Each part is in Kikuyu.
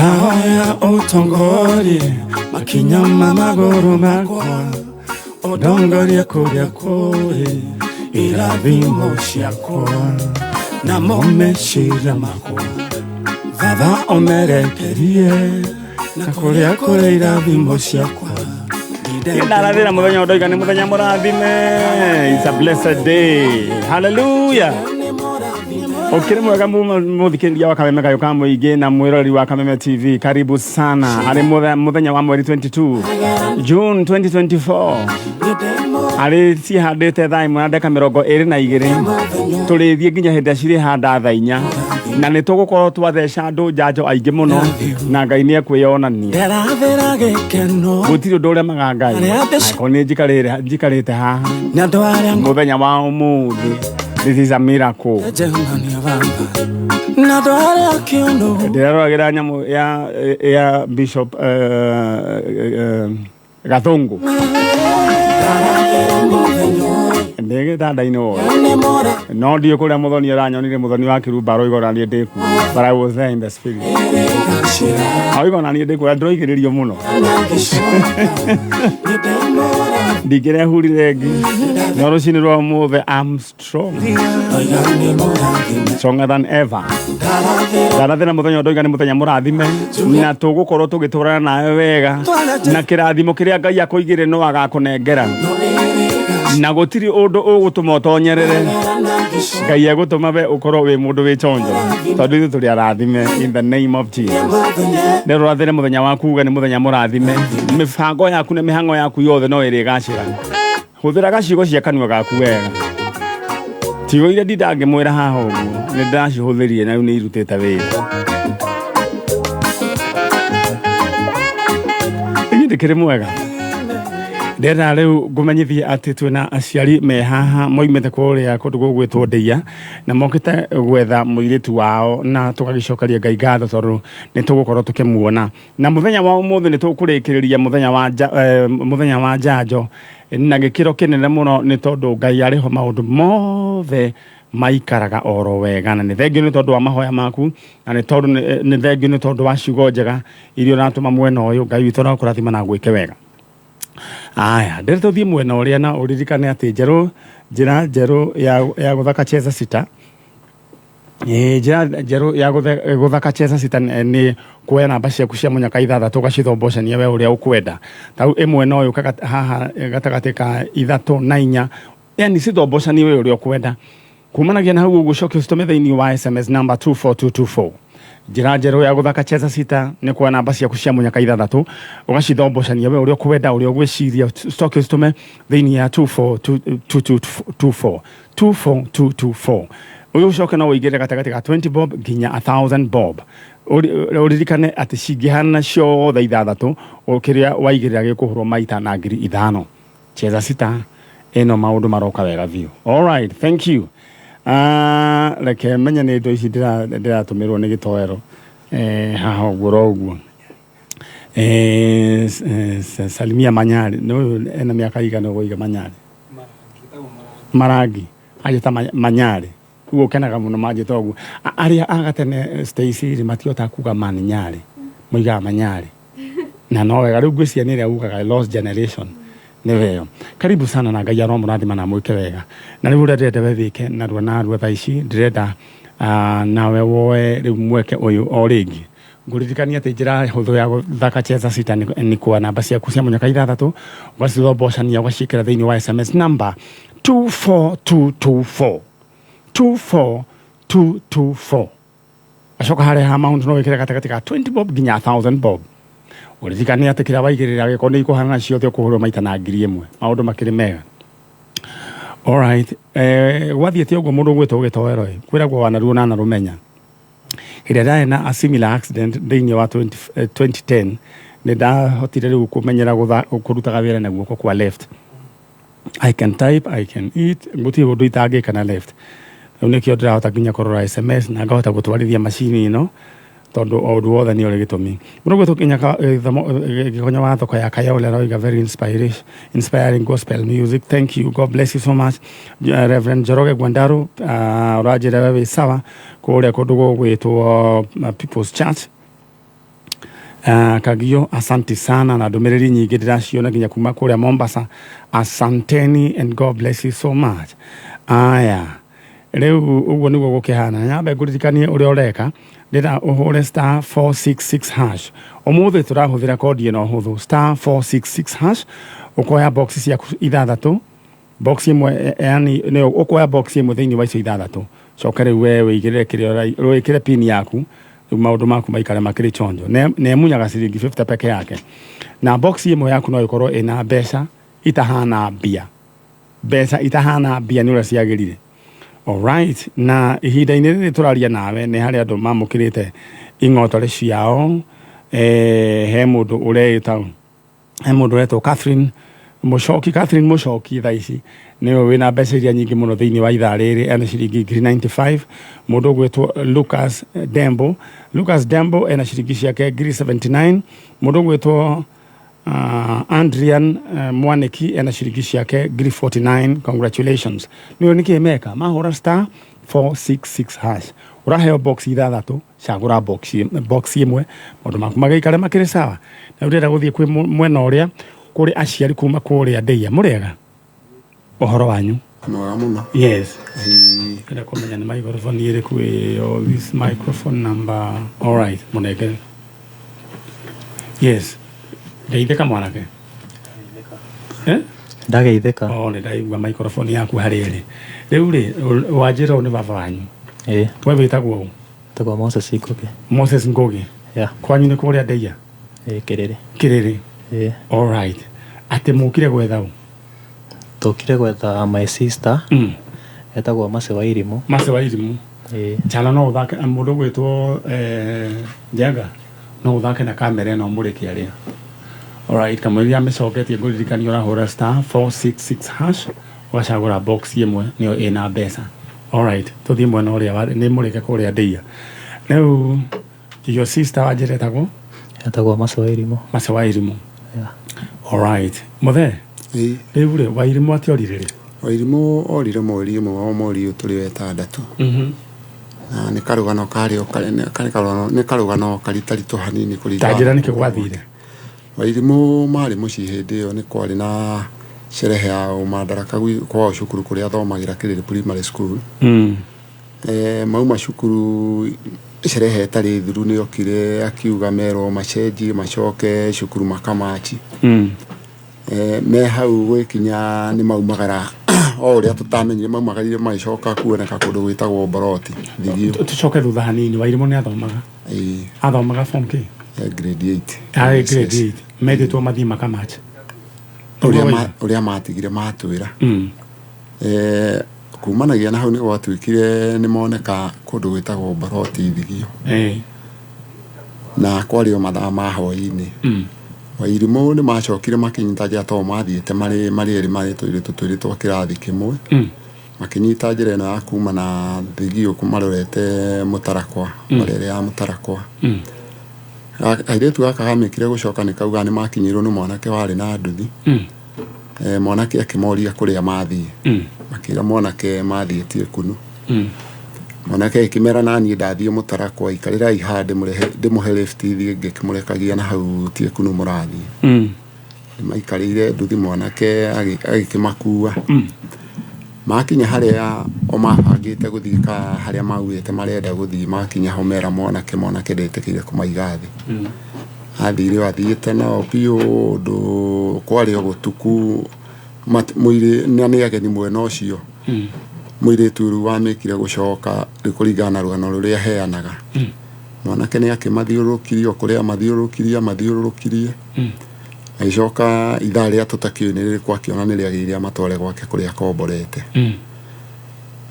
Ndahoya ũtongorie makinya ma magũrũ makwa, ũndongorie kũrĩa kũrĩ irathimo ciakwa, namo meciria makwa Baba ũmerekerie na kũrĩa kũrĩ irathimo ciakwa. Ndarathira muthenya ũndoiga nĩ muthenya mũrathime. It's a blessed day. Hallelujah. Ukiri mwega muthikĩrĩria wa Kameme Kayũ ka Mũingĩ na mwĩroreri wa Kameme TV, karibu sana harĩ muthenya wa mweri 22 June 2024, harĩ cihandĩte thaa 1 na ndagĩka 22, tũrĩthiĩ nginya hĩndĩ ĩrĩa cirĩhanda thaa 4, na nĩ tũgũkorwo twatheca andũ njanjo aingĩ mũno, na Ngai nĩ ekwĩyonania. Ndĩrathĩra gĩkeno. Gũtirĩ ũndũ ũremaga Ngai. Angĩkorwo nĩ njikarĩte haha nĩ andũ arĩa mũthenya wa ũmũthĩ, this is a miracle. Njemania baba na andũ arĩa kĩũnũ. Ndĩraroragĩra nyamũ ya Bishop Gathungu ndĩ gĩtanda-inĩ wothe, no ndiũ kũrĩa mũthoni aranyonire, mũthoni wa kĩrumba aroiga ona niĩ ndĩkuo, but I was there in the spirit. Aroiga ona niĩ ndĩkuo na ndĩroigĩrĩrio mũno, ndingĩrehurire ngi, no rũcinĩ rwa ũmũthĩ I'm strong, stronger than ever. Ndarathĩra mũthenya ũndoiga nĩ mũthenya mũrathime, na tũgũkorwo tũgĩtũrana nawe wega, na kĩrathimo kĩrĩa Ngai akũigĩre no agakũnengera, na gũtirĩ ũndũ ũgũtũma ũtonyerere. Ngai egũtũma we ũkorwo wĩ mũndũ wĩ chonjo, tondũ ithuĩ tũrĩ arathime, in the name of Jesus. Rĩu ũrathĩre mũthenya waku uge nĩ mũthenya mũrathime. Mĩbango yaku na mĩhang'o yaku yothe no ĩrĩgacĩra. Hũthĩraga ciugo cia kanua gaku wega. Ciugo iria ndinda ngĩmwĩra haha ũguo nĩ ndĩracihũthĩrire na rĩu nĩ irutĩte wĩra. Inyuĩ ndĩkĩrĩ mwega. Ndĩrenda rĩu ngũmenyithie atĩ twĩna aciari me haha moimĩte kũrĩa kũndũ gũgwĩtwo Ndeiya, na mokĩte gwetha mũirĩtu wao, na tũgagĩcokeria Ngai ngatho tondũ nĩ tũgũkorwo tũkĩmuona. Na mũthenya wa ũmũthĩ nĩ tũkũrĩkĩrĩria mũthenya wa njanjo na gĩkĩro kĩnene mũno, nĩ tondũ Ngai arĩ ho, maũndũ mothe maikaraga oro wega. Na nĩ thengiũ nĩ tondũ wa mahoya maku, na nĩ thengiũ nĩ tondũ wa ciugo njega iria ũratũma mwena ũyũ. Ngai witũ arokũrathima na agwĩke wega. Aya, ndĩrĩ tũthiĩ mwena ũrĩa, na ũririkane atĩ njĩra njerũ ya gũthaka Cheza Sita. Njĩra njerũ ya gũthaka Cheza Sita nĩ kuoya namba ciaku cia mũnyaka ithathatũ, ũgacithombocania we ũrĩa ũkwenda. Ta rĩu ĩmwe no yũke haha gatagatĩ ka ithatũ na inya, yani cithombocanie we ũrĩa ũkwenda. Kumanagia na hau ũguo, ũcoke ũcitũme thĩinĩ wa SMS number 24224. Njĩra njerũ ya gũthaka Cheza Sita nĩ kuoya namba ciaku cia mũnyaka ithathatũ, ũgacithombocania we ũrĩa ũkwenda, ũrĩa ũgwĩciria, ũcoke ũcitũme thĩinĩ ya 24224, 24224. Ũyũ ũcoke no ũigĩrĩre gatagatĩ ka 20 bob nginya 1000 bob. Ũririkane atĩ cingĩhana ciothe ithathatũ, kĩrĩa waigĩrĩra gĩkũhũrwo maita na 5,000. Cheza Sita ĩno maũndũ maroka wega biũ. All right, thank you. Reke menye nĩ indo ici ndĩratũmĩrwo nĩ gĩtoero haha ũguo ro ũguo. Salimia Manyari, nĩ ũyũ ena mĩaka igana ũgũiga Manyari? Marangi anjĩta Manyari, rĩu ũkenaga mũno manjĩta ũguo. Arĩa a gatene, Stacy rĩ, matihotaga kuga Manyari, moigaga Manyari, na no wega. Rĩu ngwĩciria nĩ ĩrĩa ugaga lost generation nĩ weo. Karibu sana, na Ngai aromũrathima na mwĩke wega. Na rĩu ũrĩa ndĩrenda we wĩke narua narua thaa ici, ndĩrenda nawe woe rĩu mweke ũyũ o rĩngĩ ngũririkania atĩ njĩra hũthũ ya gũthaka Cheza Sita nĩ kuoya namba ciaku cia mũnyaka ithathatũ, ũgacithombocania, ũgaciĩkĩra thĩinĩ wa SMS number 24224, 24224. Acoka harĩa ha amount no wĩkĩre gatagatĩ ka 20 bob nginya 1000 bob. Ũririkane atĩ kĩrĩa waigĩrĩra gĩkorwo nĩ ikũhanana ciothe, ũkũhũrwo maita na 1,000. Maũndũ makĩrĩ mega. Alright, gwathiĩte ũguo, mũndũ ũgwĩtwo gĩtoero ĩ kwĩragwo wanaruo na anarũmenya. Hĩndĩ ĩrĩa ndarĩ na a similar accident thĩinĩ wa 2010, nĩ ndahotire rĩu kũmenyera kũrutaga wĩra na guoko kwa left. I can type, I can eat, gũtirĩ ũndũ itangĩka na left. Rĩu nĩkĩo ndĩrahota nginya kũrora SMS na ngahota gũtwarithia macini ĩno, tondũ o ũndũ wothe nĩ ũrĩ gĩtũmi. Mũndũ ũgwĩtwo Kinya Gĩkonyo wa thoko ya Kayole aroiga very inspiring gospel music. Thank you. God bless you so much. Reverend Njoroge Gwandaru, ũranjĩra we wĩ sawa kũrĩa kũndũ gũgwĩtwo People's Church. Kagio asante sana na ndũmĩrĩri nyingĩ ndĩraciona nginya kuma kũrĩa Mombasa. Asanteni and God bless you so much. Aya, rĩu ũguo nĩguo gũkĩhana. Nyambe ngũririkanie ũrĩa ũreka. Ndĩra ũhũre star 466 hash. Ũmũthĩ tũrahũthĩra kodi ĩno hũthũ, star 466 hash. Ũkoya box ciaku ithathatũ, box ĩmwe, yani nĩ ũkoya box ĩmwe thĩinĩ wa icio ithathatũ. Coka rĩu we wĩigĩrĩre kĩrĩa wĩkĩre pin yaku, rĩu maũndũ maku maikare makĩrĩ chonjo. Na ĩmunyaga ciringi 50 peke yake, na box ĩmwe yaku no ĩkorwo ĩna mbeca itahana mbia, mbeca itahana mbia nĩ ũrĩa ciagĩrire. Alright, na ihinda-inĩ rĩrĩ tũraria nawe nĩ harĩ andũ mamũkĩrĩte ing'otore ciao. He mũndũ ũreĩta, he mũndũ ũretwo Catherine Mũcoki. Catherine Mũcoki thaa ici nĩwe wĩna mbeca iria nyingĩ mũno thĩinĩ wa ithaa rĩrĩ, ena ciringi 95,000. Mũndũ ũgwĩtwo Lucas Dembo, Lucas Dembo ena ciringi ciake 79,000. Mũndũ ũgwĩtwo Andrian Mwaniki ena ciringi ciake 49,000. Congratulations. Nĩwe nĩkĩ meka mahũra star 466 hash, ũraheo box ithathatũ, cagũra box ĩmwe, maũndũ maku magaikare makĩrĩ sawa. Na rĩu ndĩrenda gũthiĩ kwĩ mwena ũrĩa kũrĩ aciari kuma kũrĩa Ndeia. Mũrĩega, ũhoro wanyu? Mwega mũno. Yes. Ĩĩ. Ndĩrenda kũmenya nĩ microphone ĩrĩkũ ĩyo, this microphone number. All right, mũnengere. Yes, ngeithĩka mwanake, eh? Ndageithĩka. Oh, nĩ ndaigua microphone yaku harĩa ĩrĩ. Rĩu rĩ, wanjĩra ũũ nĩ baba wanyu? Ĩĩ. We wĩtagwo ũ? Tagwo Moses Ngugi. Moses Ngugi. Yeah. Kwanyu nĩ kũrĩa Ndeia? Ĩĩ, Kĩrĩrĩ. Kĩrĩrĩ. Ĩĩ. All right, atĩ mũkire gwetha ũ? Tũkire gwetha my sister. Etagwo Mercy wa Irimũ. Mercy wa Irimũ. Ĩĩ. Chalo no ũthake mũndũ ũgwĩtwo Njenga, no ũthake na kamera ĩno mũrĩke arĩa. Alright, kamũira mĩcoketie ngũririkania ũrahũra star 466 hash, ũgacagũra box ĩmwe nĩyo ĩna mbeca. Alright, tũthiĩ mwena ũrĩa nĩ mũrĩke kũrĩa Ndeia. Rĩu your sister wanjĩra etagwo? Etagwo Mercy wa Irimũ. Mercy wa Irimũ. Yeah. Alright, mũthee. Ĩĩ. Rĩu rĩ, wa Irimũ atĩorire rĩ? Wairimũ orire mweri ũmwe wa mweri ũyũ tũrĩ wetandatũ. Na nĩ karũgano karĩ o nĩ karũgano karitaritũ hanini kũringana. Ta njĩra nĩkĩ gwathire. Wairimũ marĩ mũciĩ hĩndĩ ĩyo nĩ kwarĩ na sherehe ya ũmandaraka kwao cukuru kũrĩa athomagĩra, Kĩrĩrĩ Primary School. Mauma cukuru sherehe ĩtarĩ thiru, nĩ okire akiuga merwo macenjie macoke cukuru makamachi. Me hau gwĩkinya nĩ maumagara o ũrĩa tũtamenyire, maumagarire magĩcoka kuoneka kũndũ gwĩtagwo Mboroti, Thigio. Tũcoke thutha hanini, Wairimũ nĩ athomaga? Ĩĩ. Athomaga form k? Grade 8. Arĩ grade 8, metĩtwo mathiĩ makamachi. Ũrĩa matigire matwĩra. Kumanagia na hau nĩ gwatuĩkire nĩ moneka kũndũ gwĩtagwo Mboroti, Thigio. Na kwarĩ o mathaa ma hwaĩ-inĩ. Wairimũ nĩ macokire makĩnyita njĩra tondũ mathiĩte marĩ erĩ, marĩ tũirĩtu twĩrĩ twa kĩrathi kĩmwe. Makĩnyita njĩra ĩno ya kuma na Thigio marorete Mũtarakwa, barere ya Mũtarakwa. Kairĩtu gaka gamĩkire gũcoka nĩ kauga nĩ makinyĩirwo nĩ mwanake warĩ na nduthi. Mwanake akĩmoria kũrĩa mathiĩ. Makĩra mwanake mathiĩ Tiekunu. Mwanake akĩmera na niĩ ndathiĩ Mũtarakwa, ikarĩrai haha ndĩmũhe lift thiĩ ngĩkĩmũrekagia na hau Tiekunu mũrathiĩ. Nĩ maikarĩire nduthi, mwanake agĩkĩmakua. Makinya harĩa o mabangĩte gũthiĩ ka harĩa maugĩte marenda gũthiĩ, makinya ho mera mwanake, mwanake ndetĩkĩire kũmaiga thĩ. Athire o athiĩte nao biũ ũndũ kwarĩ o gũtuku mũirĩ na nĩ ageni mwena ũcio. Mũirĩtu rĩu wamĩkire gũcoka rĩu kũringana na rũgano rũrĩa aheanaga. Mwanake nĩ akĩmathiũrũrũkirie o kũrĩa amathiũrũrũkirie amathiũrũrũkirie. Agĩcoka ithaa rĩa tũtakĩũĩ nĩ rĩrĩkũ, akĩona nĩ rĩagĩrĩire amatware gwake kũrĩa akomborete.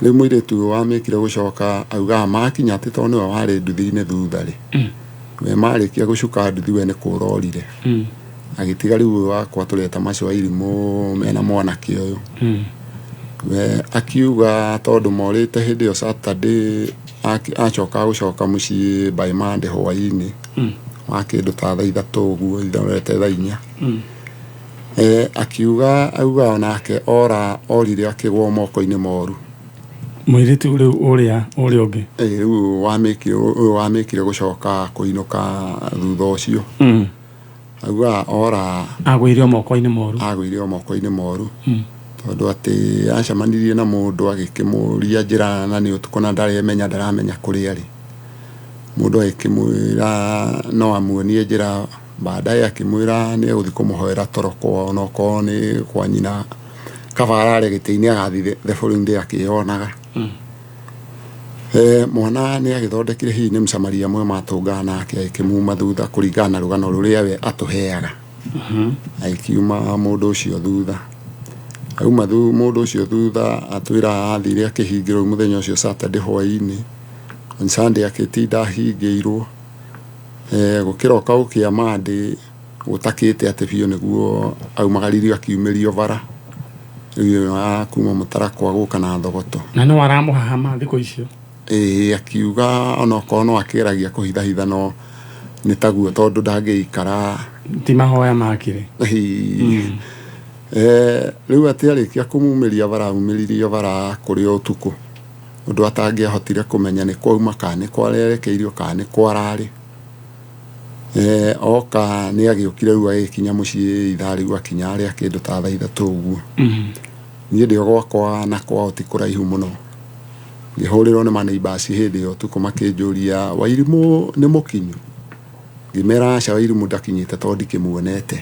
Rĩu mũirĩtu ũyũ wamĩkire gũcoka augaga makinya atĩ tondũ nĩwe warĩ nduthi-inĩ thutha rĩ, we marĩkia gũcuka nduthi we nĩ kũra orire. Agĩtiga rĩu ũyũ wakwa tũreta Mercy wa Irimũ mena mwanake ũyũ. We akiuga tondũ morĩte hĩndĩ ĩyo Saturday, acoka gũcoka mũciĩ by Monday hwaĩ-inĩ wa kĩndũ ta thaa 3 ũguo, ithorete thaa 4. Akiuga auga onake ora orire akĩgwa moko-inĩ moru. Mũirĩtu rĩu ũrĩa ũrĩa ũngĩ. Ĩ, rĩu wamĩkire ũyũ wamĩkire gũcoka kũinũka thutha ũcio. Auga ora Agũire o moko-inĩ moru. Agũire o moko-inĩ moru. Tondũ atĩ acemanirie na mũndũ agĩkĩmũria njĩra na nĩ ũtukũ na ndaremenya ndaramenya kũrĩa arĩ. Mũndũ agĩkĩmwĩra no amuonie njĩra, baadaye akĩmwĩra nĩ egũthiĩ kũmũhoera toro kwao onokorwo nĩ kwa nyina, kaba arare gĩtĩ-inĩ agathiĩ the following day akĩyonaga. Mwana nĩ agĩthondekire hihi nĩ Msamaria mwema matũngana nake agĩkĩmuma thutha kũringana na rũgano rũrĩa we atũheaga. Agĩkiuma mũndũ ũcio thutha. Auma mũndũ ũcio thutha atwĩra athire akĩhingĩrwo mũthenya ũcio Saturday hwaĩ-inĩ. On Sunday agĩtinda ahingĩirwo. Gũkĩroka gũkĩa Monday gũtakĩte atĩ biũ nĩguo aumagaririo akiumĩrio bara. Rĩu ĩyo ya kuma Mũtarakwa gũka na Thogoto. Na no aramũhahama thikũ icio. Ĩĩ, akiuga onokorwo no akĩgeragia kũhithahitha no nĩ taguo tondũ ndangĩikara. Ti mahoya makire. Rĩu atĩ arĩkia kũmumĩria bara aumĩririo bara kũrĩ o ũtukũ. Ũndũ atangĩahotire kũmenya nĩ kwauma kana nĩ kwarerekeirio kana nĩ kwararĩ. Oka nĩ agĩũkire rĩu agĩkinya mũciĩ ithaa rĩu akinya harĩa kĩndũ ta thaa 3 ũguo. Niĩ ndĩ o gwakwa na kwao ti kũraihu mũno. Ngĩhũrĩrwo nĩ maneighbours hĩndĩ ĩyo ũtukũ makĩnjũria Wairimũ nĩ mũkinyu. Ngĩmera aca Wairimũ ndakinyĩte tondũ ndikĩmuonete.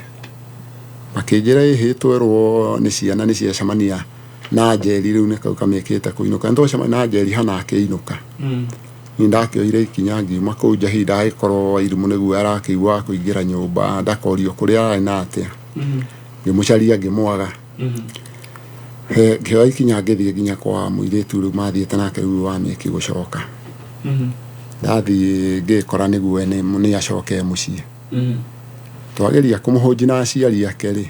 Makĩnjĩra ĩhĩ twerwo nĩ ciana nĩ ciacemania na Njeri rĩu nĩ kau kamĩkĩte kũinũka. Nĩ twacemania na Njeri hana akĩinũka. Niĩ ndakĩoire ikinya ngiuma kũu nja hihi ndagĩkorwo Wairimũ nĩguo arakĩigua kũingĩra nyũmba ndakorio kũrĩa ararĩ na atĩa. Ngĩmũcaria ngĩmwaga. Ngĩoya ikinya ngĩthiĩ nginya kwa mũirĩtu rĩu mathiĩte nake rĩu wa mĩki gũcoka. Ndathiĩ ngĩkora nĩguo nĩ acoke mũciĩ. Twageria kũmũhũnji na aciari ake rĩ,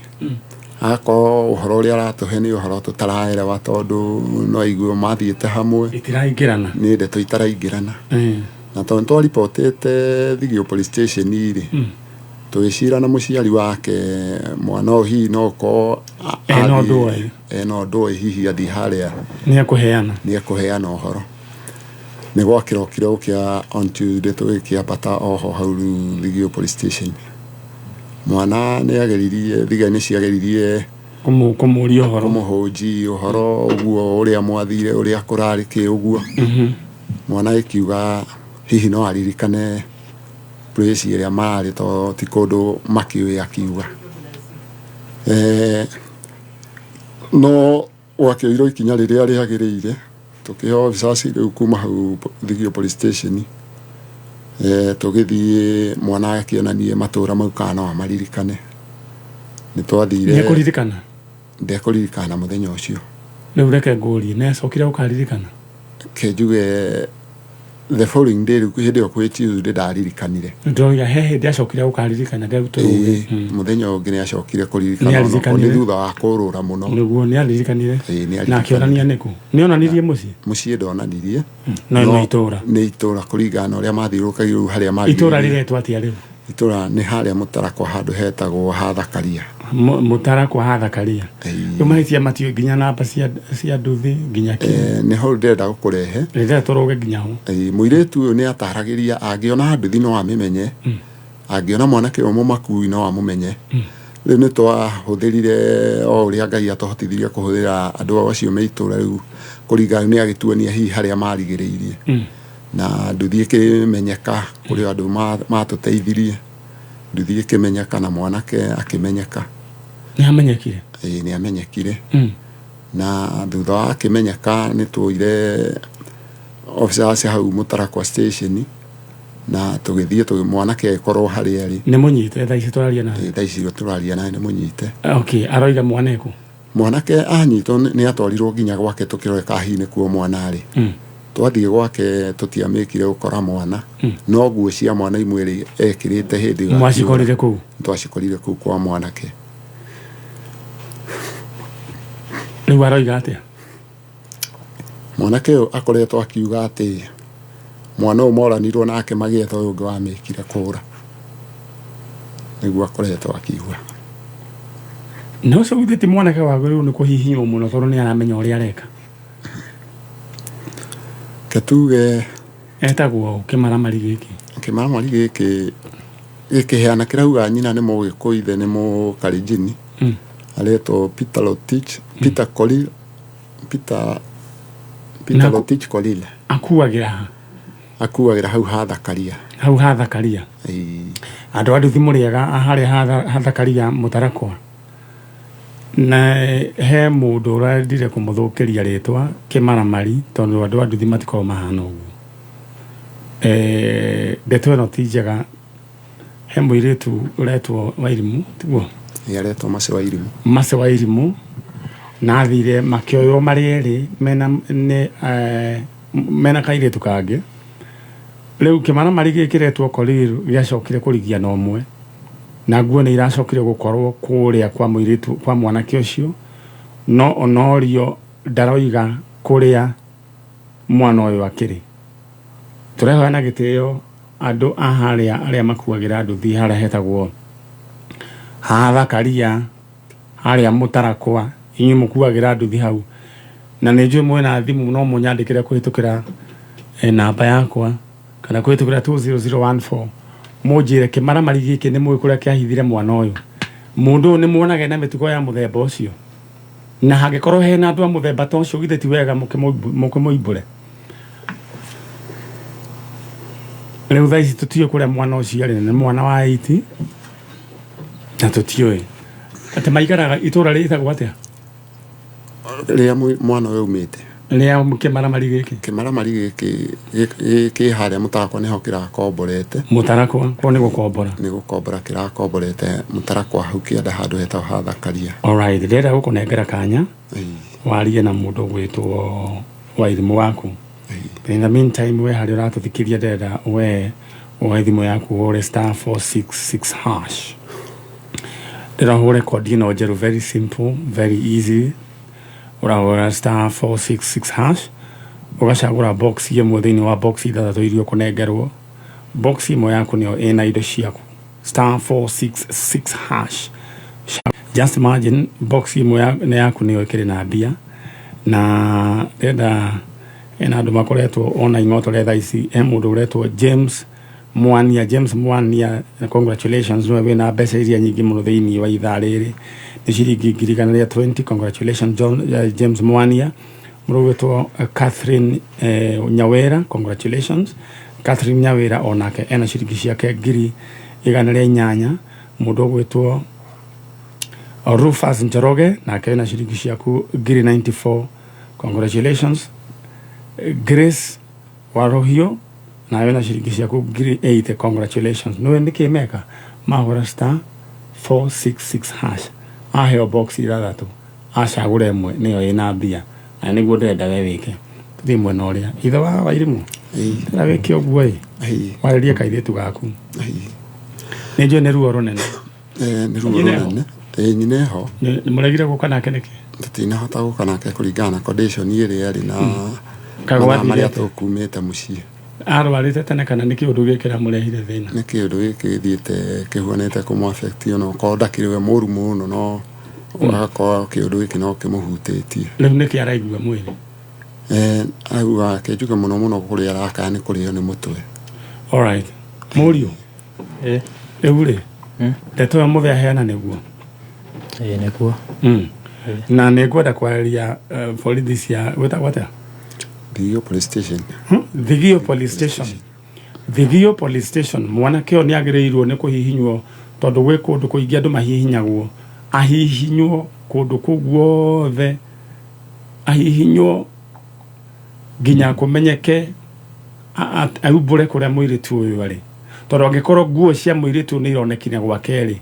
akorwo ũhoro ũrĩa aratũhe nĩ ũhoro tũtaraerewa tondũ no aigue mathiĩte hamwe. Itiraingĩrana. Nĩ ndeto itaraingĩrana. Na tondũ twaribotĩte Thigio police station rĩ, tũgĩcira na mũciari wake mwana ũyũ hihi no ũkorwo Ena ũndũ oĩ. Ena ũndũ oĩ hihi athiĩ harĩa Nĩ ekũheana. Nĩ ekũheana ũhoro. Nĩ gwakĩrokire gũkĩa on Tuesday tũgĩkĩambata oho hau rĩu Thigio police station. Mwana nĩ ageririe, thigari nĩ ciageririe Kũmũria ũhoro. Kũmũhũnji ũhoro ũguo ũrĩa mwathire, ũrĩa kũrarĩ kĩ ũguo. Mwana agĩkiuga hihi no aririkane place ĩrĩa mararĩ tondũ ti kũndũ makĩũĩ akiuga. No gwakĩoirwo ikinya rĩrĩa rĩagĩrĩire, tũkĩheo officers rĩu kuma hau Thigio police station. Tũgĩthiĩ mwana akĩonanie matũra mau kana no amaririkane. Nĩ twathire. Nĩ ekũririkana? Ndekũririkana mũthenya ũcio. Rĩu reke ngũrie, nĩ acokire gũkaririkana? Ke njuge the following day rĩu hĩndĩ ĩyo kwĩ Tuesday ndaririkanire. Ndĩroiga he hĩndĩ acokire gũkaririkana ndegũtũrũge. Ĩĩ, mũthenya ũngĩ nĩ acokire kũririkana Nĩ onokorwo nĩ aririkanire. thutha wa kũrũra mũno. Nĩguo nĩ aririkanire. Ĩĩ, nĩ Na aririkanire. akĩonania nĩkũ? Nĩ onanirie mũciĩ? Mũciĩ ndonanirie. No, No, nĩ itũũra. Nĩ itũũra kũringana na ũrĩa mathiũrũrũkagio rĩu harĩa marigĩrĩirie. Itũũra rĩretwo atĩa rĩu? Itũũra nĩ harĩa Mũtarakwa handũ hetagwo Hathakaria. Mũtarakwa Hathakaria. Ĩĩ. Rĩu mahĩtia matiũĩ nginya namba cia nduthi nginya kĩ. Nĩho ndĩrenda gũkũrehe. Rĩrĩa tũrũge nginya ho. Ĩĩ, mũirĩtu ũyũ nĩ ataragĩria angĩona nduthi no amĩmenye. Angĩona mwanake ũyũ mũmakui no amũmenye. Rĩu nĩ twahũthĩrire o ũrĩa Ngai atũhotithirie kũhũthĩra andũ acio me itũũra rĩu kũringana nĩ agĩtuonia hihi harĩa marigĩrĩirie. Na nduthi ĩkĩmenyeka kũrĩ andũ matũteithirie. Nduthi ĩkĩmenyeka na mwanake akĩmenyeka. Nĩ amenyekire? Ĩĩ, nĩ amenyekire. Na thutha wa akĩmenyeka nĩ tuoire officers hau Mũtarakwa station na tũgĩthiĩ mwanake agĩkorwo harĩa arĩ. Nĩ mũnyite thaa ici tũraria nawe? Ĩĩ, thaa ici tũraria nawe nĩ mũnyite. Okay, aroiga mwana ekũ? Mwanake anyitwo nĩ atwarirwo nginya gwake tũkĩrore kana hihi nĩkuo mwana arĩ. Twathiĩ gwake tũtiamĩkire gũkora mwana. No nguo cia mwana imwe rĩ ekĩrĩte hĩndĩ ĩyo. Mwacikorire kũu? Twacikorire kũu kwa mwanake. Rĩu aroiga atĩa? Mwanake ũyũ akoretwo akiuga atĩ mwana ũyũ moranirwo nake magĩetha ũyũ ũngĩ wamĩkire kũra. Nĩguo akoretwo akiuga. Na ũcio githĩ ti mwanake wagĩrĩirwo nĩ kũhihinywo mũno tondũ nĩ aramenya ũrĩa areka. Ke tuge Etagwo kĩmaramari gĩkĩ? Kĩmaramari gĩkĩ gĩkĩheana kĩrauga nyina nĩ Mũgĩkũyũ, ithe nĩ Mũkalenjini. Aretwo Peter Rotich, Peter Korir, Peter Peter Rotich Korir. Akuagĩra ha? Akuagĩra hau ha Thakaria. Hau ha Thakaria? Ĩĩ. Andũ a nduthi mũrĩega harĩa ha Thakaria Mũtarakwa, na he mũndũ ũrendire kũmũthũkĩria rĩtwa kĩmaramari, tondũ andũ a nduthi matikoragwo mahana ũguo. Ndeto ĩno ti njega. He mũirĩtu ũretwo Wairimu, tiguo? Ĩĩ, aretwo Mercy Wairimu. Mercy Wairimu, na athire makĩoywo marĩ erĩ mena nĩ mena kairĩtu kangĩ. Rĩu kĩmaramari gĩkĩ kĩretwo Korir gĩacokire kũrigia na ũmwe, na nguo nĩ iracokire gũkorwo kũrĩa kwa mũirĩtu, kwa mwanake ũcio, no onorio ndaroiga kũrĩa mwana ũyũ akĩrĩ. Tũrehoya na gĩtĩo andũ a harĩa arĩa makuagĩra nduthi harĩa hetagwo ha Thakaria, harĩa Mũtarakwa, inyuĩ mũkuagĩra nduthi hau, na nĩ njũĩ mwĩna thimũ, no mũnyandĩkĩre kũhĩtũkĩra namba yakwa kana kũhĩtũkĩra 20014, mũnjĩre kĩmaramari gĩkĩ nĩ mũĩ kũrĩa kĩahithire mwana ũyũ. Mũndũ ũyũ nĩ muonage na mĩtugo ya mũthemba ũcio, na hangĩkorwo hena andũ a mũthemba ta ũcio, githĩ ti wega mũkĩmũimbũre? Rĩu thaa ici tũtiũĩ kũrĩa mwana ũcio arĩ, na nĩ mwana wa 8 na tũtiũĩ atĩ maikaraga itũra rĩtagwo atĩa. Rĩrĩa mwana ũyũ aumĩte. Rĩa kĩmaramari gĩkĩ. Kĩmaramari gĩkĩ kĩ harĩa Mũtarakwa nĩho kĩrakomborete. Mũtarakwa kwa nĩ gũkombora. Nĩ gũkombora kĩrakomborete Mũtarakwa hau kĩanda handũ hetagwo ha Thakaria. Alright, ndĩrenda gũkũnengera kanya warie na mũndũ ũgwĩtwo Wairimu waku. In the meantime, we harĩa ũratũthikĩria, ndĩrenda we woe thimũ yaku ũhũre *466 hash. Ndĩrenda ũhũre kodi ĩno njerũ, very simple, very easy. Ũrahũra *466 hash, ũgacagũra box ĩmwe thĩinĩ wa box ithathatũ iria ũkũnengerwo. Box ĩmwe yaku nĩyo ĩna indo ciaku. *466 hash. Just imagine, box ĩmwe nĩ yaku nĩyo ĩkĩrĩ na mbia. Na ndĩrenda ena andũ makoretwo ona ing'otore thaa ici. He mũndũ ũretwo James Mwania. James Mwania, congratulations, nĩwe wĩna mbeca iria nyingĩ mũno thĩinĩ wa ithaa rĩrĩ, nĩ ciringi 120,000. Congratulations, John, James Mwania. Mũndũ ũgwĩtwo Catherine Nyawera, congratulations Catherine Nyawera, onake ena ciringi ciake 108,000. Mũndũ ũgwĩtwo Rufus Njoroge nake ena ciringi ciaku 94,000, congratulations. Grace Warohio nawe na ciringi ciaku 80,000, congratulations. Nĩwe nĩkĩ meka mahũra *466 hash, aheo box ithathatũ, acagũre ĩmwe nĩyo ĩna mbia, na nĩguo ndĩrenda we wĩke. Tũthiĩ mwena ũrĩa ithe wa Wairimu. Ndĩrenda wĩke ũguo ĩ, warĩrie kairĩtu gaku. Nĩ njũĩ nĩ ruo rũnene. Nĩ ruo rũnene. Nyina eho. Nĩ mũregire gũka nake nĩkĩ? Tũtinahota gũka nake kũringana na condition ĩrĩa arĩ na mathaa marĩa tũkumĩte mũciĩ. Arwarĩte tene kana nĩ kĩũndũ gĩkĩ kĩramũrehire thĩna? Nĩ kĩũndũ gĩkĩ gĩthiĩte kĩhuanĩte kũmũ affect, ona okorwo ndakĩrĩ we mũru mũno, no agakorwo kĩũndũ gĩkĩ no kĩmũhutĩtie. Rĩu nĩkĩ araigua mwĩrĩ? Araigua kĩnjuge mũno mũno kũrĩa arakaya nĩ kũrĩo nĩ mũtwe. Alright. Mũriũ. Rĩu rĩ, ndeto ĩyo mũthee aheana nĩguo? Ĩĩ, nĩguo. Na nĩ ngwenda kwarĩria borithi cia gwĩtagwo atĩa? Thigio Police Station. Thigio Police Station. Thigio Police Station, mwanake ũyũ nĩ agĩrĩirwo nĩ kũhihinywo, tondũ gwĩ kũndũ kũingĩ andũ mahihinyagwo. Ahihinywo kũndũ kũu guothe, ahihinywo nginya kũmenyeke, aumbũre kũrĩa mũirĩtu ũyũ arĩ, tondũ angĩkorwo nguo cia mũirĩtu ũyũ nĩ ironekire gwake rĩ,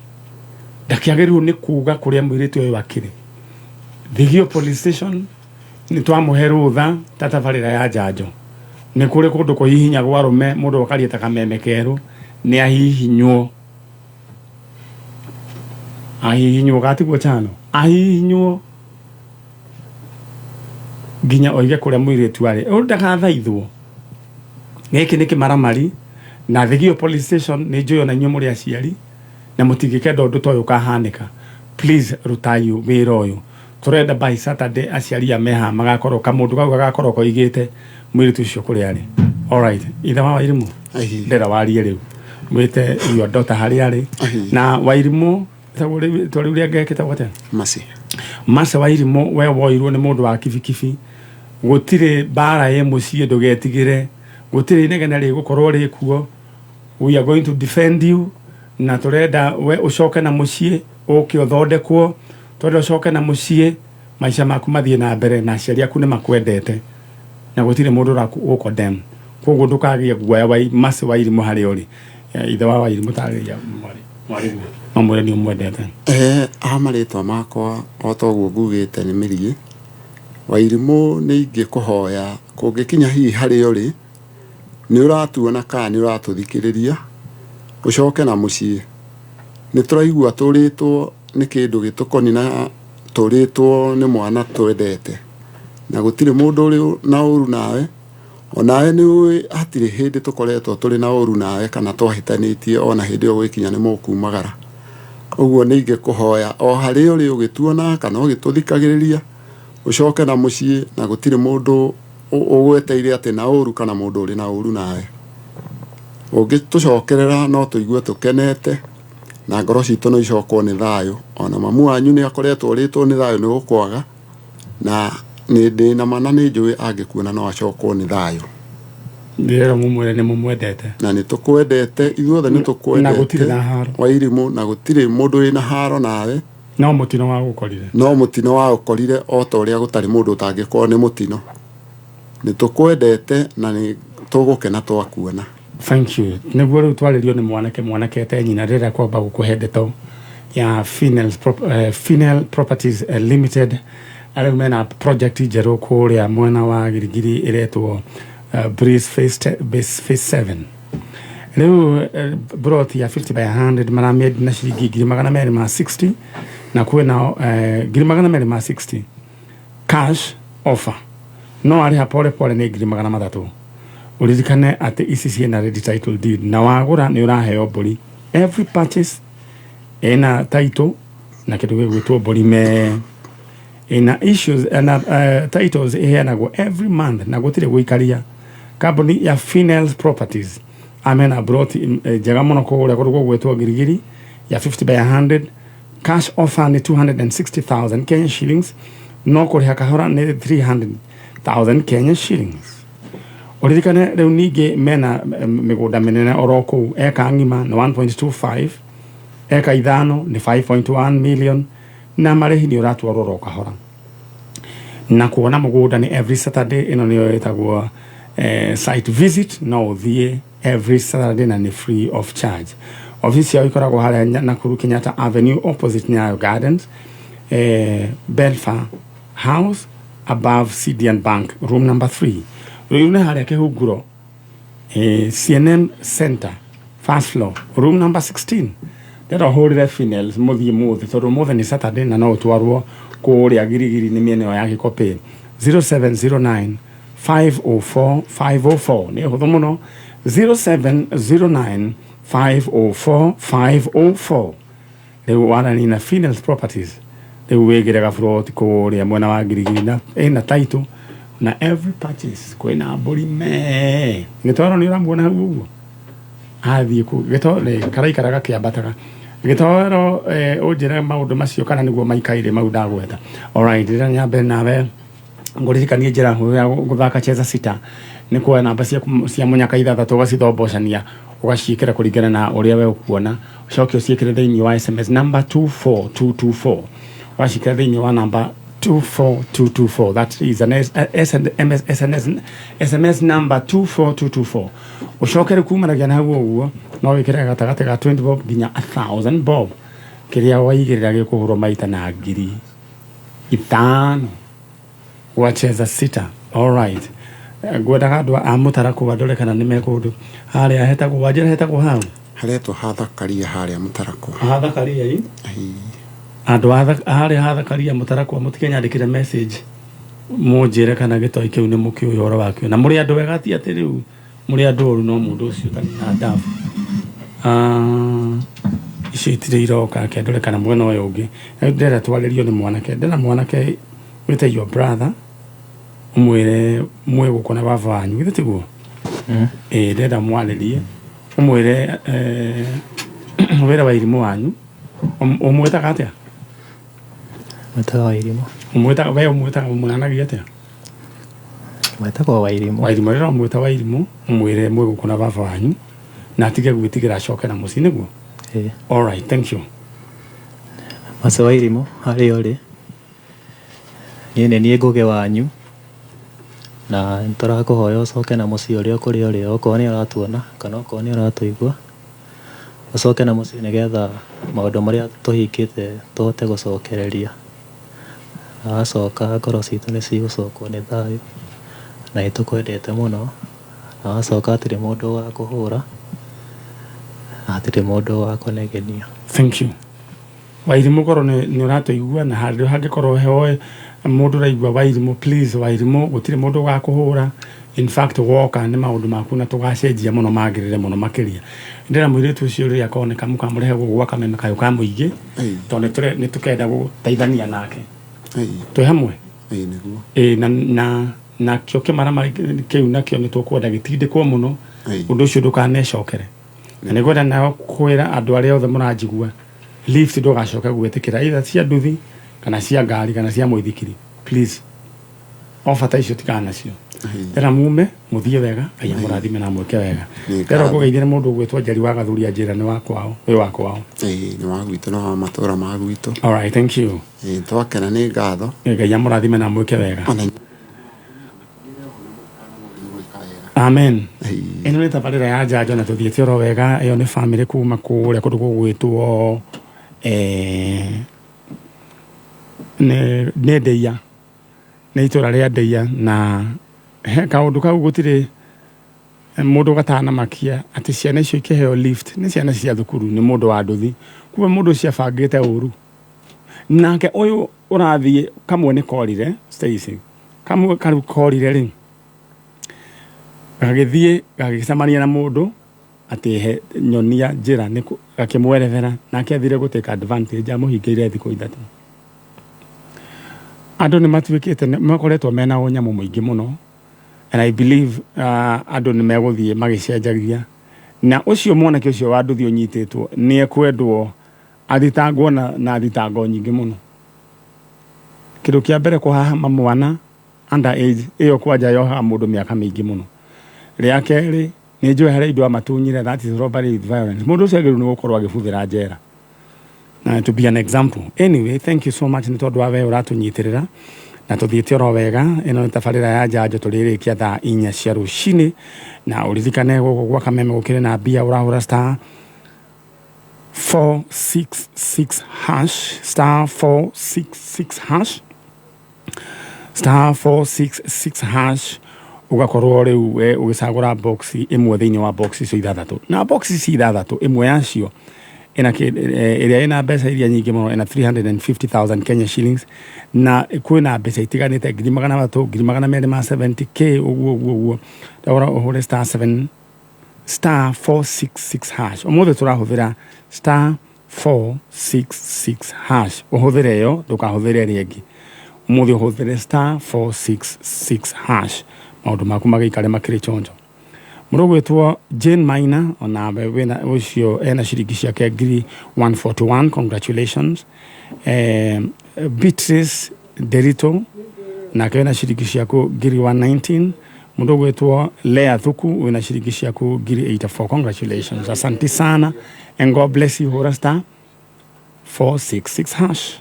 ndakĩagĩrĩirwo nĩ kuga kũrĩa mũirĩtu ũyũ akĩrĩ. Thigio Police Station nĩ twamũhe rũtha ta tabarĩra ya njanjo. Nĩ kũrĩ kũndũ kũhihinyagwo arũme, mũndũ akaria ta kameme kerũ, nĩ ahihinywo, ahihinywo gatiguo chano, ahihinywo nginya oige kũrĩa mũirĩtu arĩ, ũyũ ndagathaithwo. Gĩkĩ nĩ kĩmaramari. Na Thigio Police Station, nĩ njũĩ ona inyuĩ mũrĩ aciari na mũtingĩkenda ũndũ ta ũyũ ũkahanĩka. Please, rutai wĩra ũyũ. Tũrenda by Saturday aciari a meha magakorwo kamũndũ kau gagakorwo koigĩte Mũirĩtu ũcio kũrĩa arĩ. Alright, ithe wa Wairimũ. Ahi. Ndĩra warie rĩu wĩte your daughter harĩa arĩ. Ahi. Na Wairimũ ĩtagwo rĩu rĩtwa rĩu rĩangĩ gĩtagwo atĩa? Masi. Mace Wairimũ, we woirwo nĩ mũndũ wa kibikibi, gũtirĩ mbara ĩ mũciĩ, ndũgetigĩre, gũtirĩ inegene rĩgũkorwo rĩkuo. We are going to defend you, na tũrenda we ũcoke na mũciĩ, ũke ũthondekwo, tũrenda ũcoke na mũciĩ, maica maku mathiĩ na mbere, na aciari aku nĩ makwendete na gũtirĩ mũndũ ũrakũcondemn, koguo ndũkagĩe guoya. Wa Mace Wairimũ harĩa ũrĩ. Ithe wa Wairimũ, tarĩria mwarĩguo, mamwĩre nĩ ũmwendete. A marĩtwa makwa o ta ũguo ngugĩte nĩ Mĩriĩ Wairimũ. Nĩ ingĩkũhoya kũngĩkinya hihi harĩa ũrĩ, nĩ ũratuona kana nĩ ũratũthikĩrĩria, ũcoke na mũciĩ. Nĩ tũraigua tũrĩtwo nĩ kĩndũ gĩtũkoni na tũrĩtwo nĩ mwana twendete, na gũtirĩ mũndũ ũrĩ na ũru nawe. Onawe nĩ ũĩ hatirĩ hĩndĩ tũkoretwo tũrĩ na ũru nawe kana twahĩtanĩtie ona hĩndĩ ĩyo gwĩkinya nĩ mũkumagara. Ũguo nĩ ingĩkũhoya o harĩa ũrĩ ũgĩtuona kana ũgĩtũthikagĩrĩria, ũcoke na mũciĩ, na gũtirĩ mũndũ ũgweteire atĩ na ũru kana mũndũ ũrĩ na ũru nawe. Ũngĩtũcokerera no tũigue tũkenete na ngoro citũ no icokwo nĩ thayũ. Ona mamu wanyu nĩ akoretwo ũrĩtwo nĩ thayũ nĩ gũkwaga, na nĩ ndĩ na ma na nĩ njũĩ angĩkuona no acokwo nĩ thayũ. Ndĩrera mũmwĩre nĩ mũmwendete. Na nĩ tũkwendete ithuothe, nĩ tũkwendete. Na gũtirĩ na haro. Wairimũ, na gũtirĩ mũndũ wĩna haro nawe. No mũtino wa gũkorire. No mũtino wa ũkorire, o ta ũrĩa gũtarĩ mũndũ ũtangĩkorwo nĩ mũtino. Nĩ tũkwendete na nĩ tũgũkena twakuona. Thank you. Nĩguo rĩu twarĩrio nĩ mwanake, mwanake ete nyina. Rĩrĩa kwamba gũkũhe ndeto ya Finel Properties Limited, arĩu mena project njerũ kũrĩa mwena wa Girigiri ĩretwo Breeze Base Phase 7. Rĩu plot ya 50 by 100 maramĩendia na ciringi 260,000, na kwĩna 260,000 cash offer, no arĩha pole pole nĩ 300,000. Ũririkane atĩ ici ciĩna ready title deed, na wagũra nĩ ũraheo mbũri. Every purchase ĩna title na kĩndũ gĩgwĩtwo mbũri me ina issues na titles iheanagwo every month na gũtirĩ gũikaria. Kambuni ya Finels Properties amena plot njega mũno kũrĩa kũndũ gũgwĩtwo Girigiri ya 50 by 100. Cash offer nĩ 260,000 Kenya shillings, no kũrĩha kahora nĩ 300,000 Kenya shillings. Ũririkane rĩu ningĩ mena mĩgũnda mĩnene oro kũu, eka ng'ima nĩ 1.25, eka 5 nĩ 5.1 million, na marĩhi nĩ ũratwarwo oro kahora, na kuona mũgũnda nĩ every Saturday. Ĩno nĩyo ĩtagwo site visit, no ũthiĩ every Saturday na nĩ free of charge. Office yao ikoragwo harĩa Nakuru Kenyatta Avenue, opposite Nyayo Gardens, Belfa House, above CDN Bank, room number 3. Rĩu nĩ harĩa Kĩhunguro, CNN Center, first floor, room number 16. Ndĩrenda ũhũrĩre Finels mũthiĩ mũthĩ, tondũ mũthĩ nĩ Saturday na no ũtwarwo kũrĩa Girigiri nĩ mĩena ĩyo ya Gĩkopĩ. 0709 504 504, nĩ hũthũ mũno, 0709 504 504. Rĩu warani na Finels Properties, rĩu wĩgĩre gaburoti kũrĩa mwena wa Girigiri na ĩna title, na every purchase kwĩna mbũri me. Gĩtoro nĩ ũramuona hau ũguo athiĩ kũ gĩtoro karaikara gakĩambataga. Gĩtoro, ũnjĩre maũndũ macio kana nĩguo maikaire mau ndagweta. Alright, rĩrĩa nyambe nawe ngũririkanie njĩra hũthũ ya gũthaka Cheza Sita nĩ kuoya namba ciaku cia mũnyaka ithathatũ, ũgacithombocania, ũgaciĩkĩra kũringana na ũrĩa we ũkuona, ũcoke ũciĩkĩre thĩinĩ wa SMS number 24224. Ũgaciĩkĩra thĩinĩ wa namba 24224, that is an SMS, SMS, SMS number 24224. Ũcoke rĩu kumanagia na hau ũguo no wĩkĩre gatagatĩ ga 20 bob nginya 1000 bob. Kĩrĩa waigĩrĩra gĩkũhũrwo maita na 5,000 gwacheza sita. Alright, ngwendaga andũ a Mũtarakwa ndore kana nĩ mekũndũ harĩa hetagwo, wanjĩra hetagwo hau. Haretwo hathakaria harĩa Mũtarakwa. Hathakaria i. Ĩĩ. Andũ a harĩa hathakaria Mũtarakwa, mũtikenyandĩkĩre message mũnjĩre kana gĩtoi kĩu nĩ mũkĩũĩ ũhoro wakĩo, na mũrĩ andũ ega, ti atĩ rĩu mũrĩ andũ oru, no mũndũ ũcio ũtarĩ na ndabu. Icio itirĩ iroka kĩandore kana mwena ũyũ ũngĩ. Rĩu ndĩrenda twarĩrio nĩ mwanake, ndĩrenda mwanake wĩte your brother. Ũmwĩre mwĩ gũkũ na baba wanyu, githĩ tiguo? Ĩĩ, ndĩrenda mwarĩrie, ũmwĩre wĩra wa irimũ wanyu. Ũmwĩtaga atĩa? Mwĩtaga Wairimũ. Ũmwĩtaga, we ũmwĩtaga, ũmũnanagia atĩa? Mwĩtagwo Wairimũ. Wairimũ, rĩrĩa ũmwĩta Wairimũ, ũmwĩre mwĩ gũkũ na baba wanyu na atige gwĩtigĩra, acoke na mũciĩ, nĩguo? Ĩĩ. All right, thank you. Mace Wairimũ, harĩa ũrĩ, niĩ nĩ niĩ Ngũgĩ wanyu, na nĩtũrakũhoya ũcoke na mũciĩ ũrĩa kũrĩa ũrĩ, okorwo nĩ ũratuona kana okorwo nĩ ũratũigua, ũcoke na mũciĩ nĩgetha maũndũ marĩa tũhingĩte tũhote gũcokereria. Na wacoka ngoro citũ nĩ cigũcokwo nĩ thayũ, na nĩ tũkwendete mũno, na wacoka hatirĩ mũndũ ũgakũhũra, na hatirĩ mũndũ ũgakũnegenia. Thank you, Wairimũ. Korwo nĩ ũratũigua na handũ hangĩkorwo heoe mũndũ ũraigua Wairimũ, please, Wairimũ, gũtirĩ mũndũ ũgakũhũra. In fact, woka nĩ maũndũ maku na tũgacenjia mũno, magĩrĩre mũno makĩria. Ndĩra mũirĩtu ũcio rĩrĩa akoneka mũkamũrehe gũkũ gwa Kameme kayũ ka mũingĩ, tondũ nĩ tũkenda gũteithania nake. Twĩ hamwe. Ĩĩ, nĩguo. Ĩĩ, na nakĩo kĩmarama kĩu nakĩo nĩ tũkwenda gĩtindĩkwo mũno. Ũndũ ũcio ndũkanecokere, na nĩngwenda nao kwĩra andũ arĩa othe mũranjigua, lift ndũgacoke gwĩtĩkĩra, either cia nduthi kana cia ngari kana cia mũithikiri. Please, ofa ta icio tigana nacio. Tena mume mũthiĩ wega, Ngai amũrathime na mwĩke wega. Nĩ Ndĩrenda ngatho. kũgeithia nĩ mũndũ ũgwĩtwo Njeri wa Gathuri, anjĩra nĩ wa kwao, wĩ wa kwao. Ĩĩ, nĩ wa gwitũ na wa matũra ma gwitũ. All right, thank you. Ĩĩ, twakena, nĩ ngatho. Ngai amũrathime na mwĩke wega. Ona gwĩka wega. Amen. Ĩno nĩ tabarĩra ya njanjo na tũthiĩte oro wega. Ĩyo nĩ bamĩrĩ kuma kũrĩa kũndũ gũgwĩtwo nĩ Ndeia, nĩ itũra rĩa Ndeia, na he kaũndũ kau gũtirĩ mũndũ gatanamakia atĩ ciana icio ikĩheo lift nĩ ciana cia thukuru nĩ mũndũ wa nduthi. Kumbe mũndũ ũcio abangĩte ũru nake ũyũ ũrathiĩ kamwe nĩ korire. Stacy, kamwe kau korire rĩ, gagĩthiĩ gagĩcemania na mũndũ atĩ he nyonia njĩra nĩ gakĩmwerethera, nake athire gũ take advantage, amũhingĩire thikũ 3. Andũ nĩ matuĩkĩte makoretwo mena ũnyamũ mũingĩ mũno, and I believe andũ nĩ megũthiĩ magĩcenjagia, na ũcio mwanake ũcio wa nduthi ũnyitĩtwo nĩ ekwendwo athitangwo na thitango nyingĩ mũno. Kĩndũ kĩa mbere, kũhahama mwana under age, ĩyo kwanja yohaga mũndũ mĩaka mĩingĩ mũno. Rĩa kerĩ, nĩ njũĩ harĩa indo amatunyire, that is robbery with violence. Mũndũ ũcio agĩrĩirwo nĩ gũkorwo agĩbuthĩra njera na to be an example. Anyway, thank you so much nĩ tondũ wa we ũratũnyitĩrĩra na tũthiĩte oro wega. Ĩno nĩ tabarĩra ya njanjo, tũrĩrĩkia thaa 4 cia rũcinĩ, na ũririkane gũkũ gwa Kameme gũkĩrĩ na mbia. Ũrahũra *466 hash, *466 hash, *466 hash, ũgakorwo rĩu we ũgĩcagũra box ĩmwe thĩinĩ wa box icio ithathatũ. Na box ici ithathatũ, ĩmwe yacio ĩna ĩrĩa ĩna mbeca iria nyingĩ mũno ĩna 350,000 Kenya shillings, na kwĩna mbeca itiganĩte, 300,000, 270,000 ma 70K, ũguo ũguo ũguo. Ndagũra ũhũre star 7 *466 hash. Ũmũthĩ tũrahũthĩra *466 hash. Ũhũthĩre ĩyo, ndũkahũthĩre ĩrĩa ĩngĩ. Ũmũthĩ ũhũthĩre *466 hash, maũndũ maku magĩikare makĩrĩ chonjo. Mũndũ ũgwĩtwo Jane Maina, onawe wĩna ũcio ena ciringi ciake 141,000, congratulations. Beatrice Derito nake wĩna ciringi ciaku 119,000. Mũndũ ũgwĩtwo Lea Thuku wĩna ciringi ciaku 84,000, congratulations. Asante sana and God bless you. Hũra *466 hash.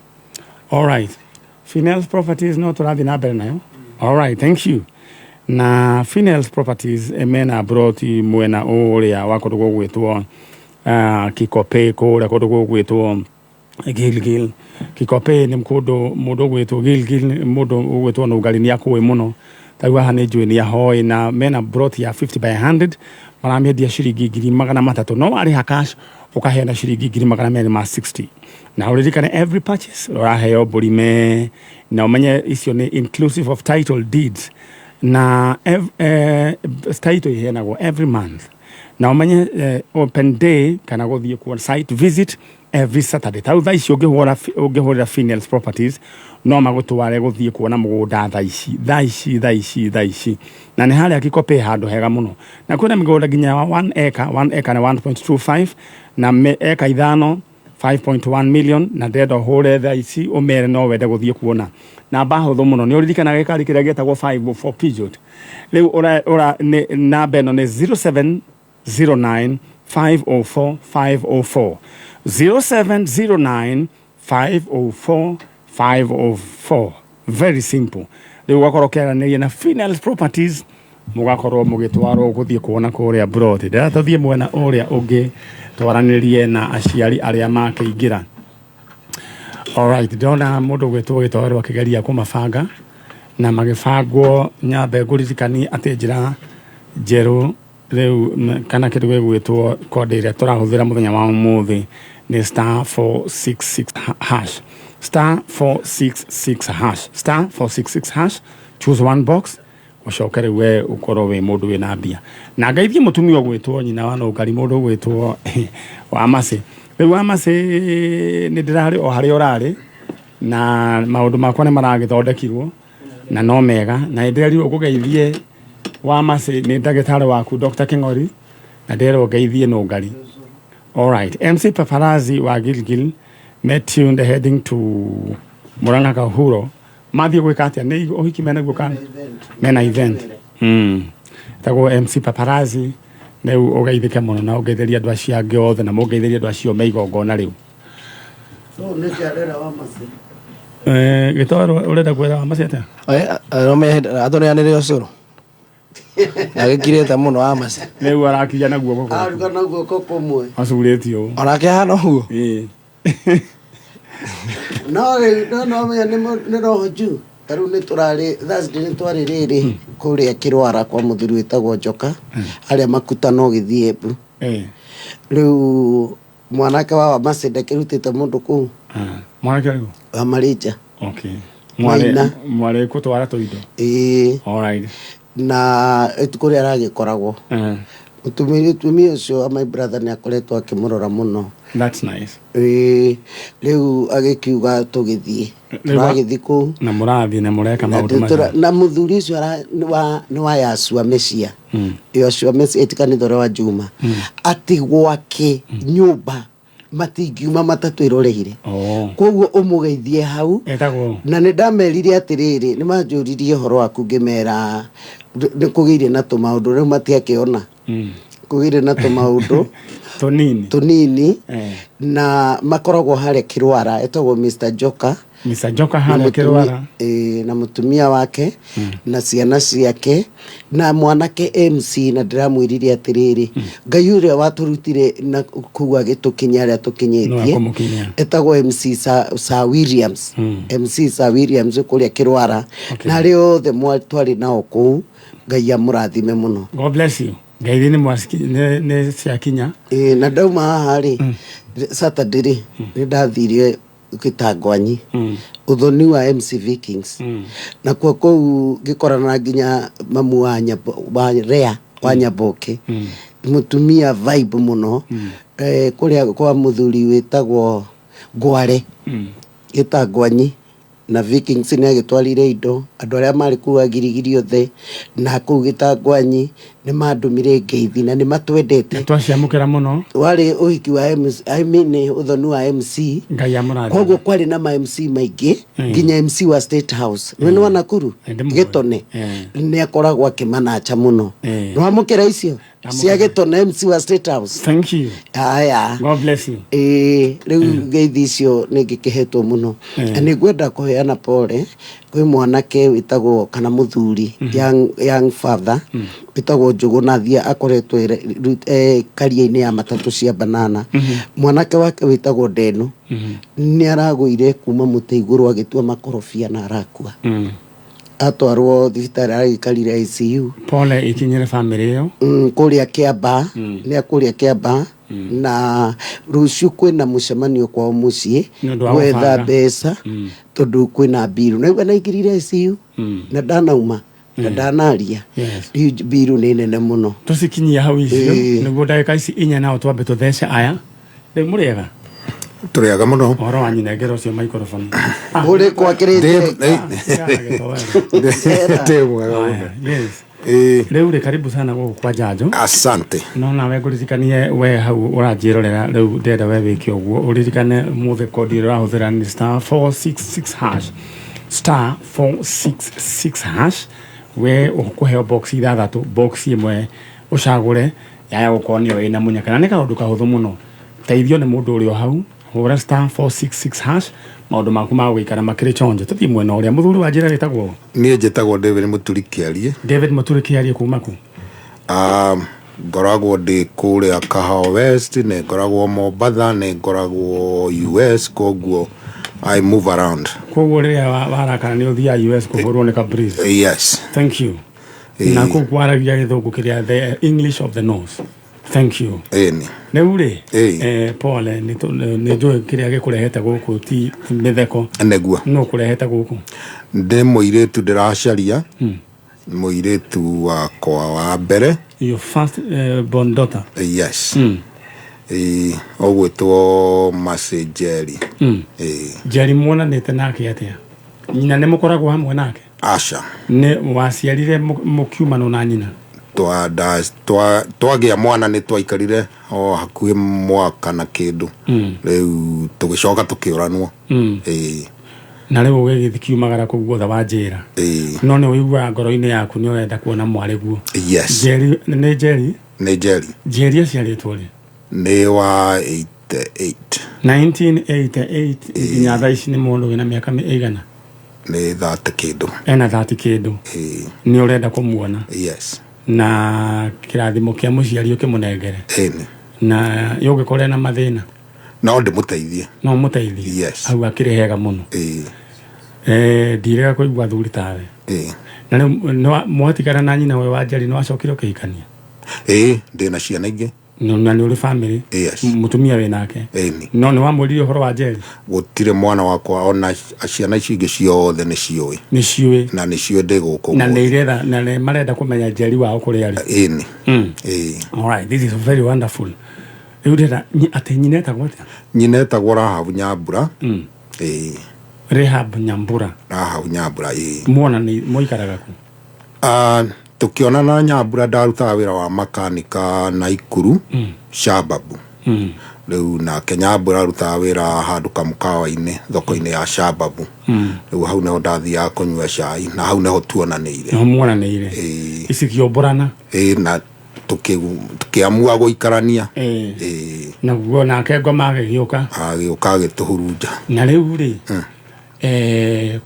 All right, Finels Properties no tũrathiĩ na mbere nayo. All right, thank you. Na Finels Properties mena broti mwena ũrĩa wa kũndũ gũgwĩtwo Kikope, kũrĩa kũndũ gũgwĩtwo Gilgil. Kikope nĩ kũndũ mũndũ ũgwĩtwo Gilgil, mũndũ ũgwĩtwo Nũngari nĩ akũĩ mũno. Tarĩu haha nĩ njũĩ nĩ ahoĩ, na mena broti ya 50 by 100, maramĩendia ciringi 300,000, no warĩha cash ũkaheana ciringi 260,000. Na ũririkane every purchase ũraheo mbũri me, na ũmenye icio nĩ inclusive of title deeds, na title iheanagwo every month. Na ũmenye open day kana gũthiĩ kuo site visit. Every Saturday ta rĩu thaa ici ũngĩhũra ũngĩhũrĩra Finels Properties no magũtware gũthiĩ kuona mũgũnda thaa ici thaa ici thaa ici thaa ici, na nĩ harĩa Kikopey handũ hega mũno, na kwĩna mĩgũnda nginya ya 1 acre. 1 acre nĩ 1.25 na eka 5 5.1 million. Na ndĩrenda ũhũre thaa ici ũmere no wende gũthiĩ kuona. Namba hũthũ mũno, nĩ ũririkanaga gĩkari kĩrĩa gĩetagwo 504 Peugeot? Rĩu ũra, ũra, nĩ namba ĩno nĩ 0709 504 504, 0709 504 504. Very simple. Rĩu ũgakorwo ũkĩaranĩria na Finels Properties, mũgakorwo mũgĩtwarwo gũthiĩ kuona kũrĩa broti. Ndĩrenda tũthiĩ mwena ũrĩa ũngĩ twaranĩrie na aciari arĩa makĩingĩra. Alright, ndĩrona mũndũ ũgwĩtwo Gĩtoero akĩgeria kũmabanga na magĩbangwo. Nyambe ngũririkanie atĩ njĩra njerũ rĩu kana kĩndũ gĩgwĩtwo code ĩrĩa tũrahũthĩra mũthenya wa ũmũthĩ nĩ star 466 hash, star 466 hash, star 466 hash. Choose one box, ũcoke rĩu we ũkorwo wĩ mũndũ wĩna mbia na ngeithie mũtumia ũgwĩtwo nyina wa nũngari, mũndũ ũgwĩtwo wa Macĩ. Rĩu wa Macĩ, nĩ ndĩrarĩ o harĩa ũrarĩ na maũndũ makwa nĩ maragĩthondekirwo na no mega, na nĩ ndĩrerirwo ngũgeithie wa Macĩ nĩ ndagĩtarĩ waku Dr. King'ori, na ndĩrerwo ngeithie nũngari. Alright, MC Paparazzi wa Gilgil met you heading to Murang'a Kahuro. Mathiĩ gwĩka atĩa? Nĩ ũhiki menaguo kana mena event? Tagwo MC Paparazzi. Rĩu ũgeithĩke mũno na ũgeithĩrie andũ acio angĩ othe na mũgeithĩrie andũ acio me igongona rĩu. Gĩtoro, ũrenda kwĩra wa Macĩ atĩa? Atũneanĩre ũcũrũ agĩkirĩte mũno wa Macĩ. Rĩu arakinya na guoko. Aruga na guoko kũmwe. Acurĩtie ũũ. Onake hana ũguo. Ĩĩ. No rĩu no menya nĩ roho juu. Ta rĩu nĩ tũrarĩ Thursday, nĩ twarĩ rĩrĩ kũrĩa Kĩrwara kwa mũthuri wĩtagwo Njoka harĩa makutano ũgĩthiĩ Embu. Rĩu mwanake wa Wamacĩ ndakĩrutĩte mũndũ kũu. Ah, mwanake ũrĩkũ? Wa Marĩnja. Okay. Maina. Mwarĩ gũtwara tũindo. Ĩĩ. Alright. Na ĩtukũ rĩrĩa aragĩkoragwo mũtumia ũcio wa my brother nĩ akoretwo akĩmũrora mũno. That's nice. Ĩĩ, rĩu agĩkiuga tũgĩthiĩ. Tũragĩthiĩ kũu. Na mũrathiĩ na mũreka na maũndũ macio. Na mũthuri ũcio nĩ wa Yashua Mesia. Yoshua Mesia ĩti kanitha ũrĩa wa Juma, atĩ gwake nyũmba matingiuma matatũ ĩroreire. Koguo ũmũgeithie hau. Etagwo? Na nĩ ndamerire atĩrĩrĩ, nĩ manjũririe ũhoro waku, ngĩmera nĩ kũgĩire na tũmaũndũ, rĩu matiakĩona kũgĩire na tũmaũndũ. Tũnini. Tũnini. Na makoragwo harĩa Kĩrwara, etagwo Mr Joka. Mr Joka na harĩa Kĩrwara. Ĩĩ, na mũtumia wake na ciana ciake na mwanake MC. Na ndĩramwĩrire atĩrĩrĩ, Ngai ũrĩa watũrutire na kũu agĩtũkinyia harĩa No tũkinyĩtie. Ekũmũkinyia. Etagwo MC Sir Williams, MC Sir Williams kũrĩa Kĩrwara. Na arĩa othe twarĩ nao kũu, Ngai amũrathime mũno. God bless you. Ngeithi nĩ ciakinya. Ĩĩ, na ndauma haha rĩ, Saturday rĩ, nĩ ndathire Gĩtangwanyi, ũthoni wa MC Vikings, nakuo kũu ngĩkorana nginya mamu wa wa Rea wa Nyamboke, mũtumia vibe mũno. Kũrĩa kwa mũthuri wĩtagwo Ngware Gĩtangwanyi, na Vikings nĩ agĩtwarire indo andũ arĩa marĩ kũu agirigiri othe na kũu Gĩtangwanyi nĩ mandũmire ngeithi na nĩ matwendete. Twaciamũkĩra mũno. Warĩ ũhiki wa MC, I mean ũthoni wa MC. Ngai amũrathime. Koguo kwarĩ na ma MC maingĩ, nginya MC wa State House nĩ wa Nakuru. Ndĩmũĩ. Gĩtone nĩ akoragwo akĩmanacha mũno. Nĩwamũkĩra icio cia Gĩtone, MC wa State House. Thank you. Aya. God bless you. Ĩĩ, rĩu ngeithi icio nĩ ngĩkĩhetwo mũno. Na nĩ ngwenda kũheana pole kwĩ mwanake wĩtagwo kana mũthuri, young father wĩtagwo Njũgũ Nathia, akoretwo karia-inĩ ya matatũ cia banana. Mwanake wake wĩtagwo Ndeno nĩ aragũire kuma mũtĩ igũrũ agĩtua makorobia na arakua. Atwarwo thibitarĩ, aragĩikarire ICU. Pole ikinyĩre family ĩyo. Kũrĩa Kĩamba, nĩ kũrĩa Kĩamba, na rũciũ kwĩna mũcemanio kwao mũciĩ Nĩ ũndũ wa gwetha gũbanga. mbeca tondũ kwĩna mbiru. Naigua naingĩrire ICU na ndanauma na ndanaria. Rĩu mbiru nĩ nene mũno. Tũcikinyie hau icio. Nĩguo ndagĩka ici 4 nao twambe tũthece aya. Rĩu mũrĩega? Tũrĩaga mũno. Ũhoro wa nyinengera ũcio microphone. Ũrĩ kwakĩrĩte. Ndĩ mwega mũno. Yes. Ĩĩ. Rĩu rĩ karibu sana gũkũ kwa Njanjo. Asante. No nawe ngũririkanie we hau ũranjĩrorera rĩu ndĩrenda we wĩke ũguo ũririkane mũthĩ kodi ĩrĩa ũrahũthĩra nĩ star 466 hash, star 466 hash. We ũkũheo box ithathatũ, box ĩmwe ũcagũre yaya gũkorwo nĩyo ĩna mũnyaka, na nĩ kaũndũ kahũthũ mũno. Teithio nĩ mũndũ ũrĩ o hau, hũra star 466 hash, maũndũ maku ma gũikara makĩrĩ chonjo. Tũthiĩ mwena ũrĩa mũthuri wa njĩra wĩtagwo. Niĩ njĩtagwo David Mũturi Kĩarie. David Mũturi Kĩarie kuma kũ? Ngoragwo ndĩ kũrĩa Kahawa West, nĩ ngoragwo Mombatha, nĩ ngoragwo US, koguo I move around. Koguo rĩrĩa warakara nĩ ũthiaga US kũhũrwo nĩ ka breeze. Yes. Thank you. Na kũu kwaragia gĩthũngũ kĩrĩa, the English of the North. Thank you. Ĩni. Rĩu rĩ, Ĩĩ. Pole, nĩ njũĩ kĩrĩa gĩkũrehete gũkũ ti mĩtheko. Nĩguo. Nũ kũrehete gũkũ? Ndĩ mũirĩtu ndĩracaria, mũirĩtu wakwa wa mbere. Your first born daughter. Yes. Ĩĩ, ũgwĩtwo Mercy Njeri. Ĩĩ. Njeri muonanĩte nake atĩa? Nyina nĩ mũkoragwo hamwe nake? Aca. Nĩ waciarire mũkiumanwo na nyina? Twagĩa mwana nĩ twaikarire o hakuhĩ mwaka na kĩndũ. Rĩu tũgĩcoka tũkĩũranwo. Ĩĩ. Na rĩu ũgĩgĩthiĩ kiumagara kũu guothe wa njĩra. Ĩĩ. No nĩ ũiguaga ngoro-inĩ yaku nĩ ũrenda kuona mwarĩ guo. Yes. Njeri nĩ Njeri? Nĩ Njeri. Njeri aciarĩtwo rĩ? Nĩ wa 88. 1988 nginya thaa ici nĩ mũndũ wĩna mĩaka ĩigana? Nĩ 30 kĩndũ. Ena 30 kĩndũ. Ĩĩ. Nĩ ũrenda kũmuona. Yes. Na kĩrathimo kĩa mũciari ũkĩmũnengere. Ĩni. Na yũngĩkorwo ena mathĩna? No ndĩmũteithie. No mũteithie? Yes. Hau akĩrĩ hega mũno. Ĩĩ. Ndirega kũigua athuri tawe. Ĩĩ. Na rĩu mwatigana na nyina we wa Njeri nĩ wacokire ũkĩhikania? Ĩĩ, ndĩna ciana ingĩ. Na nĩ ũrĩ family? Yes. Mũtumia wĩ nake? Ĩni. No nĩ wamwĩrire ũhoro wa Njeri? Gũtirĩ mwana wakwa ona ciana ici ingĩ ciothe nĩ ciũĩ. Nĩ ciũĩ. Na nĩ ciũĩ ndĩ gũkũ. Na nĩ iretha, na nĩ marenda kũmenya Njeri wao kũrĩa arĩ. Ĩni. Ĩĩ. All right, this is very wonderful. Rĩu ndĩrenda atĩ nyina etagwo atĩa? Nyina etagwo Rahabu Nyambura. Ĩĩ. Rahab Nyambura. Rahabu Nyambura, ĩĩ. Muona nĩ mũikaraga kũ? Tũkĩonana Nyambura ndarutaga wĩra wa makanika Naikuru, Shababu. Rĩu nake Nyambura arutaga wĩra handũ kamũkawa-inĩ thoko-inĩ ya Shababu. Rĩu hau nĩho ndathiaga kũnyua cai na hau nĩho tuonanĩire. Nĩho muonanĩire. Ĩĩ. Icikĩũmbũrana. Ĩĩ, na tũkĩamua gũikarania. Ĩĩ. Naguo nake ngoma agĩgĩũka. Agĩũka agĩtũhurunja. Na rĩu rĩ,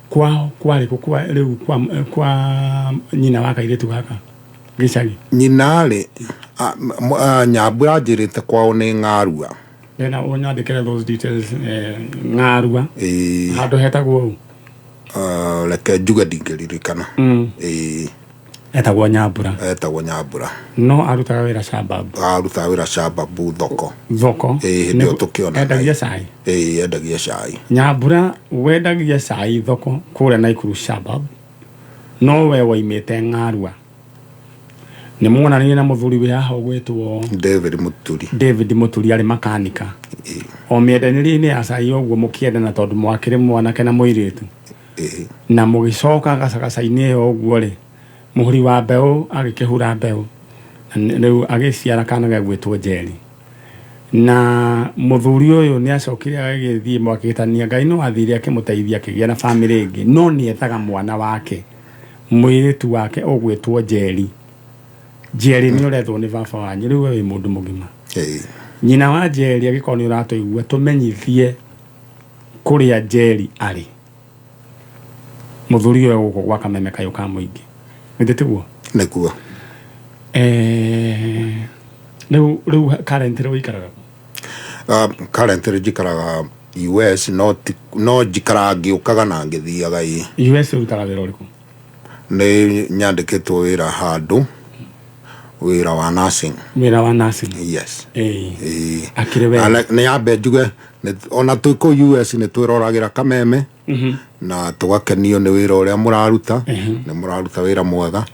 kwao kwarĩ kũ? Kwa rĩu kwa nyina wa kairĩtu gaka gĩcagi? Nyina rĩ, Nyambura anjĩrĩte kwao nĩ Ng'arua. Ndĩna ũnyandĩkĩre those details, Ng'arua. Ĩĩ. Handũ hetagwo ũũ? Reke njuge ndingĩririkana. Ĩĩ. Etagwo Nyambura. Etagwo Nyambura. No arutaga wĩra Shababu. Arutaga wĩra Shababu thoko. Thoko. Ĩĩ, hĩndĩ ĩyo tũkĩonana. Endagia cai. Ĩĩ, endagia cai. Nyambura wendagia cai thoko kũrĩa Naikuru Shabab. No we waimĩte Ng'arua. Nĩ muonanire na mũthuri wĩ haha ũgwĩtwo David Mũturi. David Mũturi arĩ makanika. O mĩendanĩrie-inĩ ya cai ũguo mũkĩendana tondũ mwakĩrĩ mwanake na mũirĩtu. Na mũgĩcoka gacagaca-inĩ ĩyo ũguo rĩ, mũhuri wa mbeũ agĩkĩhura mbeũ. Na rĩu agĩciara kana gegwĩtwo Njeri. Na mũthuri ũyũ nĩ acokire agĩthiĩ mwakĩtania, Ngai no athire akĩmũteithia akĩgĩa na famĩlĩ ĩngĩ, no nĩ ethaga mwana wake, mũirĩtu wake ũgwĩtwo Njeri. Njeri nĩ ũrethwo nĩ baba wanyu, rĩu we wĩ mũndũ mũgima. Nyina wa Njeri angĩkorwo nĩ ũratũigua, tũmenyithie kũrĩa Njeri arĩ. Mũthuri ũyũ gũkũ gwa Kameme kayũ ka mũingĩ. Githĩ tiguo? Nĩguo. Rĩu currently ũikaraga kũ? Currently njikaraga US, no njikaraga ngĩũkaga na ngĩthiaga ĩ. US ũrutaga wĩra ũrĩkũ? Nĩ nyandĩkĩtwo wĩra handũ, wĩra wa nursing. Wĩra wa nursing? Yes. Ĩĩ. Akĩrĩ wega. Nĩ yambe njuge, ona twĩ kũu US nĩ twĩroragĩra Kameme, na tũgakenio nĩ wĩra ũrĩa mũraruta, nĩ mũraruta wĩra mwega,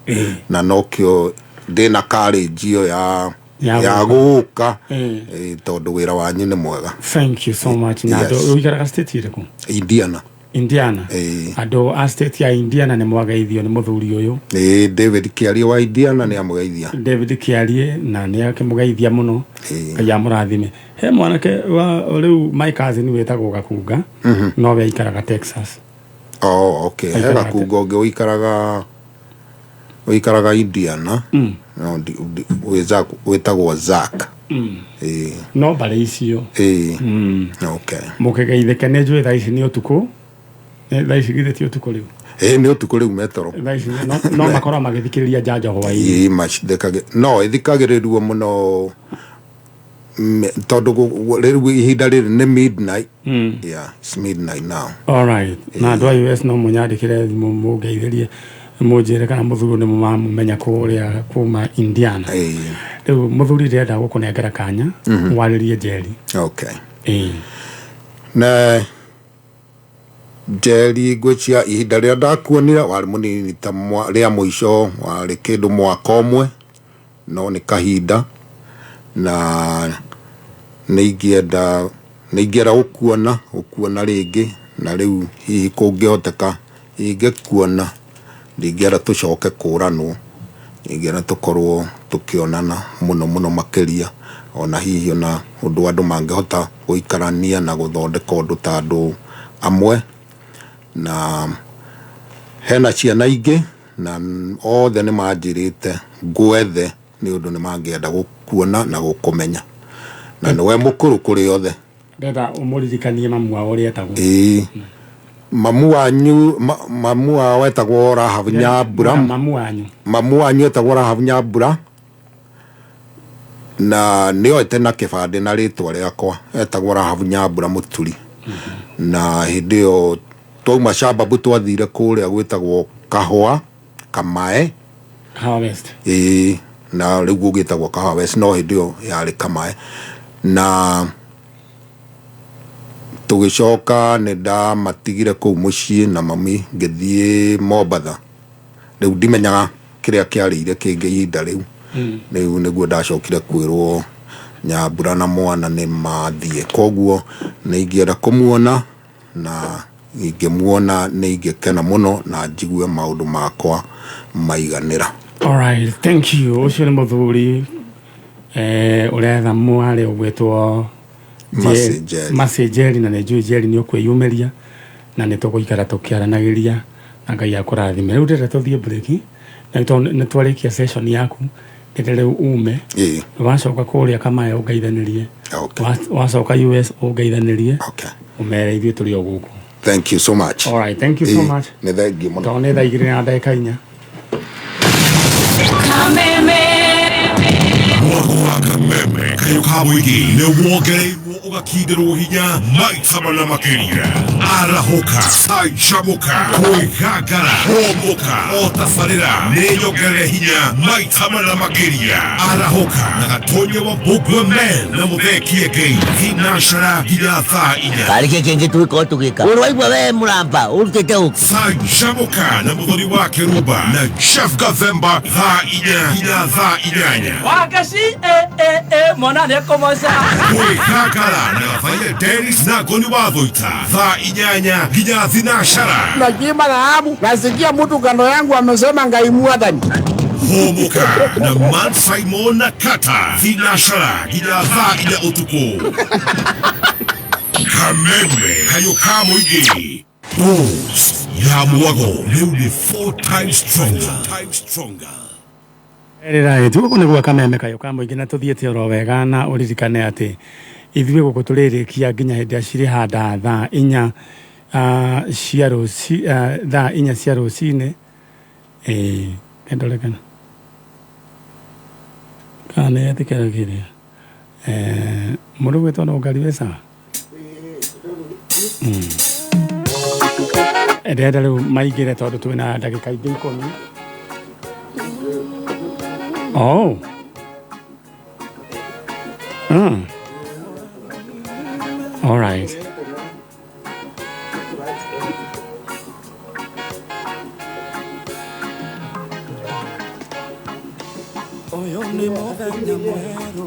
na nokĩo ndĩna courage ĩyo ya Ya ya gũka. Ĩĩ. Tondũ wĩra wanyu nĩ mwega. Thank you so much. Na Yes. andũ ũikaraga state ĩrĩkũ? Indiana. Indiana. Ĩĩ. Andũ a state ya Indiana nĩ mwageithio nĩ mũthuri ũyũ. Ĩĩ, David Kĩarie wa Indiana nĩ amũgeithia. David Kĩarie na nĩ akĩmũgeithia mũno. Ĩĩ. Ngai amũrathime. He mwanake wa rĩu my cousin wĩtagwo Gakunga, nowe aikaraga Texas. Oh, okay. He Aikaraga Gakunga ũngĩ ũikaraga Indiana. No, wĩtagwo Zack. Ĩĩ. No mbarĩ icio. Ĩĩ. Okay. Mũkĩgeithĩke, nĩ njũĩ thaa ici nĩ ũtukũ. Thaa ici githĩ ti ũtukũ rĩu? Ĩĩ, nĩ ũtukũ rĩu metoro. Thaa ici no makorwo magĩthikĩrĩria njanjo hwaĩ-inĩ. Ĩĩ, no ĩthikagĩrĩrio mũno tondũ rĩu ihinda rĩrĩ nĩ midnight. Yeah, it's midnight now. Alright. Na andũ a US no mũnyandĩkĩre thimũ mũngeithĩrie, mũnjĩre kana mũthuri nĩ mũmamũmenya kũrĩa kuma Indiana. Ĩĩ. Rĩu mũthuri ndĩrenda gũkũnengera kanya warĩrie Njeri. Okay. Ĩĩ. Na Njeri, ngwĩcia ihinda rĩrĩa ndakuonire warĩ mũnini ta rĩa mũico warĩ kĩndũ mwaka ũmwe, no nĩ kahinda na nĩ ingĩenda gũkuona rĩngĩ, na rĩu hihi kũngĩhoteka ingĩkuona ndingĩenda tũcoke kũranwo, ingĩenda tũkorwo tũkĩonana mũno mũno makĩria, ona hihi ona ũndũ andũ mangĩhota gũikarania na gũthondeka ũndũ ta andũ amwe. Na hena ciana ingĩ na othe nĩ manjĩrĩte ngwethe nĩ ũndũ nĩ mangĩenda gũkuona na gũkũmenya, na nĩwe mũkũrũ kũrĩ othe. Ndĩrenda ũmũririkanie mamu wao ũrĩa etagwo. Ĩĩ, mamu wanyu mamu wao etagwo Rahabu Nyambura. Mamu wanyu. Mamu wanyu etagwo Rahabu Nyambura na nĩoete na kĩbandĩ na rĩtwa rĩakwa etagwo Rahabu Nyambura Mũturi. Na hĩndĩ ĩyo twauma Shababu twathire kũrĩa gwĩtagwo Kahũa Kamae. Kahawa West. Ĩĩ, na rĩu gũgĩtagwo Kahawa West, no hĩndĩ ĩyo yarĩ Kamae. Na tũgĩcoka nĩ ndamatigire kũu mũciĩ na mami ngĩthiĩ Mombatha. Rĩu ndimenyaga kĩrĩa kĩarĩire kĩngĩ ihinda rĩu. Rĩu nĩguo ndacokire kwĩrwo Nyambura na mwana nĩ mathiĩ, koguo nĩ ingĩenda kũmuona, na ingĩmuona nĩ ingĩkena mũno na njigue maũndũ makwa maiganĩra. Alright, thank you. Ũcio nĩ mũthuri ũretha mwarĩ ũgwĩtwo Mercy Njeri. Mercy Njeri, na nĩ njũĩ Njeri nĩ ũkwĩyumĩria na nĩ tũgũikara tũkĩaranagĩria na Ngai akũrathime. Rĩu ndĩrenda tũthiĩ break na tondũ nĩ twarĩkia session yaku, ndĩrenda rĩu ume. Wacoka kũrĩa Kamae ũngeithanĩrie. Wacoka US ũngeithanĩrie. Ũmere ithuĩ tũrĩ o gũkũ. Thank you so much. All right, thank you so much. Nĩ thengiũ mũno. Tondũ nĩ thaa 2:04. Mwako wa Kameme kayo ka mũingĩ nĩ wongereirwo ũgakindĩrwo hinya maita mana makĩria. Arahũka, canjamũka, kwĩgangara, hũmũka, o tabarĩra nĩ nyongerere hinya maita mana makĩria. Arahũka na Gatonye wa Mbũngwe Men na Mũthee Kĩengei, thinacara nginya thaa 4. Karä kä kä ngä tå gä korwo tå gä ka å rwaigua we må ramba å rutä te å Canjamũka na Mũthoni wa Kĩrumba na Jeff Gathemba, thaa 4 nginya thaa 8. Wakaci eh eh eh mwana nĩ kũmoca. Kwĩgangara na Gathaia Dennis na Ngoni wa Thũita, thaa 8 nginya thinacara. Nachimba dhahabu, nasikia mtu kando yangu amesema Ngai mwathani. Hũmũka na Man Simon na Kata, thinacara nginya thaa 4 ũtukũ. Kameme kayo ka mũingĩ. Boost ya mwago rĩu nĩ four times stronger. Rĩra gũkũ nĩ gwa Kameme kayo ka mũingĩ, na tũthiĩte oro wega, na ũririkane atĩ ithuĩ gũkũ tũrĩrĩkia nginya hĩndĩ ĩrĩa cirĩhanda thaa 4 cia rũci, thaa 4 cia rũcinĩ. Ĩĩ, kendore kana kana nĩ etĩkĩra kĩrĩa mũndũ gwĩtwo no ngari wĩ sawa. Ndĩrenda rĩu maingĩre tondũ twĩna ndagĩka ingĩ 10. Oh. All right. Mũthenya mwerũ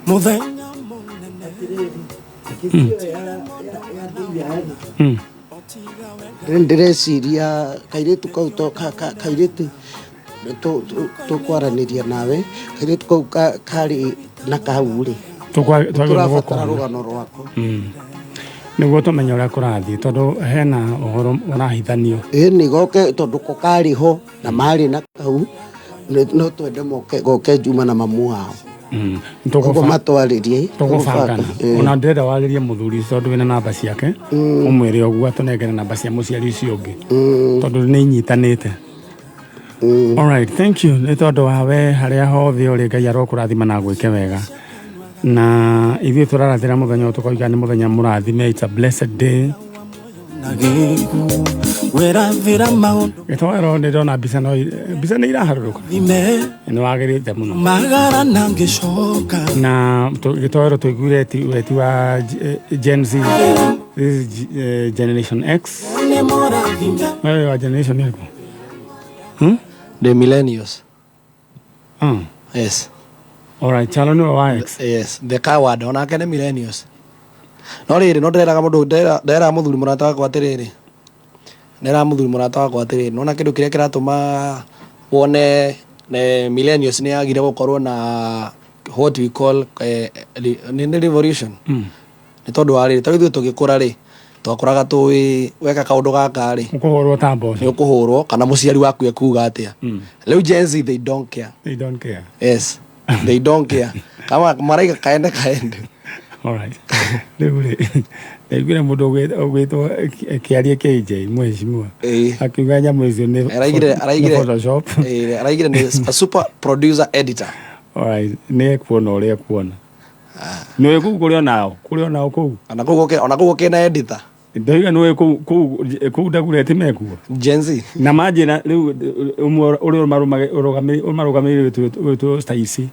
Mũthenya Rĩu ndĩreciria kairĩtu kau to kairĩtu tũkwaranĩria nawe, kairĩtu kau karĩ na kau rĩ, Twagĩrĩirwo tũrabatara gũkorwo. Rũgano rwako. Nĩguo tũmenye ũrĩa kũrathiĩ, tondũ hena ũhoro ũrahithanio. Ĩ nĩ goke, tondũ ko karĩ ho na marĩ na kau, no twende moke, goke Juma na mamu wao. Koguo matwarĩrie. Tũgũbangana. Ĩ. Ona ndĩrenda warĩrie mũthuri ũcio, tondũ wĩna namba ciake, ũmwĩre ũguo atũnengere namba cia mũciari ũcio ũngĩ, tondũ nĩ inyitanĩte. Alright, thank you nĩ tondũ wa we harĩa hothe ũrĩ. Ngai arokũrathima na gwĩke wega. Na ithuĩ tũrarathĩra mũthenya ũyũ, tũkoiga nĩ mũthenya mũrathime. It's a blessed day. Na gĩkuũ wĩrathĩra maũndũ. Gĩtoero, nĩ ndona mbica, no mbica nĩ iraharũrũka. Thime. Nĩ wagĩrĩte mũno. Magara na ngĩcoka. Na gĩtoero tũiguire ti weti wa Gen Z. This is Generation X. Nĩ mũrathime. Wewe wa generation ĩrĩkũ? The millennials. Yes. Alright, Chalo nĩwe wa X. Yes, the coward onake nĩ millennials. No rĩrĩ, no ndĩreraga mũndũ, ndĩreraga mũthuri mũrata wakwa atĩrĩrĩ, ndĩreraga mũthuri mũrata wakwa atĩrĩrĩ, nona kĩndũ kĩrĩa kĩratũma wone millennials nĩ yagire gũkorwo na what we call nĩ revolution, nĩ tondũ wa rĩrĩ, tarĩu ithuĩ tũgĩkũra rĩ, twakũraga tũĩ weka kaũndũ gaka rĩ, ũkũhũrwo ta mboco. Nĩ ũkũhũrwo kana mũciari waku ekuga atĩa. Rĩu Gen Z, they don't care. They don't care. Yes, they don't care, kama maraiga kaende kaende. Alright. Rĩu rĩ, ndaiguire mũndũ ũgwĩtwo kĩarie KJ mheshimiwa akiuga nyamũ icio nĩ araigire nĩ araigire Photoshop. Araigire nĩ a super producer editor. Alright, nĩ ekuona ũrĩa ekuona. Nĩ kũu kũrĩ onao, kũrĩ onao kũu. Ona kũu ona kũu kĩna editor. Ndoiga nĩ kũu kũu kũu ndagurete mekuo. Gen Z. Na manjĩra rĩu ũmwe ũrĩa ũmarũgamĩrĩire wĩtwo Stacy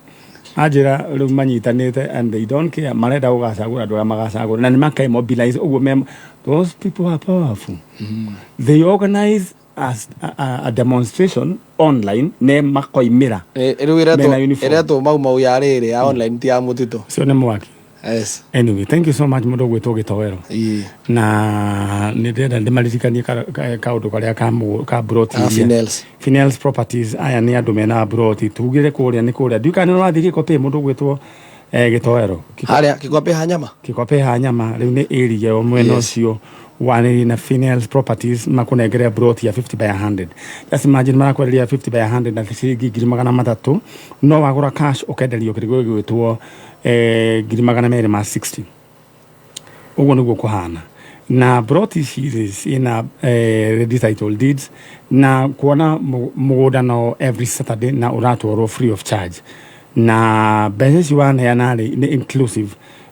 anjĩra rĩu manyitanĩte and they don't care, marenda gũgacagũra andũ arĩa magacagũra na nĩ makaimobilize ũguo me. Those people are powerful. They organize a demonstration online ne makoimĩra. Rĩu Mena uniform. ĩretwo mau mau ya rĩrĩ ya online, ti ya mũtitũ. Ũcio nĩ mwaki. Yes. Anyway, thank you so much mũndũ ũgwĩtwo Gĩtoero. Na nĩ ndĩrenda ndĩmaririkanie kaũndũ karĩa ka broti Ah, iria. Finels. Finels Properties, aya nĩ andũ mena broti tugire kũrĩa nĩ kũrĩa, ndiũĩ kana nĩ ũrathiĩ Gĩkopĩ, mũndũ ũgwĩtwo Gĩtoero. Harĩa Gĩkopĩ ha nyama. Gĩkopĩ ha nyama, rĩu nĩ area o mwena ũcio wanĩrĩrie na Finels Properties makũnengere broti ya 50 by 100. Just imagine, marakwenderia 50 by 100 na ciringi 300,000, no wagũra cash ũkenderio kĩndũ gĩgwĩtwo 260,000. Ũguo nĩguo kũhana na broti ici rĩ, ciĩna ready title deeds na kuona mũgũnda no every Saturday na ũratwarwo free of charge, na mbeca ici waneana rĩ, nĩ inclusive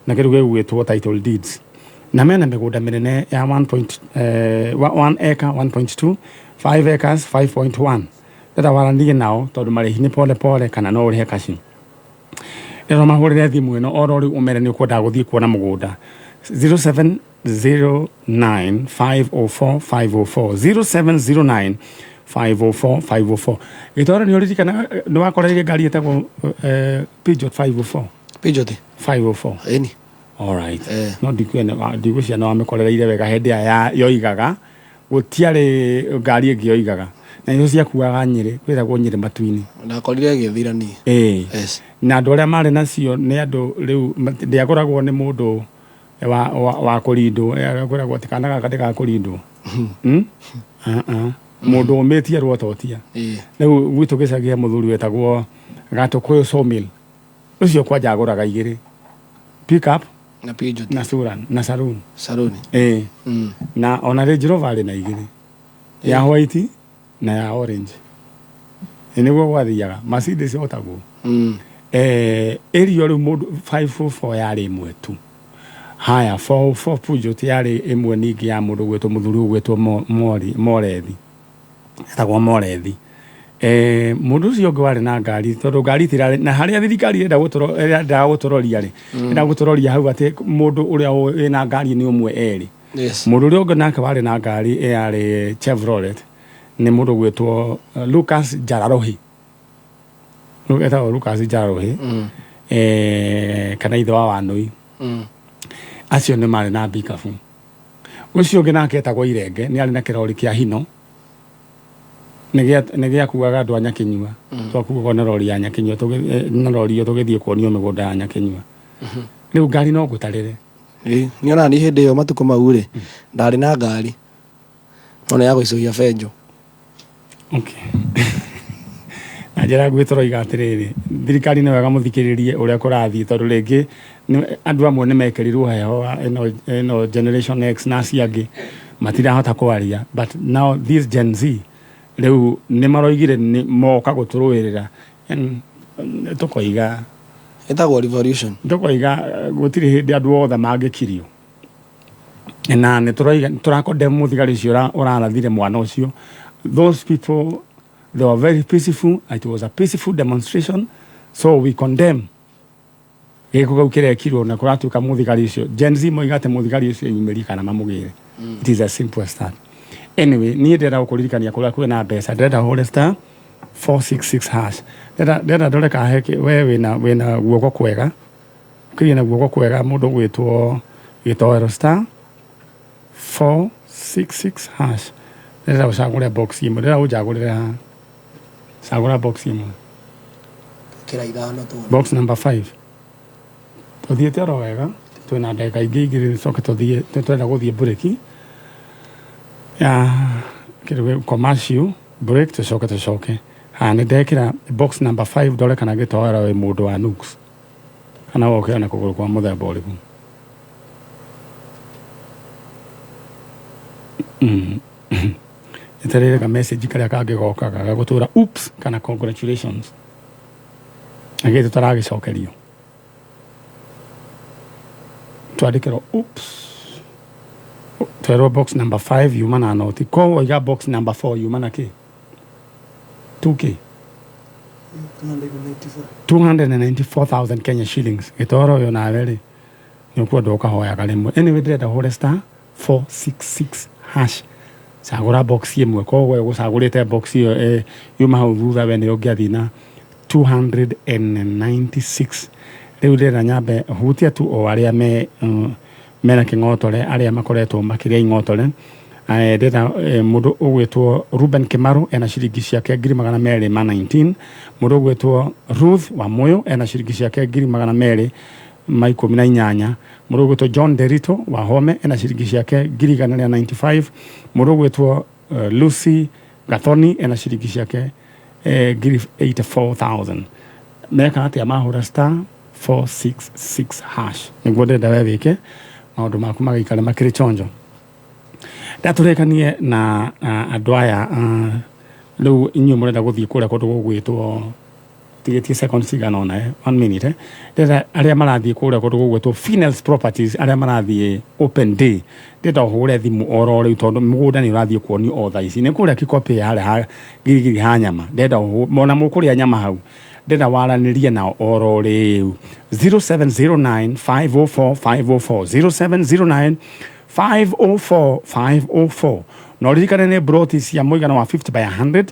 na kĩndũ gĩgwĩtwo title deeds. Na mena mĩgũnda mĩnene ya 1 point, 1 acre, 1.2, 5 acres, 5.1. Ndĩrenda waranĩrie nao tondũ marĩhi nĩ pole pole kana no ũrĩhe kaci. Rĩrĩa mahũrĩre thimũ ĩno oro rĩu ũmere nĩ ũkwendaga gũthiĩ kuona mũgũnda, 0709 504 504, 0709 504 504. Gĩtoro, nĩ ũririkanaga nĩ wakoreire ngari ĩtagwo Peugeot 504? Peugeot 504. Ĩni. Alright. No ndigwĩciria no wamĩkorereire wega hĩndĩ ĩrĩa yoigaga gũtiarĩ ngari ĩngĩ yoigaga na icio ciakuaga Nyĩrĩ, kwĩtagwo Nyĩrĩ matu-inĩ. Ndakorire ĩgĩthira niĩ. Ĩĩ. Yes. Na andũ arĩa marĩ nacio nĩ andũ rĩu ndĩakoragwo nĩ mũndũ wa kũrindwo, akoragwo atĩ kana gaka ndĩgakũrindwo. Ah-ah. Mũndũ ũmĩtie rwototia. Rĩu gwitũ gĩcagi he mũthuri wetagwo Gatũkũyũ Sawmill, ũcio kwanja agũraga igĩrĩ, pick up na Peugeot na Suran na Saloon. Saruni. Ĩĩ. Na ona Range Rover arĩ na igĩrĩ, ya white na ya orange. Ĩ nĩguo gwathiaga Mercedes otagwo ĩrio rĩu mũndũ 544 yarĩ ĩmwe tu. Haya, 404 Peugeot yarĩ ĩmwe ningĩ ya mũndũ gwĩtwo mũthuri ũgwĩtwo Mori Morethi, etagwo Morethi. Mũndũ ũcio ũngĩ warĩ na ngari, tondũ ngari itirarĩ na harĩa thirikari ĩrendaga gũtũroria rĩ, ĩrendaga gũtũroria hau atĩ mũndũ ũrĩa wĩna ngari nĩ ũmwe erĩ. Mũndũ ũrĩa ũngĩ nake warĩ na ngari yarĩ Chevrolet nĩ mũndũ gwĩtwo Lucas Jararohi. Etagwo Lucas Njararohi, kana ithe wa Wanui. Acio nĩ marĩ na mbikabu. Ũcio ũngĩ nake etagwo Irenge, nĩ arĩ na kĩrori kĩa hino, nĩ gĩakuaga andũ a Nyakinyua. Twakuagwo na rori ya Nyakinyua, na rori ĩyo tũgĩthiĩ kuonio mĩgũnda ya Nyakinyua. Rĩu ngari no ngũtarĩre. Ĩĩ, niĩ ona niĩ hĩndĩ ĩyo matukũ mau rĩ, ndarĩ na ngari no nĩ ya gũicũhia benjũ. Okay. Na njĩra nguhĩ tũroiga atĩrĩrĩ, thirikari nĩ wega mũthikĩrĩrie ũrĩa kũrathiĩ, tondũ rĩngĩ andũ amwe nĩ mekĩrirwo heho ĩno Generation X na acio angĩ matirahota kwaria, but now this Gen Z rĩu nĩ maroigire nĩ moka gũtũrũĩrĩra. Tũkoiga Ĩtagwo revolution. Tũkoiga gũtirĩ hĩndĩ andũ othe mangĩkirio, na nĩ tũroiga tũrakondem mũthigari ũcio ũrarathire mwana ũcio. Those people, they were very peaceful. It was a peaceful demonstration, so we condemn gĩko kĩu kĩrekirwo na kũratuĩka mũthigari ũcio. Gen Z moiga atĩ mũthigari ũcio eyumĩrie kana mamũgĩre. It is as simple as that. Anyway, niĩ ndĩrenda gũkũririkania kũrĩa kwĩna mbeca. Ndĩrenda ũhũre *466#. Ndĩrenda ndore kahe we wĩna guoko kwega, ũkĩgĩa na guoko kwega, mũndũ ũgwĩtwo Gĩtoero. *466#. Ndĩrenda ũcagũre box ĩmwe, ndĩrenda ũnjagũrĩre haha. Cagũra box ĩmwe. Kĩra ithano tu. Box number 5. Tũthiĩte oro wega, twĩna ndagĩka ingĩ igĩrĩ coke tũthiĩ, tũrenda gũthiĩ break ya kĩndũ commercial break, tũcoke haha. Nĩ ndekĩra box number 5, ndore kana Gĩtoero wĩ mũndũ wa nuks kana wokĩra na kũgũrũ kwa mũthemba ũrĩkũ. Eterere ka message karĩa kangĩgokaga gagũtũra oops kana congratulations, na gĩtũ tũtaragĩcokerio twandĩkĩrwo oops, twerwo box number 5 yuma na noti. Koguo iga box number 4 yuma na kĩ? 2K, 294,000 Kenya shillings. Gĩtoro ũyũ nawe rĩ, nĩ ũkwenda ũkahoyaga rĩmwe. Anyway, ndĩrenda ũhũre *466#, cagũra box ĩmwe. Koguo ũgũcagũrĩte box ĩyo yuma hau thutha, we nĩ ũngĩathiĩ na 296. Rĩu ndĩrenda nyambe hutia tu o arĩa me mena kĩng'otore, arĩa makoretwo makĩrĩa ing'otore. Ndĩrenda mũndũ ũgwĩtwo Ruben Kimaru ena ciringi ciake 219,000. Mũndũ ũgwĩtwo Ruth Wamuyu ena ciringi ciake 218,000. Mũndũ ũgwĩtwo John Derito wa Home ena ciringi ciake 195,000. Mũndũ ũgwĩtwo Lucy Gathoni ena ciringi ciake 84,000. Meka atĩa? Mahũra *466# nĩguo ndĩrenda we wĩke maũndũ maku magaikare makĩrĩ chonjo. Ndatũrĩkanie na andũ aya. Rĩu inyuĩ mũrenda gũthiĩ kũrĩa kũndũ gũgwĩtwo, tigĩtie second cigana ũna, one minute. Ndĩrenda arĩa marathiĩ kũrĩa kũndũ gũgwĩtwo Finels Properties, arĩa marathiĩ open day, ndĩrenda ũhũre thimũ oro rĩu, tondũ mũgũnda nĩ ũrathiĩ kuonio o thaa ici. Nĩ kũrĩa Kikopĩ, harĩa ha girigiri ha nyama. Ndĩrenda mona mũkũrĩa nyama hau, ndĩrenda waranĩrie nao oro rĩu, 0709 504 504, 0709 504 504. Na ũririkane nĩ broti cia mũigana wa 50 by 100,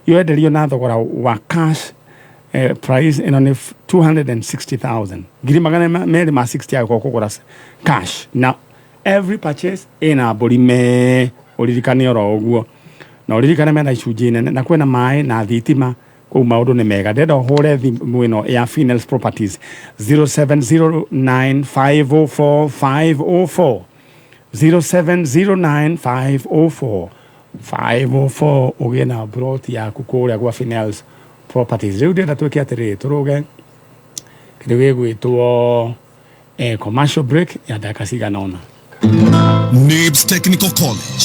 yoenderio na thogora wa cash price ĩno nĩ 260,000, 260,000 agĩkorwo kũgũra cash, na every purchase ĩna mbũri me, ũririkane oro ũguo. Na ũririkane mena icunjĩ nene na kwĩna maĩ na thitima kũu, maũndũ nĩ mega. Ndĩrenda ũhũre thimũ ĩno ya Finels Properties, 0709 504 504, 0709 504 504, ũgĩe na broti yaku kũrĩa gwa Finels Properties. Rĩu ndĩrenda twĩke atĩrĩrĩ, tũrũge kĩndũ gĩgwĩtwo commercial break ya ndagĩka cigana ũna. NIBS Technical College.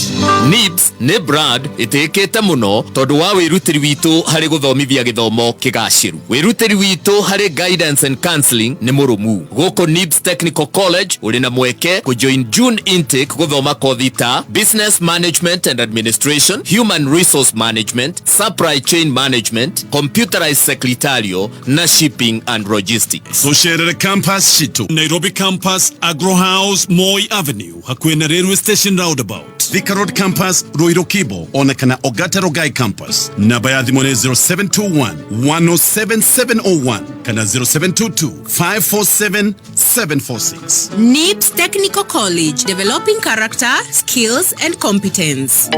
NIBS nĩ brand ĩtĩkĩte mũno tondũ wa wĩrutĩri witũ harĩ gũthomithia gĩthomo kĩgacĩru. Wĩrutĩri witũ harĩ guidance and counseling nĩ mũrũmu. Gũkũ NIBS Technical College ũrĩ na mweke kũjoin June intake gũthoma kothi ta Business Management and Administration, Human Resource Management, Supply Chain Management, Computerized Secretarial na Shipping and Logistics. Tucerere campus citu: Nairobi campus, Agro House, Moi Avenue, hakuhĩ na Railway Station roundabout; Thika Road campus. Ruiru Kibo ona kana Ogata Rongai campus. Namba ya thimũ nĩ 0721 107 701 kana 0722 547 746. NIBS Technical College, developing character, skills and competence.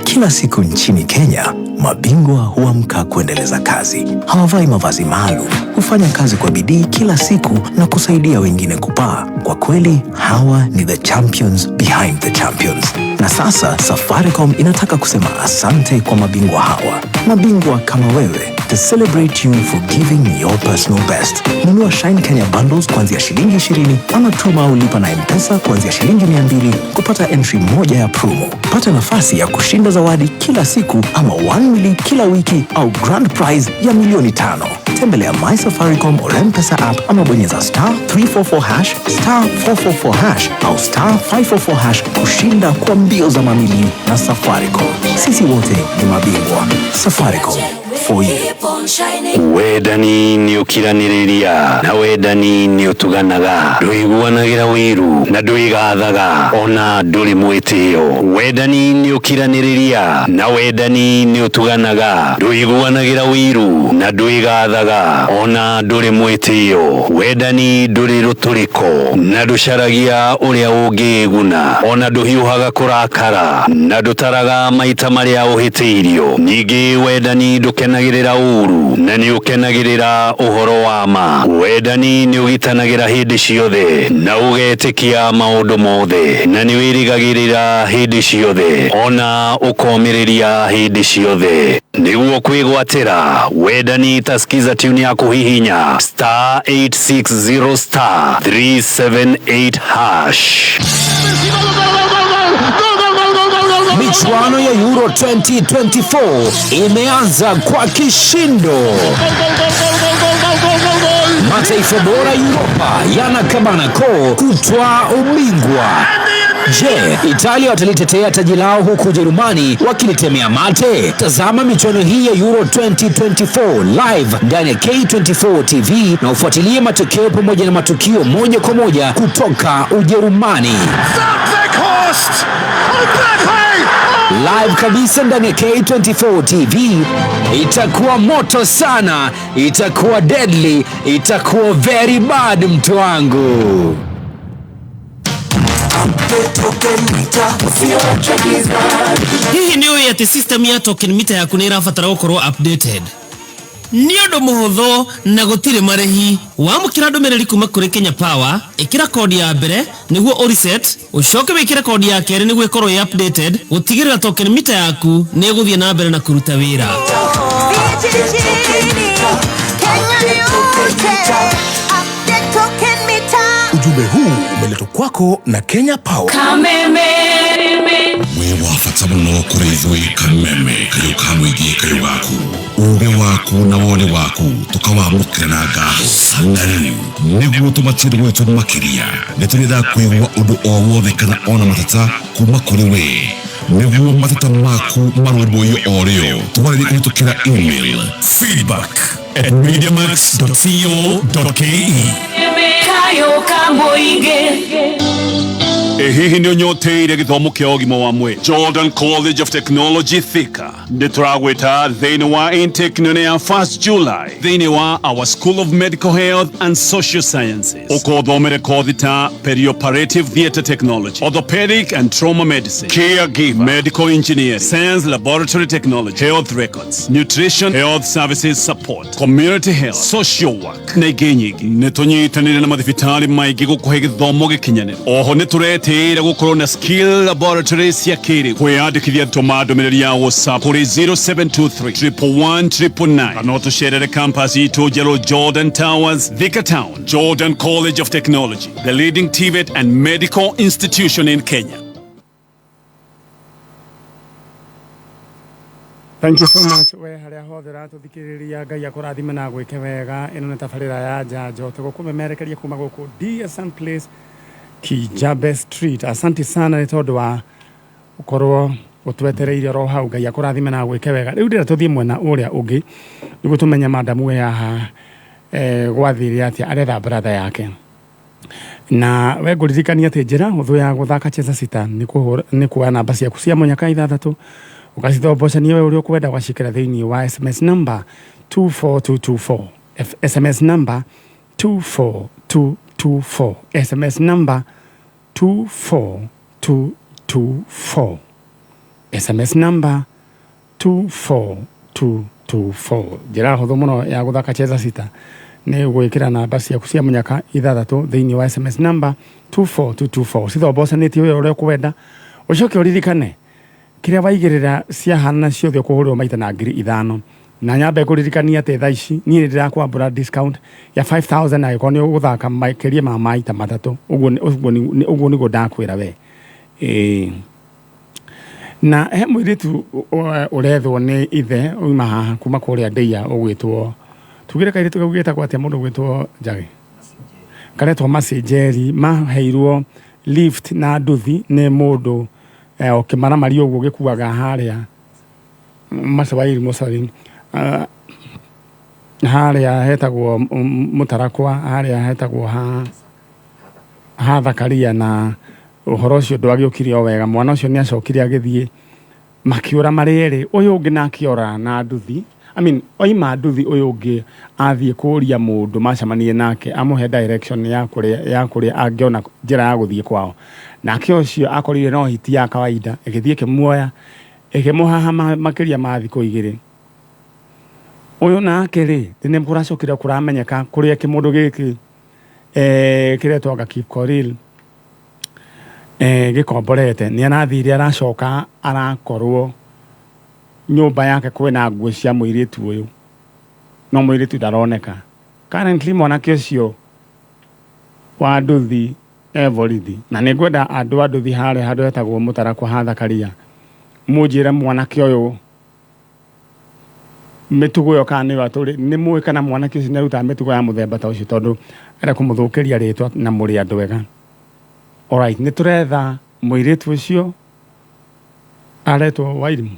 Kila siku nchini Kenya, mabingwa huamka kuendeleza kazi. Hawavai mavazi maalum, hufanya kazi kwa bidii kila siku na kusaidia wengine kupaa. Kwa kweli, hawa ni the champions behind the champions. Na sasa Safaricom inataka kusema asante kwa mabingwa hawa, mabingwa kama wewe, to celebrate you for giving your personal best. Nunua Shine Kenya bundles kuanzia shilingi 20 ama tuma au lipa na M-Pesa kuanzia shilingi 200 kupata entry moja ya promo. Pata nafasi ya kushinda zawadi kila siku ama 1 mili kila wiki au grand prize ya milioni 5. Tembelea My Safaricom or M-Pesa app ama bonyeza *344#, *444# au *544# kushinda kwa mbio za mamili na Safaricom. Sisi wote ni mabingwa. Safaricom for you. Wendani nĩ ũkiranĩrĩria na wendani nĩ ũtuganaga, ndũiguanagĩra wĩiru na ndwĩgathaga, ona ndũrĩ mwĩtĩo. Wendani nĩ ũkiranĩrĩria na wendani nĩ ũtuganaga, ndũiguanagĩra wĩiru na ndwĩgathaga, ona ndũrĩ mwĩtĩo. Wendani ndũrĩ rũtũrĩko na ndũcaragia ũrĩa ũngĩĩguna, ona ndũhiũhaga kũrakara na ndũtaraga maita marĩa ũhĩtĩirio. Ningĩ wendani ndũkenagĩrĩra ũru na nĩ ũkenagĩrĩra ũhoro wa ma. Wendani nĩ ũgitanagĩra hĩndĩ ciothe na ũgetĩkia maũndũ mothe na nĩ wĩrĩgagĩrĩra hĩndĩ ciothe ona ũkomĩrĩria hĩndĩ ciothe. Nĩguo kwĩgwatĩra wendani, ta skiza tune ya kũhihinya *860*378#. Michuano ya Euro 2024 imeanza kwa kishindo. Mataifa bora Europa yanakabana koo kutwaa ubingwa. Je, Italia watalitetea taji lao huku Ujerumani wakilitemea mate? Tazama michuano hii ya Euro 2024 live ndani ya K24 TV na ufuatilie matokeo pamoja na matukio moja kwa moja kutoka Ujerumani. Live kabisa ndani ya K24 TV. Itakuwa moto sana, itakuwa deadly, itakuwa very bad mtu wangu. Hihi nĩ ũĩ atĩ system ya token meter yaku nĩ ĩrabatara gũkorwo updated? Nĩ ũndũ mũhũthũ na gũtirĩ marĩhi. Wamũkĩra ndũmĩrĩri kuma kũrĩ Kenya Power, ĩkĩra kodi ya mbere nĩguo ũreset, ũcoke wĩkĩre kodi ya kerĩ nĩguo ĩkorwo ĩ updated, gũtigĩrĩra token meter yaku nĩ ĩgũthiĩ na mbere na kũruta wĩra. Ujumbe huu umeletwa kwako na Kenya Power. Wĩ wa bata mũno kũrĩ ithuĩ Kameme, kayũ ka mũingĩ, kayũ gaku, uge waku na wone waku tũkawamũkĩra na ngatho. Na rĩu nĩguo tũmatĩre gwitũ makĩria, nĩ tũrĩendaga kũigua ũndũ o wothe kana ona mateta kuma kũrĩ we, nĩguo mateta maku marũmbũiyo o rĩo. Twarĩrie kũhĩtũkĩra email feedback@mediamax.co.ke. Ĩ hihi nĩ ũnyoteire gĩthomo kĩa ũgima wa mwĩrĩ? Jordan College of Technology Thika nĩ tũragwĩta thĩinĩ wa intake nene ya 1st July thĩinĩ wa our School of Medical Health and Social Sciences. Ũkothomere kothi ta perioperative theatre technology, orthopedic and trauma medicine, caregiver, medical engineering, science laboratory technology, health records, nutrition, health services support, community health, social work na ingĩ nyingĩ. Nĩ tũnyitanĩire na mathibitarĩ maingĩ gũkũhe gĩthomo gĩkinyanĩru. Oho nĩ tũretĩĩra gũkorwo na skill laboratory cia kĩrĩu. Kwĩyandĩkithia, tũma ndũmĩrĩri ya WhatsApp kũrĩ 0723 111 999 kana ũtũcerere campus itũ njerũ, Jordan Towers, Thika Town. Jordan College of Technology, the leading TVET and medical institution in Kenya. Thank you so much we haria hothe ũratũthikĩrĩria. Ngai akũrathime na gwĩke wega. Ĩno nĩ tabarĩra ya Njanjo tũgũkũmemerekeria kuma gũkũ DSM Place, Kijabe Street. Asante sana nĩ tondũ wa ũkorwo ũtwetereire oro hau. Ngai akũrathime na gwĩke wega. Rĩu ndĩra tũthiĩ mwena ũrĩa ũngĩ nĩguo tũmenye madamu we haha, gwathire atĩa aretha brother yake. Na we ngũririkania atĩ njĩra hũthũ ya gũthaka Cheza Sita nĩ kũhũra nĩ kuoya namba ciaku cia mũnyaka ithathatũ ũgacithombocania we ũrĩa ũkwenda ũgaciĩkĩra thĩinĩ wa SMS number 24224. SMS number 24224. SMS number 24224. SMS number 24224. Njĩra hũthũ mũno ya gũthaka Cheza Sita nĩ gwĩkĩra namba ciaku cia mũnyaka ithathatũ thĩinĩ wa SMS number 24224, cithombocanĩtie wĩra ũrĩa ũkwenda. Ũcoke ũririkane kĩrĩa waigĩrĩra ciahana ciothe ũkũhũrĩrwo maita na 5,000. Na nyambe ngũririkania atĩ thaa ici niĩ nĩ ndĩrakwambũra discount ya 5000 angĩkorwo nĩ ũgũthaka makĩria ma maita matatũ. Ũguo nĩguo ndakwĩra we. Ĩĩ, na he mũirĩtu ũrethwo nĩ ithe uima haha kuma kũrĩa ndĩia ũgwĩtwo, tugire kairĩtu kau getagwo atĩa, mũndũ ũgwĩtwo Njagĩ karetwo Macinjeri, maheirwo lift na nduthi nĩ mũndũ o kĩmaramari ũguo gĩkuaga harĩa Macawairi mũcori harĩa hetagwo Mũtarakwa, harĩa hetagwo ha Thakaria. Na ũhoro ũcio ndwagĩũkire o wega. Mwana ũcio nĩ acokire agĩthiĩ, makĩũra marĩ erĩ, ũyũ ũngĩ na akĩora na nduthi, I mean, oima nduthi, ũyũ ũngĩ athiĩ kũria mũndũ macemanie nake amũhe direction ya kũrĩa angĩona njĩra ya gũthiĩ kwao. Nake ũcio akorire no hiti ya kawaida ĩgĩthiĩ ĩkĩmuoya ĩkĩmũhaha makĩria ma thikũ 2. Ũyũ nake rĩ, nĩ kũracokire kũramenyeka kũrĩa kĩmũndũ gĩkĩ kĩretwo Kipkorir gĩkomborete. Nĩ arathire aracoka arakorwo nyũmba yake kwĩna nguo cia mũirĩtu ũyũ, no mũirĩtu ndaroneka. Currently mwanake ũcio wa nduthi e borithi, na nĩ ngwenda andũ a nduthi harĩa handũ hetagwo Mũtarakwa ha Thakaria mũnjĩre mwanake ũyũ mĩtugo ĩyo kana nĩyo atũrĩ nĩ mũĩ, kana mwanake ũcio nĩ arutaga mĩtugo ya mũthemba ta ũcio, tondũ enda kũmũthũkĩria rĩtwa na mũrĩ andũ ega. Alright, nĩ tũretha mũirĩtu ũcio aretwo Wairimu,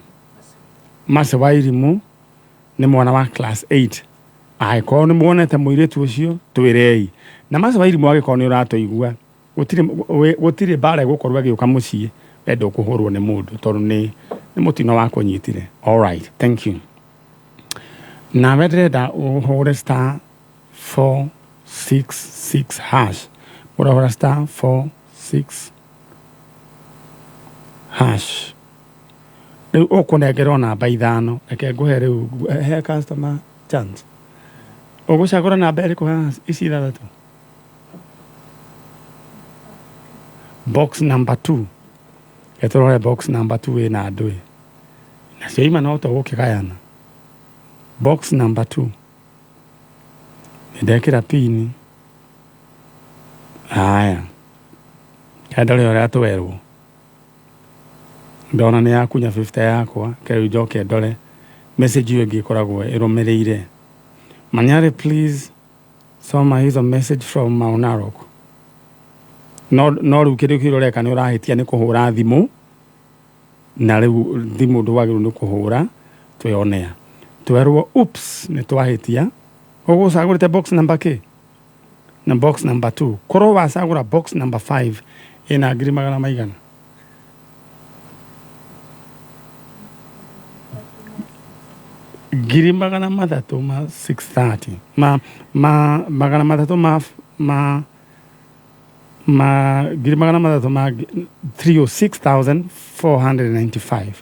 Mercy Wairimu, nĩ mwana wa class 8. Angĩkorwo nĩ muonete mũirĩtu ũcio, twĩrei. Na Mercy Wairimu, angĩkorwo nĩ ũratũigua, gũtirĩ mbara ĩgũkorwo ĩgĩũka mũciĩ, we ndũkũhũrwo nĩ mũndũ tondũ nĩ mũtino wakũnyitire. Alright, thank you. Nawe ndĩrenda ũhũre star 466 hash. Ũrahũra star 46 hash, rĩu ũkũnengerwo namba ithano. Reke ngũhe rĩu, he customer chance. Ũgũcagũra namba ĩrĩkũ haha ici ithathatũ? Box number 2. Reke tũrore box number 2 ĩna andũ ĩ nacio ima no tũgũkĩgayana. Box number 2, nĩndekĩra pini. Haya, ndore ũrĩa twerwo. Ndona nĩ yakunya 50 yakwa. Rĩu njoke ndore message ĩyo ĩngĩ ĩkoragwo ĩrũmĩrĩire. Manyare, please soma hizo message from Mount Narok. No rĩu kĩndũ kĩrĩa ũreka nĩ ũrahĩtia nĩ kũhũra thimũ, na rĩu thimũ ndwagĩrĩirwo nĩ kũhũra. Twĩonea twerwo oops, nĩ twahĩtia. Ũgũcagũrĩte box number kĩ na box number 2. Korwo wacagũra box number 5 ĩna ngiri magana maigana? 300,000 ma 630 ma 300 ma 300,000 ma 306,495.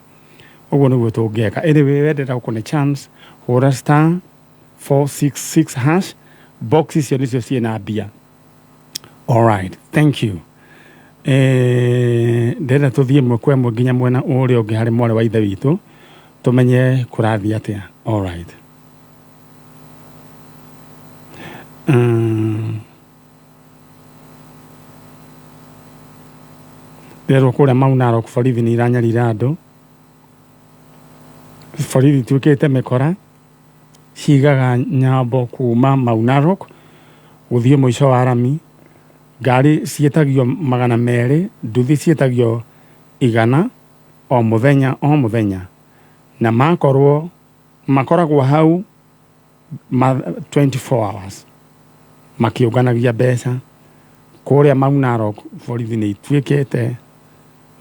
Ũguo nĩguo tũngĩka. Anyway, wendera ũkũne chance, hũra star 466 hash. Box icio nĩcio ciĩna mbia. Alright, thank you. Ndĩrenda tũthiĩ ĩmwe kwa ĩmwe nginya mwena ũrĩa ũngĩ harĩ mwarĩ wa ithe witũ, tũmenye kũrathiĩ atĩa. Alright. Ndĩrerwo kũrĩa Mau Narok borithi nĩ iranyarira andũ. Borithi ituĩkĩte mĩkora, cigaga nyambo kuma Mau Narok gũthiĩ mũico wa rami. Ngari ciĩtagio 200, nduthi ciĩtagio 100 o mũthenya o mũthenya, na makorwo makoragwo hau 24 hours makĩũnganagia mbeca. Kũrĩa Mau Narok borithi nĩ ituĩkĩte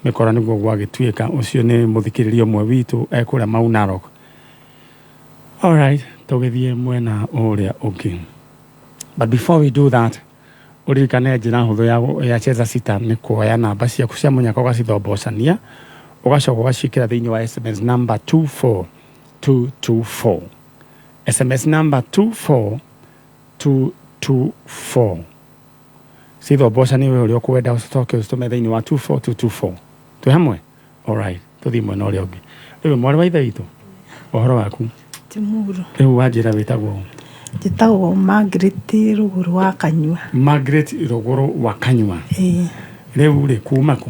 mĩkora nĩguo gwagĩtuĩka. Ũcio nĩ mũthikĩrĩria ũmwe witũ e kũrĩa Mau Narok. Alright, tũgĩthiĩ mwena ũrĩa ũngĩ. But before we do that, ũririkane njĩra hũthũ ya Cheza Sita nĩ kuoya namba ciaku cia mũnyaka ũgacithombocania, ũgacoka ũgaciĩkĩra thĩinĩ wa SMS number 24224. SMS number 24224. Cithombocanie we ũrĩa ũkwenda, ũcoke ũcitũme thĩinĩ wa 24224. Twĩ hamwe? Alright, tũthiĩ mwena ũrĩa ũngĩ. Rĩu mwarĩ wa ithe witũ, ũhoro waku? Timuru. Rĩu wanjĩra wĩtagwo? Njĩtagwo Margaret Rũgũrũ wa Kanyua. Margaret Rũgũrũ wa Kanyua. Ĩĩ. Rĩu rĩ, kuma kũ?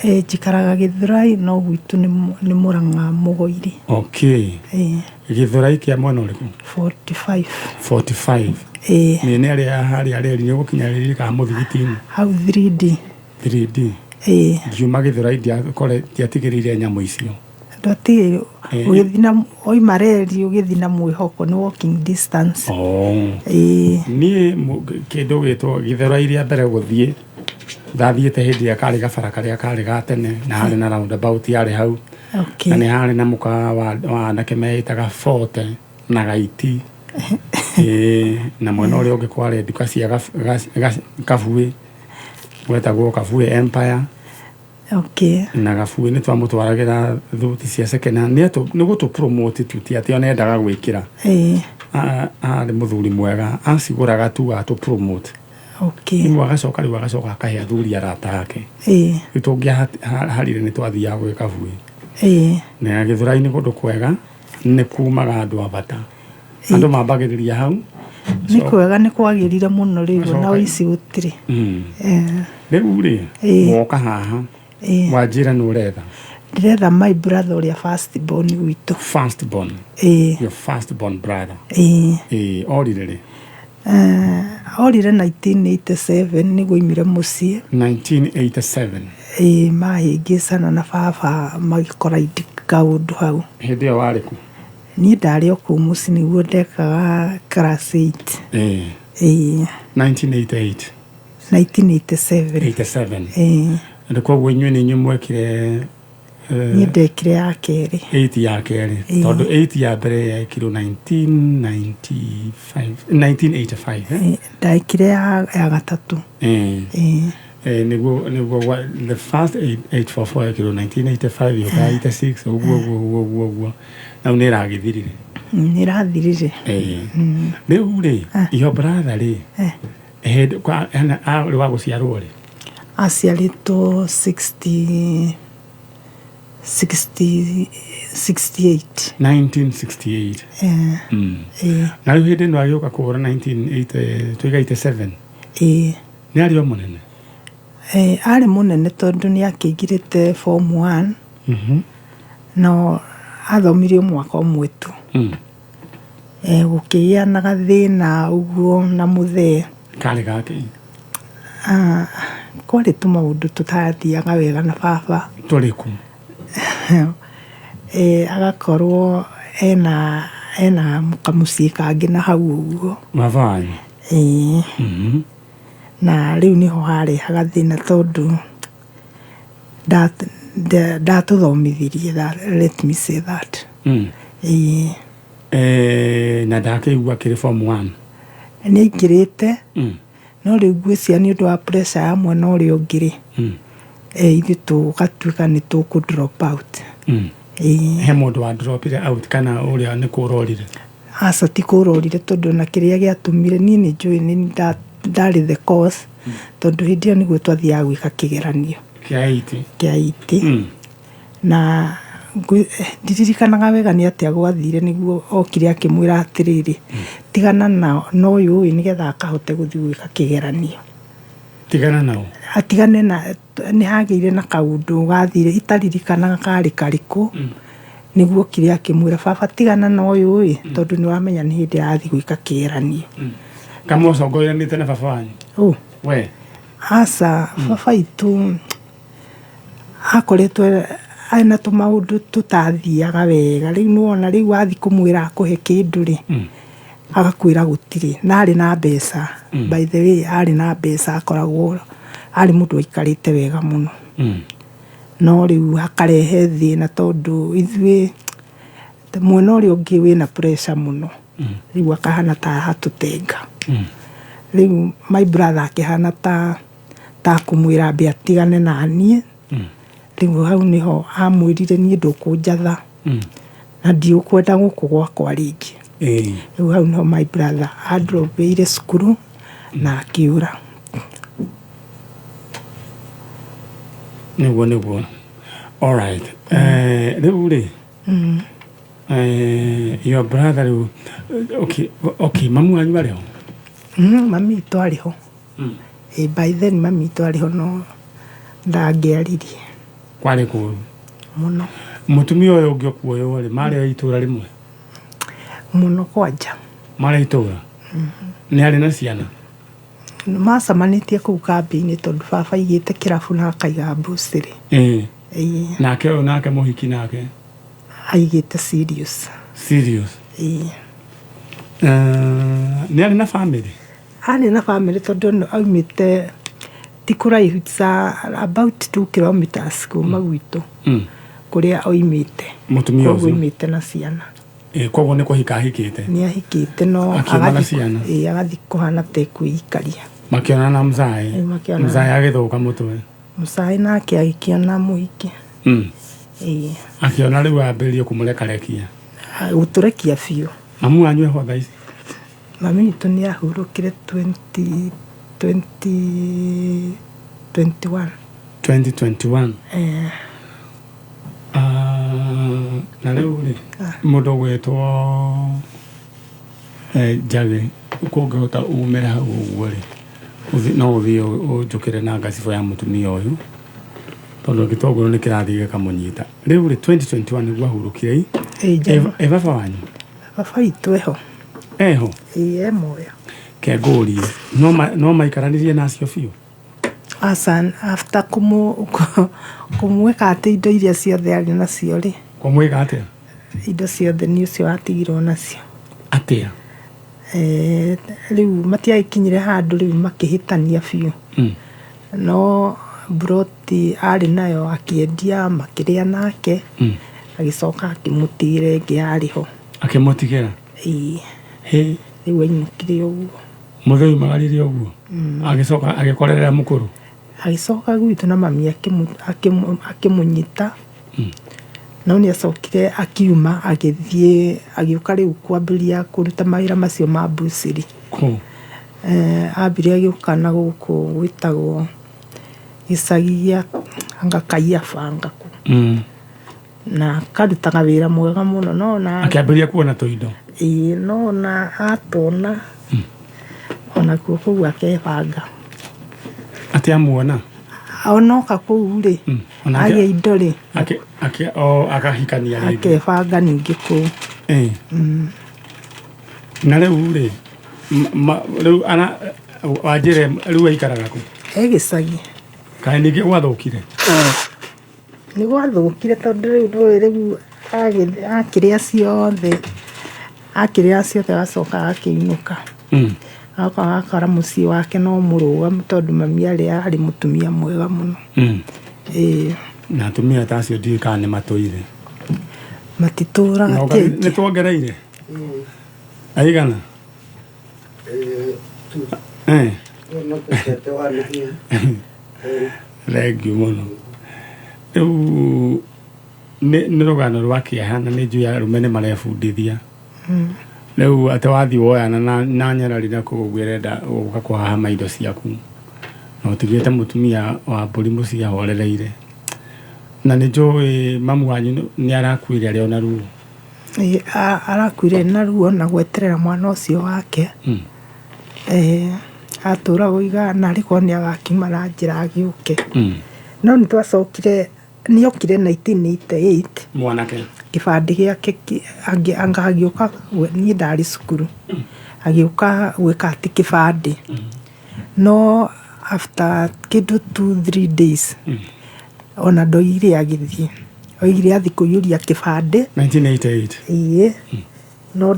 Ĩĩ, njikaraga Gĩthũrai no gwitũ nĩ Mũrang'a Mũgoiri. Okay. Ĩĩ. Gĩthũrai kĩa mwena ũrĩkũ? 45. 45. Ĩĩ. Mĩena ĩrĩa harĩa reri nĩ ũgũkinya reri kana mũthigiti-inĩ? Hau 3D. 3D. Ĩĩ. Ngiuma Gĩthũrai ndiatigĩrĩire nyamũ icio. Ndwatigĩrĩire. Ĩĩ. Ũgĩthiĩ na wauma reri ũgĩthiĩ na mwĩhoko nĩ walking distance. Oh. Ĩĩ. Niĩ kĩndũ gĩtwo Gĩthũrai rĩa mbere gũthiĩ ndathiĩte hĩndĩ ĩrĩa karĩ gabara karĩa karĩ ga tene na harĩ na roundabout yarĩ hau. Okay. Na nĩ harĩ na mũkawa wa anake meĩtaga Forte na Gaiti. Ĩĩ, na mwena ũrĩa ũngĩ kwarĩ nduka cia Kabuĩ, gwetagwo Kabuĩ Empire. Okay. Na Gabuĩ nĩ twamũtwaragĩra thuti cia second hand. Nĩ gũtũ promote tu, ti atĩ ona endaga gwĩkĩra. Ĩĩ. Arĩ mũthuri mwega, acigũraga tu atũ promote. Okay. Rĩu agacoka rĩu agacoka akahe athuri arata ake. Ĩĩ. Rĩu tũngĩaharire nĩ twathiaga gwĩ Kabuĩ. Ĩĩ. Na Gĩthũrai nĩ kũndũ kwega, nĩ kumaga andũ a bata. Andũ mambagĩrĩria hau. Nĩ kwega, nĩ kwagĩrire mũno rĩu na ici gũtirĩ. Rĩu rĩ, woka haha, wanjĩra nĩ ũretha? Ndĩretha my brother ũrĩa first born gwitũ. First born. Ĩĩ. Your first born brother. Ĩĩ. Ĩĩ, orire rĩ? Orire 1987 nĩguo oimire mũciĩ. 1987. Ĩĩ, mahĩngĩcana na baba magĩkora kaũndũ hau. Hĩndĩ ĩyo warĩ kũ? Niĩ ndarĩ o kũu mũciĩ nĩguo ndekaga class 8. Ĩĩ. Ĩĩ. 1988. 1987. 87. Ĩĩ. Na koguo inyuĩ nĩ inyuĩ mwekire Niĩ ndekire ya kerĩ. 8 ya kerĩ. Ĩĩ. Tondũ 8 ya mbere yekirwo 1995, 1985, eh? Ndekire ya gatatũ. Ĩĩ. Ĩĩ. Nĩguo the first 844 yekirwo 1985, yũka 86, ũguo ũguo ũguo ũguo ũguo. Nau nĩ ĩragĩthirire. Nĩ ĩrathirire. Ĩĩ. Rĩu rĩ, your brother rĩ, hĩndĩ kwa arĩ wa gũciarwo rĩ? Aciarĩtwo 60 68. 1968. Ĩĩ. Ĩĩ. Na rĩu hĩndĩ ĩno agĩũka kũhũra 1980, tuiga 87. Ĩĩ. Nĩ arĩ o mũnene? Ĩĩ, arĩ mũnene tondũ nĩ akĩingĩrĩte form 1. No athomire o mwaka ũmwe tu. Gũkĩgĩa na gathĩna ũguo na mũthee. Karĩ gake? Kwarĩ tũmaũndũ tũtathiaga wega na baba. Tũrĩkũ? Agakorwo ena kamũciĩ kangĩ na hau ũguo. Baba wanyu? Ĩĩ. Na rĩu nĩho harehaga thĩna tondũ ndatũthomithirie, let me say that. Ĩĩ. Na ndakĩigua akĩrĩ form 1? Nĩ aingĩrĩte, no rĩu ngwĩciria nĩ ũndũ wa pressure ya mwena ũrĩa ũngĩ rĩ, ithuĩ tũgatuĩka nĩ tũkũ drop out. Ĩĩ. He mũndũ wa dropire out kana ũrĩa nĩ kũrorire? Aca, ti kũrorire tondũ na kĩrĩa gĩatũmire niĩ nĩ njũĩ nĩ ndarĩ the cause, tondũ hĩndĩ ĩyo nĩguo twathiaga gwĩka kĩgeranio. Kĩa 8. Kĩa 8. Na ndiririkanaga wega nĩ atĩa gwathire nĩguo okire akĩmwĩra atĩrĩrĩ, tigana na ũyũ ĩ nĩgetha akahote gũthiĩ gwĩka kĩgeranio. Tigana nao? Atigane na, nĩ hagĩire na kaũndũ gathire itaririkanaga karĩ karĩkũ, nĩguo okire akĩmwĩra baba tigana na ũyũ ĩ, tondũ nĩ wamenya nĩ hĩndĩ arathiĩ gwĩka kĩgeranio. Kamũcongoranĩte na baba wanyu? Ũ. We? Aca, baba itũ akoretwo ena tũmaũndũ tũtathiaga wega. Rĩu nĩwona rĩu wathiĩ kũmwĩra akũhe kĩndũ rĩ, Agakwĩra gũtirĩ na arĩ na mbeca. By the way, arĩ na mbeca, akoragwo arĩ mũndũ waikarĩte wega mũno. No rĩu hakarehe thĩna tondũ ithuĩ mwena ũrĩa ũngĩ wĩna pressure mũno. Rĩu akahana ta aratũtenga. Rĩu my brother akĩhana ta kũmwĩra ambe atigane na niĩ. Rĩu hau nĩho amwĩrire, niĩ ndũkũnjatha na ndiũkwenda gũkũ gwakwa rĩngĩ. Rĩu hau nĩho my brother androbeire cukuru na akĩũra. Nĩguo, alright. Rĩu rĩ, your brother rĩu, okay, mamu wanyu arĩ ho? Mami witũ arĩ ho. By then mami witũ arĩ ho, no ndangĩaririe. Kwarĩ kũũru mũno. Mũtumia ũyũ ũngĩ ũkuoywo rĩ, marĩ a itũũra rĩmwe? Mũno kwanja. Marĩ a itũũra. Nĩ arĩ na ciana? Macemanĩtie kũu kambĩ-inĩ tondũ baba aigĩte kĩrabu na akaiga mbucĩrĩ. Ĩĩ. Nake ũyũ, nake mũhiki nake? Aigĩte serious. Serious. Ĩĩ. Nĩ arĩ na family? Arĩ na family tondũ aumĩte ti kũraihu, ta about 2 kilometers kuma gwitũ kũrĩa oimĩte. Mũtumia Koguo ũcio? Oimĩte na ciana. Koguo nĩ kũhika ahikĩte? Nĩ ahikĩte, no Akiuma na agathiĩ ciana? Ĩĩ, agathiĩ kũhana ta ekwĩikaria. Makĩonana na mzae? Ĩĩ, makĩonana. Mzae agĩthũka mũtwe. Mũcaĩ nake agĩkĩona mũhiki. Ĩĩ. Akĩona rĩu ambĩrĩrie kũmũrekarekia. Gũtũrekia biũ. Mamu wanyu eho thaa ici? Mami witũ nĩ ahurũkire 20 2021. 2021? Eh. Ah, na rĩu rĩ, mũndũ ũgwĩtwo Njagĩ, kũngĩhota umĩre hau ũguo rĩ, no ũthiĩ ũnjũkĩre na ngacibũ ya mũtumia ũyũ tondũ gĩtũngũrũ nĩ kĩrathiĩ gĩkamũnyita. Rĩu rĩ, 2021 nĩguo ahurũkire i? Ĩĩ, Njama. Ĩ baba wanyu? Baba witũ eho. Eho? Ĩĩ, e muoyo. Kengũrie, no maikaranirie nacio biũ? Aca, after kũmwĩka atĩ indo iria ciothe arĩ nacio rĩ. Kũmwĩka atĩa? Indo ciothe nĩ ũcio watigirwo nacio. Atĩa? Rĩu matiagĩkinyire handũ rĩu makĩhĩtania biũ. No mburoti arĩ nayo akĩendia, makĩrĩa nake. Agĩcoka akĩmũtigĩra ĩngĩ yarĩ ho. Akĩmũtigĩra? Ĩĩ. Hĩ. Rĩu ainũkire ũguo. Mũthee oimagarire ũguo? Mm. Agĩcoka agĩkorerera mũkũrũ? Agĩcoka gwitũ na mami akĩmũnyita. No nĩ acokire akiuma, agĩthiĩ, agĩũka rĩu kwambĩrĩria kũruta mawĩra macio ma mbucĩrĩ. Kũ? Ambire agĩũka na gũkũ gwĩtagwo gĩcagi gĩa anga Kaiaba anga kũ. Na akarutaga wĩra mwega mũno, no ona Akĩambĩrĩria kuona tũindo? Ĩĩ, no ona atona onakuo kũu akebanga. Atĩ amuona? Onoka kũu rĩ, Onake- agĩa indo rĩ, O akahikania rĩngĩ? Akebanga ningĩ kũu. Na rĩu rĩ, rĩu ana wanjĩre rĩu aikaraga kũ? E gĩcagi. Kaĩ ningĩ gwathũkire? Nĩ gwathũkire tondũ rĩu nĩũĩ rĩu akĩrĩa ciothe, akĩrĩa ciothe agacoka agakĩinũka. Agoka agakora mũciĩ wake no mũrũgamu tondũ mami arĩ mũtumia mwega mũno. Ĩĩ. Na atumia ta acio ndiũĩ kana nĩ matũire. Matitũraga. Ti aingĩ. Nĩ tuongereire aigana? Thengiũ mũno. Rĩu nĩ rũgano rwa kĩeha na nĩ njũĩ arũme nĩ marebundithia. Rĩu atĩ wathiĩ woyana na nyarari na kũu ũguo ĩrenda gũka kũhahama indo ciaku na ũtigĩte mũtumia wa mbũri mũciĩ ahorereire, na nĩ njũĩ mamu wanyu nĩ arakuire arĩ ona ruo. Ĩĩ, arakuire na ruo na gweterera mwana ũcio wake. Atũra gũiga narĩ korwo nĩ agakiuma na njĩra agĩũke. No nĩ twacokire, nĩ okire 1988. Mwanake? Kĩbandĩ gĩake anga agĩũka, niĩ ndarĩ cukuru, agĩũka gwĩka atĩ kĩbandĩ, no after kĩndũ 2-3 days ona ndoigire agĩthiĩ, oigire athiĩ kũiyũria kĩbandĩ. 1988? Ĩĩ, no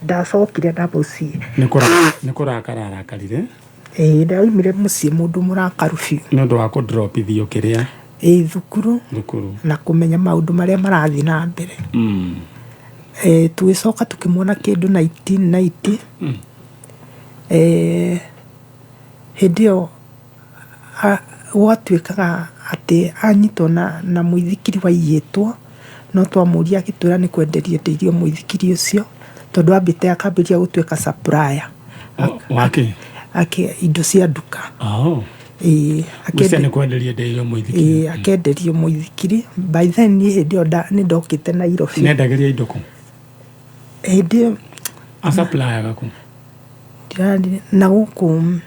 Ndacokire na mũciĩ. Nĩ kũrakara arakarire. Ĩĩ, ndaumire mũciĩ mũndũ mũrakaru biũ. Nĩ ũndũ wa kũdropithio kĩrĩa? Ĩĩ, thukuru. Thukuru. Na kũmenya maũndũ marĩa marathiĩ na mbere. Tũgĩcoka tũkĩmwona kĩndũ 1990. Hĩndĩ ĩyo gwatuĩkaga atĩ anyitwo na mũithikiri waiyĩtwo, no twamũria agĩtwĩra nĩ kwenderia endeirio mũithikiri ũcio, tondũ ambĩte akambĩrĩria gũtuĩka supplier. Wake? Ake indo cia nduka. Oh. Ĩĩ. Ngwĩciria nĩ kwenderia endeirio mũithikiri. Ĩĩ, akenderio mũithikiri. By then niĩ hĩndĩ ĩyo nĩ ndokĩte Nairobi. Nĩendagĩria indo kũ? Hĩndĩ ĩyo Asupplyaga kũ? Na gũkũ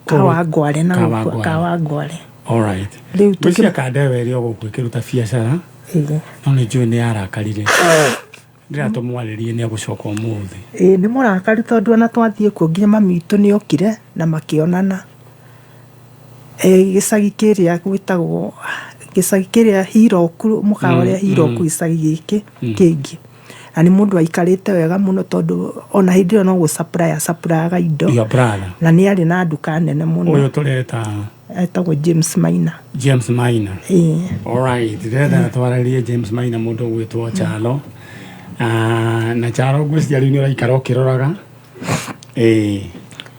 Kawangware, na gũkũ Kawangware. All right. Rĩu Ngwĩciria kandewa ĩrĩ o gũkũ ĩkĩruta biacara. No nĩ njũĩ nĩ yarakarire. Ndĩrenda tũmwarĩrie nĩ egũcoka ũmũthĩ. Ĩĩ, nĩ mũrakaru tondũ ona twathiĩ kuo nginya mami witũ nĩ okire na makĩonana. Gĩcagi kĩrĩa gwĩtagwo gĩcagi kĩrĩa Hiroku, mũkawa ũrĩa Hiroku, gĩcagi gĩkĩ kĩngĩ. Na nĩ mũndũ aikarĩte wega mũno tondũ ona hĩndĩ ĩyo no gũ supply supplyaga indo. Your brother. Na nĩ arĩ na nduka nene mũno. Ũyũ tũreta? Etagwo James Maina. James Maina. Ĩĩ. Alright, ndĩrenda twarĩrie James Maina mũndũ ũgwĩtwo Chalo. Na Chalo ngwĩciria rĩu nĩ ũraikara ũkĩroraga. Ĩĩ.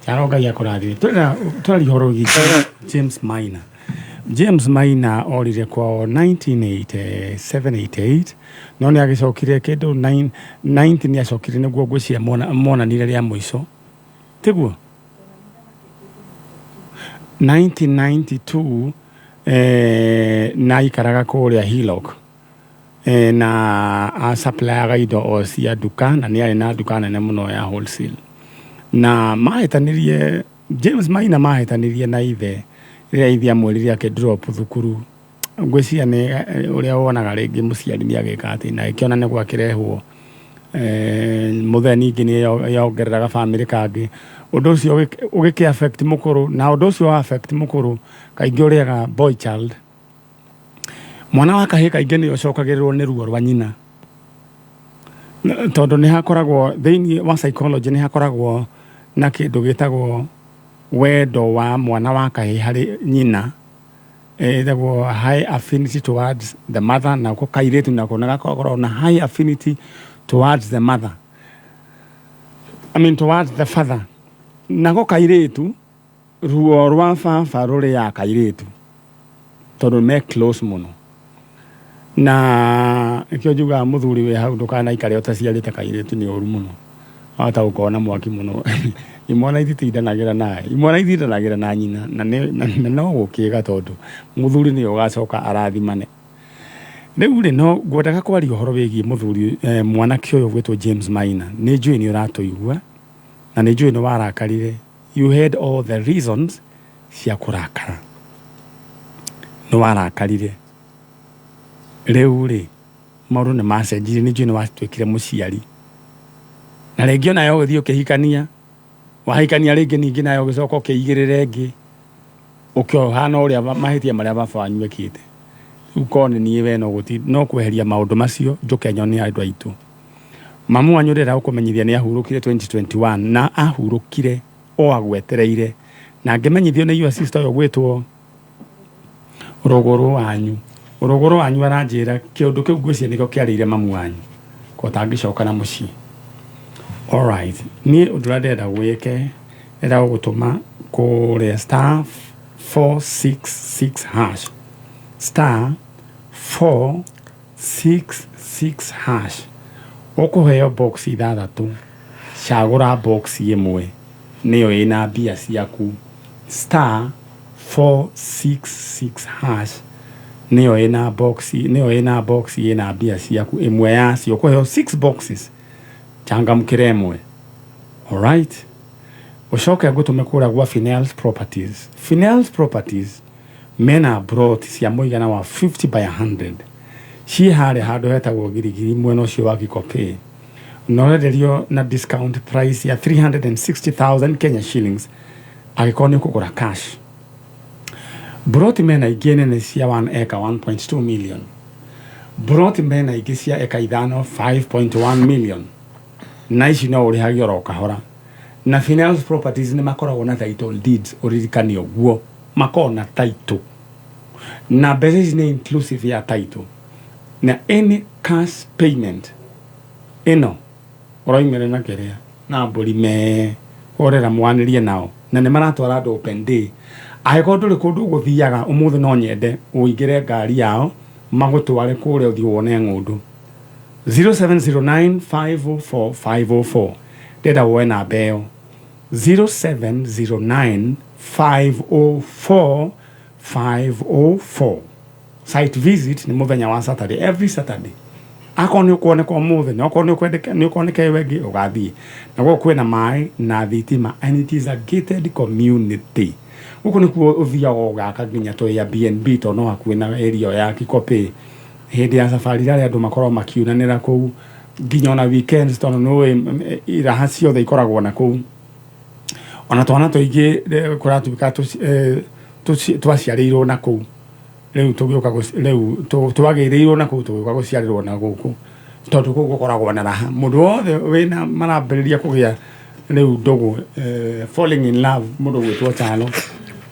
Chalo Ngai akũrathime. Tũrera tũraria ũhoro wĩgiĩ James Maina. James Maina orire kwao 1987-88, no nĩ agĩcokire kĩndũ 90, nĩ acokire nĩguo ngwĩciria monanire rĩa mũico. Tiguo? 1992, na aikaraga kũrĩa Hillock, na asupplyaga indo o cia nduka, na nĩ arĩ na nduka nene mũno ya wholesale. Na mahĩtanirie James Maina mahĩtanirie na ithe rĩrĩa ithe amwĩrire akĩ drop thukuru. Ngwĩciria nĩ ũrĩa wonaga rĩngĩ mũciari nĩ agĩka atĩ na ĩkĩona nĩ gwakĩrehwo mũthee, ningĩ nĩ yongereraga bamĩrĩ kangĩ. Ũndũ ũcio ũgĩkĩ affect mũkũrũ, na ũndũ ũcio wa affect mũkũrũ kaingĩ ũrĩaga boy child. Mwana wa kahĩĩ kaingĩ nĩ ũcokagĩrĩrwo nĩ ruo rwa nyina, tondũ nĩ hakoragwo thĩinĩ wa psychology, nĩ hakoragwo na kĩndũ gĩtagwo wendo wa mwana wa kahĩĩ harĩ nyina, ĩtagwo high affinity towards the mother, nako kairĩtu nako nagakoragwo na high affinity towards the mother, I mean towards the father. Nako kairĩtu, ruo rwa baba rũrĩaga kairĩtu tondũ me close mũno. Na nĩkĩo njugaga mũthuri wĩ hau, ndũkanaikare ũtaciarĩte kairĩtu, nĩ ũru mũno, wahota gũkorwo na mwaki mũno. Imwana ititindanagĩra nawe, imwana itindanagĩra na nyina, na no gũkĩga tondũ mũthuri nĩwe ũgacoka arathimane. Rĩu rĩ, no ngwendaga kwaria ũhoro wĩgiĩ mũthuri, mwanake ũyũ ũgwĩtwo James Maina. Nĩ njũĩ nĩ ũratũigua na nĩ njũĩ nĩ warakarire. You had all the reasons cia kũrakara, nĩ warakarire. Rĩu rĩ, maũndũ nĩ macenjirie. Nĩ njũĩ nĩ watuĩkire mũciari, na rĩngĩ onawe ũgĩthiĩ ũkĩhikania, wahikania rĩngĩ, ningĩ nawe ũgĩcoka ũkĩigĩrĩra ĩngĩ, ũkĩohana ũrĩa mahĩtia marĩa baba wanyu ekĩte. Rĩu korwo nĩ niĩ we, no kweheria maũndũ macio njũke nyone andũ aitũ. Mamu wanyu ndĩrenda gũkũmenyithia nĩ ahurũkire 2021, na ahurũkire o agwetereire, na ngĩmenyithio nĩ your sister ũyũ gwĩtwo rũgũrũ wanyu. Rũgũrũ wanyu aranjĩra kĩũndũ kĩu ngwĩciria nĩkĩo kĩarĩire mamu wanyu ko tangĩcoka na mũciĩ. Alright, niĩ ũndũ ũrĩa ndĩrenda gwĩke, ndĩrenda gũgũtũma kũrĩa *466#, *466#. Ũkũheo box ithathatũ, cagũra box ĩmwe nĩyo ĩna mbia ciaku. *466# nĩyo ĩna box, nĩyo ĩna box ĩna mbia ciaku. Ĩmwe yacio, ũkũheo 6 boxes, changamkĩra ĩmwe. Alright, ũcoke ngũtũme kũrĩa gwa Finels Properties. Finels Properties mena plot cia mũigana wa 50 by 100, ciĩ harĩa handũ hetagwo Girigiri, mwena ũcio wa Gikopĩ, na ũrenderio na discount price ya 360,000 Kenya shillings angĩkorwo nĩ ũkũgũra cash. Broti mena ingĩ nene cia 1 acre 1.2 million, broti mena ingĩ cia eka 5 5.1 million. Na ici no ũrĩhage oro kahora. Na Finance Properties nĩ makoragwo na title deeds, ũririkane ũguo, makoragwo na title. Na mbeca ici nĩ inclusive ya title. Na any cash payment ĩno ũroimĩra na kĩrĩa na mbũri mee ũrera mwanĩrie nao na nĩ maratwara andũ open day. Angĩkorwo ndũrĩ kũndũ ũgũthiaga ũmũthĩ, no nyende ũingĩre ngari yao magũtware kũrĩa ũthiĩ wone ng'ũndũ. 0709 504 504, ndĩrenda woe namba ĩyo, 0709 504 504. Site visit nĩ mũthenya wa Saturday, every Saturday. Akorwo nĩ ũkuoneka ũmũthĩ na okorwo nĩ ũkuoneka ĩyo ĩngĩ ũgathiĩ na gũkũ kwĩna maĩ na thitima, and it is a gated community. Gũkũ nĩkuo ũthiaga ũgaka nginya tũ Airbnb tondũ no hakuhĩ na area ya Kikopey. Hĩndĩ ya safari rarĩa andũ makoragwo makiunanĩra kũu nginya ona weekends, tondũ nĩũĩ iraha ciothe ikoragwo na kũu. Ona twana tũingĩ kũratuĩka twaciarĩirwo na kũu, rĩu tũgĩũka rĩu twagĩrĩirwo na kũu, tũgĩũka gũciarĩrwo na gũkũ tondũ kũu gũkoragwo na raha. Mũndũ wothe wĩna marambĩrĩria kũgĩa rĩu ndũgũ, falling in love, mũndũ gwĩtwo Chalo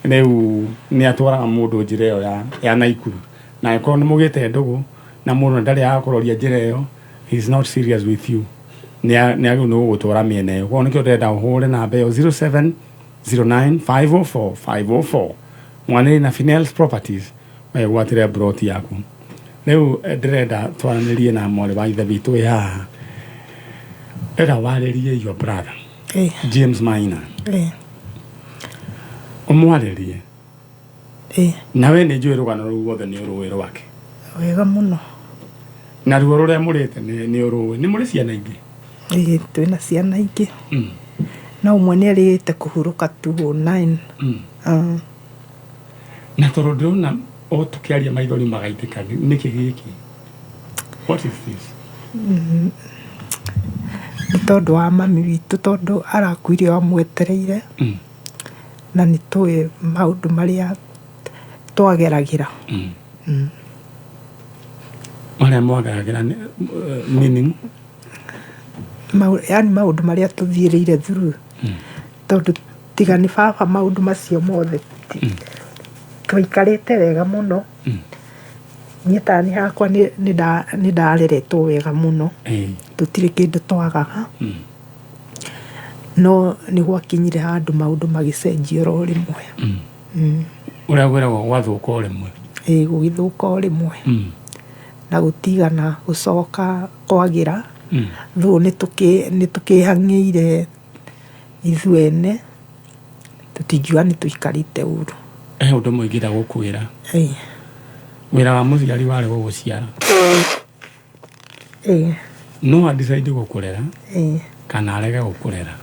rĩu nĩ atwaraga mũndũ njĩra ĩyo ya Naikuru. Na angĩkorwo nĩ mũgĩte ndũgũ na mũndũ ndarĩ agakũroria njĩra ĩyo, he is not serious with you. Nĩ agĩrĩirwo nĩ gũgũtwara mĩena ĩyo. Koguo nĩkĩo ndĩrenda ũhũre namba ĩyo 0709 504 504, mwanĩrie na Finels Properties, wegwatĩre broti yaku. Rĩu ndĩrenda twaranĩrie na mwarĩ wa ithe witũ wĩ haha. Ndĩrenda warĩrie your brother James Maina, ũmwarĩrie. Nawe nĩ njũĩ rũgano rũu ruothe nĩ ũrũĩ rwake wega mũno. Na ruo rũrĩa mũrĩte nĩ ũrũĩ. Nĩ mũrĩ ciana ingĩ? Ĩĩ, twĩna ciana ingĩ, no ũmwe nĩ erĩgĩte kũhurũka 209. Na tondũ ndĩrona o tũkĩaria maithori magaitĩka, nĩkĩ gĩkĩ? What is this? Nĩ tondũ wa mami witũ, tondũ arakuire o amwetereire, na nĩ tũĩ maũndũ marĩa twageragĩra. Marĩa mwageragĩra meaning? Yani maũndũ marĩa tũthiĩrĩire through, tondũ tiga nĩ baba maũndũ macio mothe twaikarĩte wega mũno. Niĩ tani hakwa nĩ ndareretwo wega mũno, tũtirĩ kĩndũ twagaga, no nĩ gwakinyire handũ maũndũ magĩcenjia oro rĩmwe. Ũrĩa gwĩragwo gwathũka o rĩmwe. Ĩĩ, gũgĩthũka o rĩmwe na gũtigana gũcoka kwagĩra. Though nĩ tũkĩhang'ĩire ithuene, tũtingiuga nĩ tũikarĩte ũru. He ũndũ ũmwe ingĩenda gũkwĩra. Wĩra wa mũciari warĩ gũgũciara. No a decide gũkũrera kana arege gũkũrera.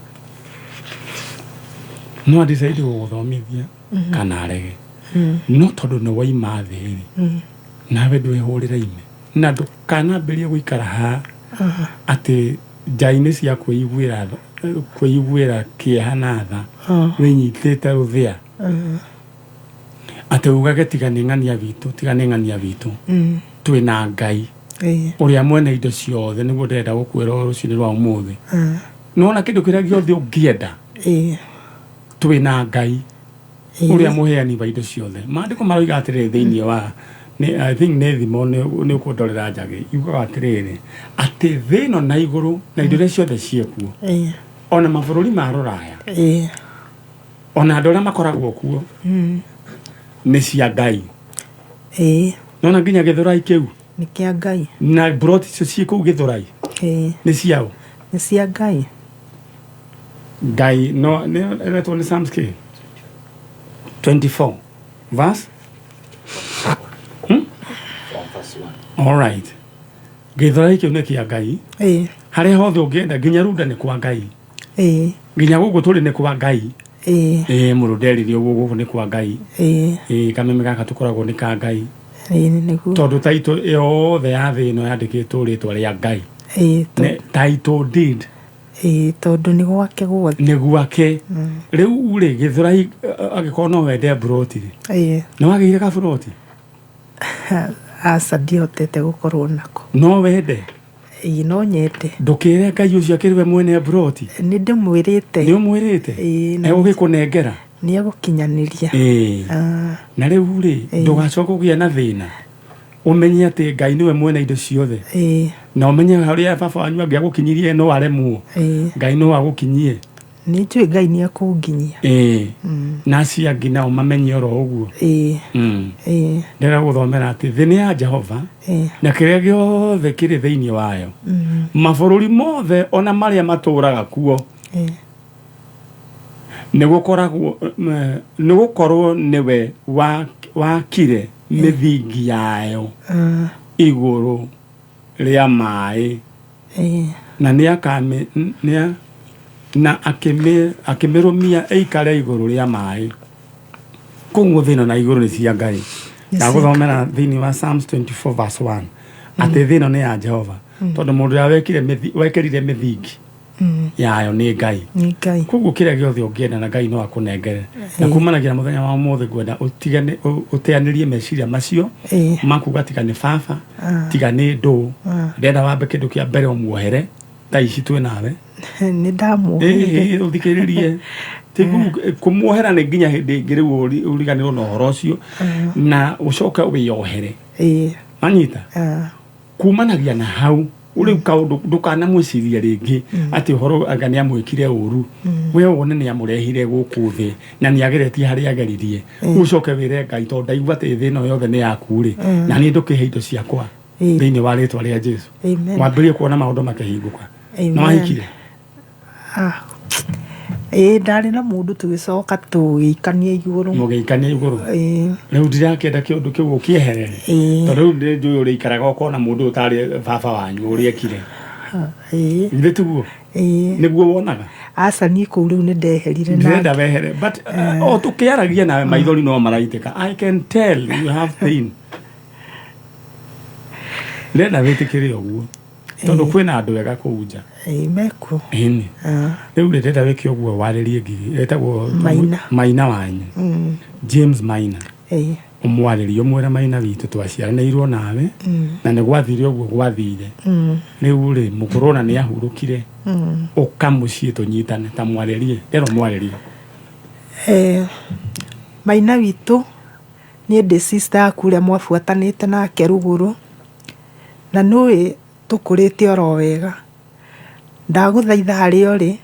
No a decide gũgũthomithia kana arege. No tondũ nĩ waima thĩ rĩ, nawe ndwĩhũrĩre ime na ndũkanambĩrĩrie gũikara haha atĩ nja-inĩ cia kwĩiguĩra kĩeha na tha, wĩnyitĩte rũthĩa atĩ ugage tiga nĩ ng'ania witũ, tiga nĩ ng'ania witũ. Twĩna Ngai ũrĩa mwene indo ciothe. Nĩguo ndĩrenda gũkwĩra rũcinĩ rwa ũmũthĩ. Nĩwona kĩndũ kĩrĩa gĩothe ũngĩenda, twĩna Ngai ũrĩa mũheani wa indo ciothe. Maandĩko maroiga atĩrĩrĩ thĩinĩ wa nĩ, I think nĩ Thimo, nĩ ũkũndorera njagĩ, yugaga atĩrĩrĩ atĩ thĩ ĩno na igũrũ na indo iria ciothe ciĩkuo, ona mabũrũri ma rũraya, ona andũ arĩa makoragwo kuo, nĩ cia Ngai. Nona nginya Gĩthũrai kĩu Nĩ kĩa Ngai. Na mburoti icio ciĩ kũu Gĩthũrai nĩ ciao? Nĩ cia Ngai. Ngai no nĩ ĩretwo nĩ Psalms kĩ 24 verse, All right, Gĩthũrai kĩu nĩ kĩa Ngai. Harĩa hothe ũngĩenda, nginya Runda nĩ kwa Ngai. Nginya gũkũ tũrĩ nĩ kwa Ngai. Ĩĩ, mũndũ nderire ũguo, gũkũ nĩ kwa Ngai. Ĩĩ, kameme gaka tũkoragwo nĩ ka Ngai. Ĩĩ, nĩguo. Tondũ title yothe ya thĩ ĩno yandĩkĩtwo rĩtwa rĩa Ngai. Title deed. Ĩĩ, tondũ nĩ gwake guothe. Nĩ gwake. Rĩu rĩ, Gĩthũrai, angĩkorwo no wende mburoti rĩ, nĩ wagĩire kaburoti? Aca, ndihotete gũkorwo nako. No wende? Ĩĩ no nyende. Ndũkĩre Ngai ũcio akĩrĩ we mwene mburoti. Nĩ ndĩmwĩrĩte. Nĩ ũmwĩrĩte? Ĩĩ, na Egũgĩkũnengera? Nĩ egũkinyanĩria. Ĩĩ. Ah. Na rĩu rĩ, Ĩĩ. ndũgacoke kũgĩa na thĩna. Ũmenye atĩ Ngai nĩwe mwene indo ciothe. Ĩĩ. Na ũmenye harĩa baba wanyu angĩagũkinyirie no aremwo. Ĩĩ. Ngai no agũkinyie. Nĩ njũĩ Ngai nĩ ekũnginyia. Ĩĩ. Mm. Na acio angĩ nao mamenye oro ũguo. Ĩĩ. Mm. Ĩĩ. Ndĩrenda gũthomera atĩ thĩ nĩ ya Jehova Ĩĩ. na kĩrĩa gĩothe kĩrĩ thĩinĩ wayo. Mm. Mabũrũri mothe ona marĩa matũũraga kuo Ĩĩ. nĩ gũkorwo nĩwe wakire mĩthingi yayo Ah. igũrũ rĩa maĩ Ĩĩ. na nĩ na akĩmĩrũmia ĩikare igũrũ rĩa maĩ. Koguo thĩ ĩno na igũrũ nĩ cia Ngai. Nĩ cia Ndagũthomera thĩinĩ wa Psalms 24 verse 1 atĩ thĩ ĩno nĩ ya Jehova tondũ mũndũ ũrĩa wekĩrire mĩthingi yayo nĩ Ngai. Nĩ Ngai. Koguo kĩrĩa gĩothe ũngĩenda na Ngai no akũnengere. Na Ĩĩ. kumanagia na mũthenya wa ũmũthĩ ngwenda ũtigane ũteanĩrie meciria macio Ĩĩ. makuga tiga nĩ baba Ah. tiga nĩ ndũ. Ah. Ndĩrenda wambe kĩndũ kĩa mbere ũmuohere thaa ici twĩ nawe. Nĩ ndamuoheire. Ĩĩ, ũthikĩrĩrie. Ti kũmuohera nĩ nginya hĩndĩ ĩngĩ rĩu ũriganĩrwo na ũhoro ũcio na ũcoke wĩyohere. Ĩĩ. Wanyita? Ah. Kumanagia na hau rĩu kaũndũ ndũkanamwĩcirie rĩngĩ atĩ ũhoro anga nĩ amwĩkire ũru. We wone nĩ amũrehire gũkũ thĩ na nĩ ageretie harĩa ageririe. Ũcoke wĩre Ngai tondũ ndaigua atĩ thĩ ĩno yothe nĩ yaku rĩ, na niĩ ndũkĩhe indo ciakwa thĩinĩ wa rĩtwa rĩa Jesu. Amen. Wambĩrĩrie kuona maũndũ makĩhingũka. Amen. Nĩ wahikire? Ah. Ĩĩ ndarĩ na mũndũ tũgĩcoka tũgĩikania igũrũ. Mũgĩikania igũrũ. Ĩĩ. Rĩu ndirakĩenda kĩũndũ kĩu ũkĩeherere. Ĩĩ. Tondũ rĩu nĩ njũĩ ũrĩikaraga ũkona mũndũ ũyũ ũtarĩ baba wanyu ũrĩa ekire. Ĩĩ. Githĩ tiguo? Ĩĩ. Nĩguo wonaga? Aca niĩ kũu rĩu nĩ ndeherire Ndĩrenda wehere but o tũkĩaragia nawe maithori no maraitĩka. I can tell you have pain. Ndĩrenda wĩtĩkĩre ũguo tondũ kwĩna andũ ega kũu nja. Ĩĩ mekuo. Ĩni. Ah. Rĩu rĩ ndĩrenda wĩke ũguo warĩrie Ngigĩ etagwo Maina. Maina wanyu. Mm. James Maina. Ĩĩ. Ũmwarĩrie ũmwĩre Maina witũ twaciaranĩirwo nawe Mm. na nĩ gwathire ũguo gwathire. Mm. Rĩu rĩ mũkũrũ ona nĩ ahurũkire Mm. ũka mũciĩ tũnyitane ta mwarĩrie ndĩrenda ũmwarĩrie. Maina witũ niĩ ndĩ sister yaku ũrĩa mwabuatanĩte nake rũgũrũ na nĩũĩ tũkũrĩte oro wega. Ndagũthaitha harĩa ũrĩ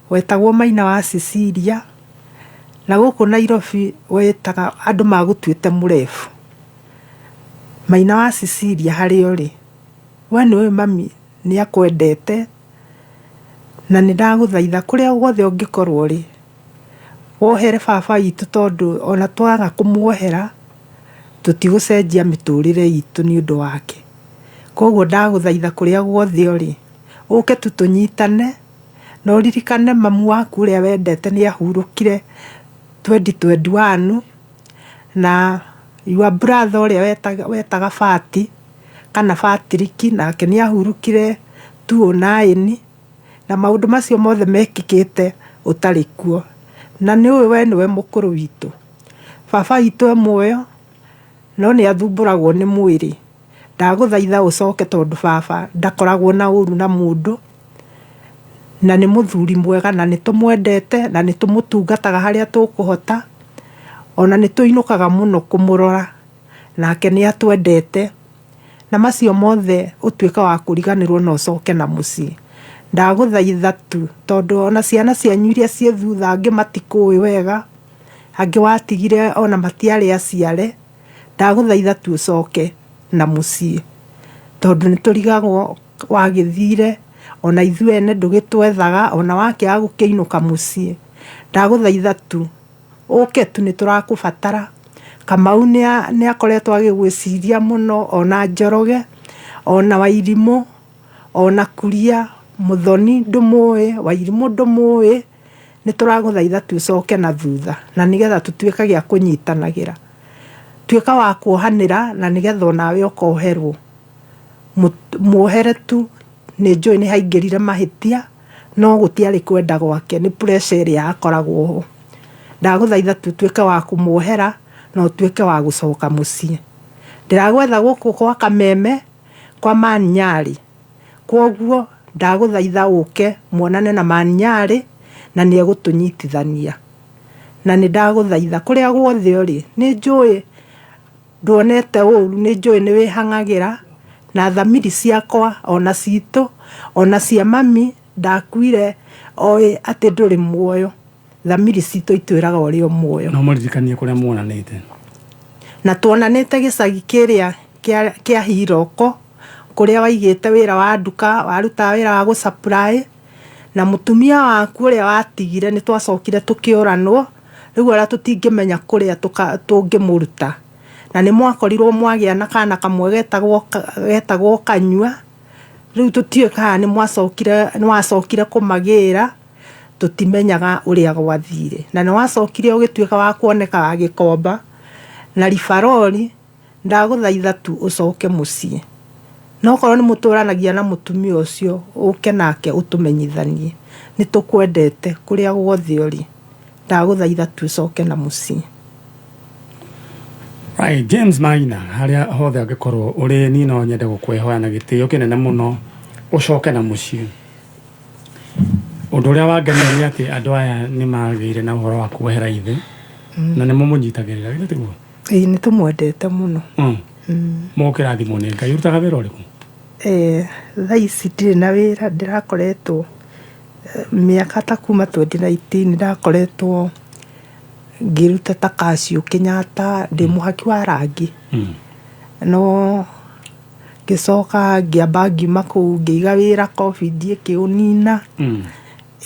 wetagwo Maina wa Cecilia na gũkũ Nairobi wetaga andũ magũtuĩte mũrebu. Maina wa Cecilia harĩa ũrĩ we nĩũĩ mami nĩ akwendete na nĩ ndagũthaitha kũrĩa guothe ũngĩkorwo ũrĩ wohere baba witũ tondũ ona twaga kũmuohera tũtigũcenjia mĩtũrĩre itũ nĩ ũndũ wake. Koguo ndagũthaitha kũrĩa guothe ũrĩ ũke tu tũnyitane na ũririkane mamu waku ũrĩa wendete nĩ ahurũkire 2021 na your brother ũrĩa wetaga Fati kana Patrick nake nĩ ahurũkire 2009 na maũndũ macio mothe mekĩkĩte ũtarĩ kuo. Na nĩ ũĩ we nĩwe mũkũrũ witũ. Baba witũ e muoyo no nĩ athumbũragwo nĩ mwĩrĩ. Ndagũthaitha ũcoke tondũ baba ndakoragwo na ũru na mũndũ na nĩ mũthuri mwega na nĩ tũmwendete na nĩ tũmũtungataga harĩa tũkũhota ona nĩ tũinũkaga mũno kũmũrora nake nĩ atwendete na macio mothe ũtuĩke wa kũriganĩrwo na ũcoke na mũciĩ. Ndagũthaitha tu tondũ ona ciana cianyu iria ciĩ thutha angĩ matikũĩ wega angĩ watigire ona matiarĩ aciare. Ndagũthaitha tu ũcoke na mũciĩ tondũ nĩ tũrigagwo wagĩthire ona ithuĩ ene ndũgĩtwethaga ona wakĩaga gũkĩinũka mũciĩ. Ndagũthaitha tu ũke tu nĩ tũrakũbatara. Kamau nĩ akoretwo agĩgwĩciria mũno ona Njoroge ona Wairimũ ona Kuria Mũthoni ndũmũĩ Wairimũ ndũmũĩ. Nĩ tũragũthaitha tu ũcoke na thutha na nĩgetha tũtuĩkage a kũnyitanagĩra. Tuĩka wa kuohanĩra na nĩgetha onawe ũkoherwo. Muohere tu nĩ njũĩ nĩ haingĩrire mahĩtia no gũtiarĩ kwenda gwake nĩ pressure ĩrĩa akoragwo ho. Ndagũthaitha tu ũtuĩke wa kũmuohera na ũtuĩke wa gũcoka mũciĩ. Ndĩragwetha gũkũ gwa Kameme kwa Man Nyarĩ Kwoguo ndagũthaitha ũke muonane na Manyarĩ na nĩ egũtũnyitithania. Na nĩ ndagũthaitha kũrĩa guothe ũrĩ, nĩ njũĩ nduonete ũru, nĩ njũĩ nĩ wĩhang'agĩra na thamiri ciakwa ona citũ ona cia mami ndakuire oĩ atĩ ndũrĩ muoyo. Thamiri citũ itwĩraga ũrĩ o muoyo. No mũririkanie kũrĩa muonanĩte. Na tuonanĩte gĩcagi kĩrĩa kĩa Hiroko kũrĩa waigĩte wĩra wa nduka, warutaga wĩra wa gũ supply na mũtumia waku ũrĩa watigire nĩ twacokire tũkĩũranwo, rĩu ona tũtingĩmenya kũrĩa tũngĩmũruta. Na nĩ mwakorirwo mwagĩa na kana kamwe getagwo Kanyua, rĩu tũtiũĩ kana nĩ wacokire kũmagĩra, tũtimenyaga ũrĩa gwathire. Na nĩ wacokire ũgĩtuĩka wa kuoneka wa Gĩkomba na ribarori, ndagũthaitha tu ũcoke mũciĩ. Na okorwo nĩ mũtũranagia na mũtumia ũcio, ũke nake ũtũmenyithanie. Nĩ tũkwendete kũrĩa guothe ũrĩ. Ndagũthaitha tu ũcoke na mũciĩ. Right, James Maina, harĩa hothe angĩkorwo ũrĩ, niĩ no nyende gũkwĩhoya na gĩtĩo kĩnene mũno ũcoke na mũciĩ. Ũndũ ũrĩa wangenia nĩ atĩ andũ aya nĩ magĩire na ũhoro wa kuohera ithe na nĩ mũmũnyitagĩrĩra, githĩ tiguo? Ĩĩ, nĩ tũmwendete mũno. Mũkĩrathimwo nĩ Ngai. Ũrutaga wĩra ũrĩkũ? Thaa ici ndirĩ na wĩra, ndĩrakoretwo mĩaka ta kuma 2019 ndakoretwo ngĩruta ta kaciũ Kenyatta, ndĩ mũhaki wa rangi. No ngĩcoka ngĩamba ngiuma kũu ngĩiga wĩra Covid ĩkĩũnina.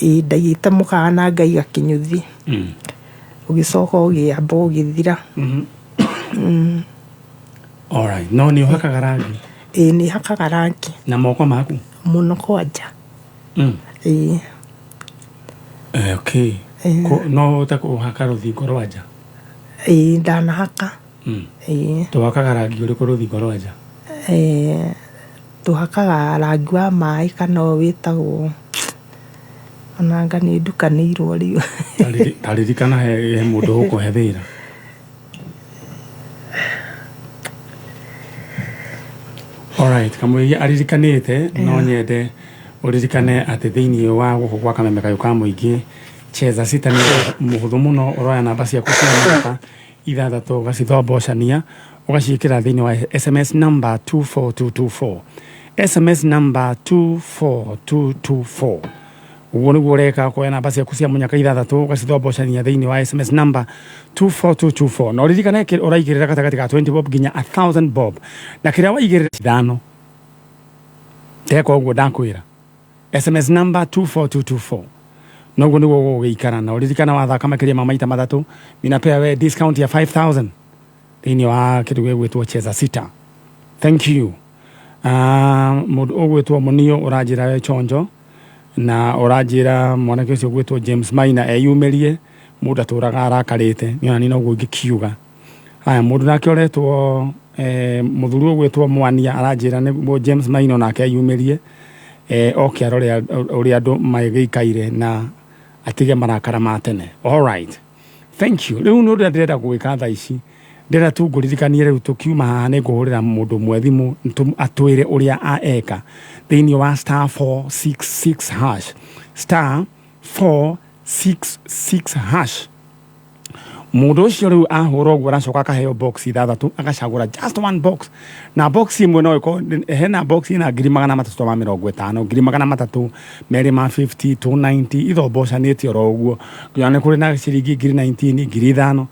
Ĩĩ, ndaigĩte mũkawa na ngaiga kĩnyũthi. Ũgĩcoka ũgĩamba ũgĩthira. Alright, no nĩ ũhakaga rangi? Ĩĩ, nĩ hakaga rangi. Na moko maku? Mũno kwanja. Ĩĩ. Okay. No ũhote kũhaka rũthingo rwa nja? Ĩĩ, ndanahaka. Ĩĩ. Tũhakaga rangi ũrĩkũ rũthingo rwa nja? Tũhakaga rangi wa maĩ kana ũyũ wĩtagwo onanga nĩ ndukanĩirwo rĩu. Taririkana he mũndũ ũgũkũhe wĩra. Alright, kamũiria aririkanĩte no nyende ũririkane atĩ thĩinĩ wa gũkũ gwa Kameme Kayũ ka Mũingĩ Cheza Sita nĩ mũhũthũ mũno, ũroya namba ciaku cia mũhaka ithathatũ ũgacithombocania ũgaciĩkĩra thĩinĩ wa SMS number 24224, SMS number 24224. Ũguo nĩguo ũreka, kuoya namba ciaku cia mũnyaka ithathatũ ũgacithombocania thĩinĩ wa SMS number 24224. Na ũririkane ũraigĩrĩra gatagatĩ ka 20 bob nginya 1000 bob, na kĩrĩa waigĩrĩra ithano teka ũguo ndakwĩra, SMS number 24224, noguo nĩguo gũgũgĩikara. Na ũririkana wathaka makĩria ma maita matatũ minapea we discount ya 5000 thĩinĩ wa kĩndũ gĩgwĩtwo Cheza Sita. Thank you. Mũndũ ũgwĩtwo Mũnio ũranjĩra we chonjo na ũranjĩra mwanake ũcio ũgwĩtwo James Maina eyumĩrie, mũndũ atũraga arakarĩte, nĩ ona niĩ noguo ingĩkiuga. Haya, mũndũ nake ũretwo mũthuri ũgwĩtwo Mwania aranjĩra nĩguo James Maina onake eyumĩrie, oke arore ũrĩa andũ magĩikaire na atige marakara ma tene. All right, thank you. Rĩu nĩ ũndũ ndĩrenda gwĩka thaa ici, ndĩrenda tu ngũririkanie rĩu tũkiuma haha nĩ ngũhũrĩra mũndũ ũmwe thimũ atwĩre ũrĩa eka thĩinĩ wa star 466 hash, star 466 hash. Mũndũ ũcio rĩu ahũra ũguo aracoka akaheo box ithathatũ, agacagũra just one box, na box ĩmwe no ĩkorwo hena box ĩna 350,000, 350,250, 290, ithombocanĩte oro ũguo. Nginya nĩ kũrĩ na ciringi 19,000, 5,000.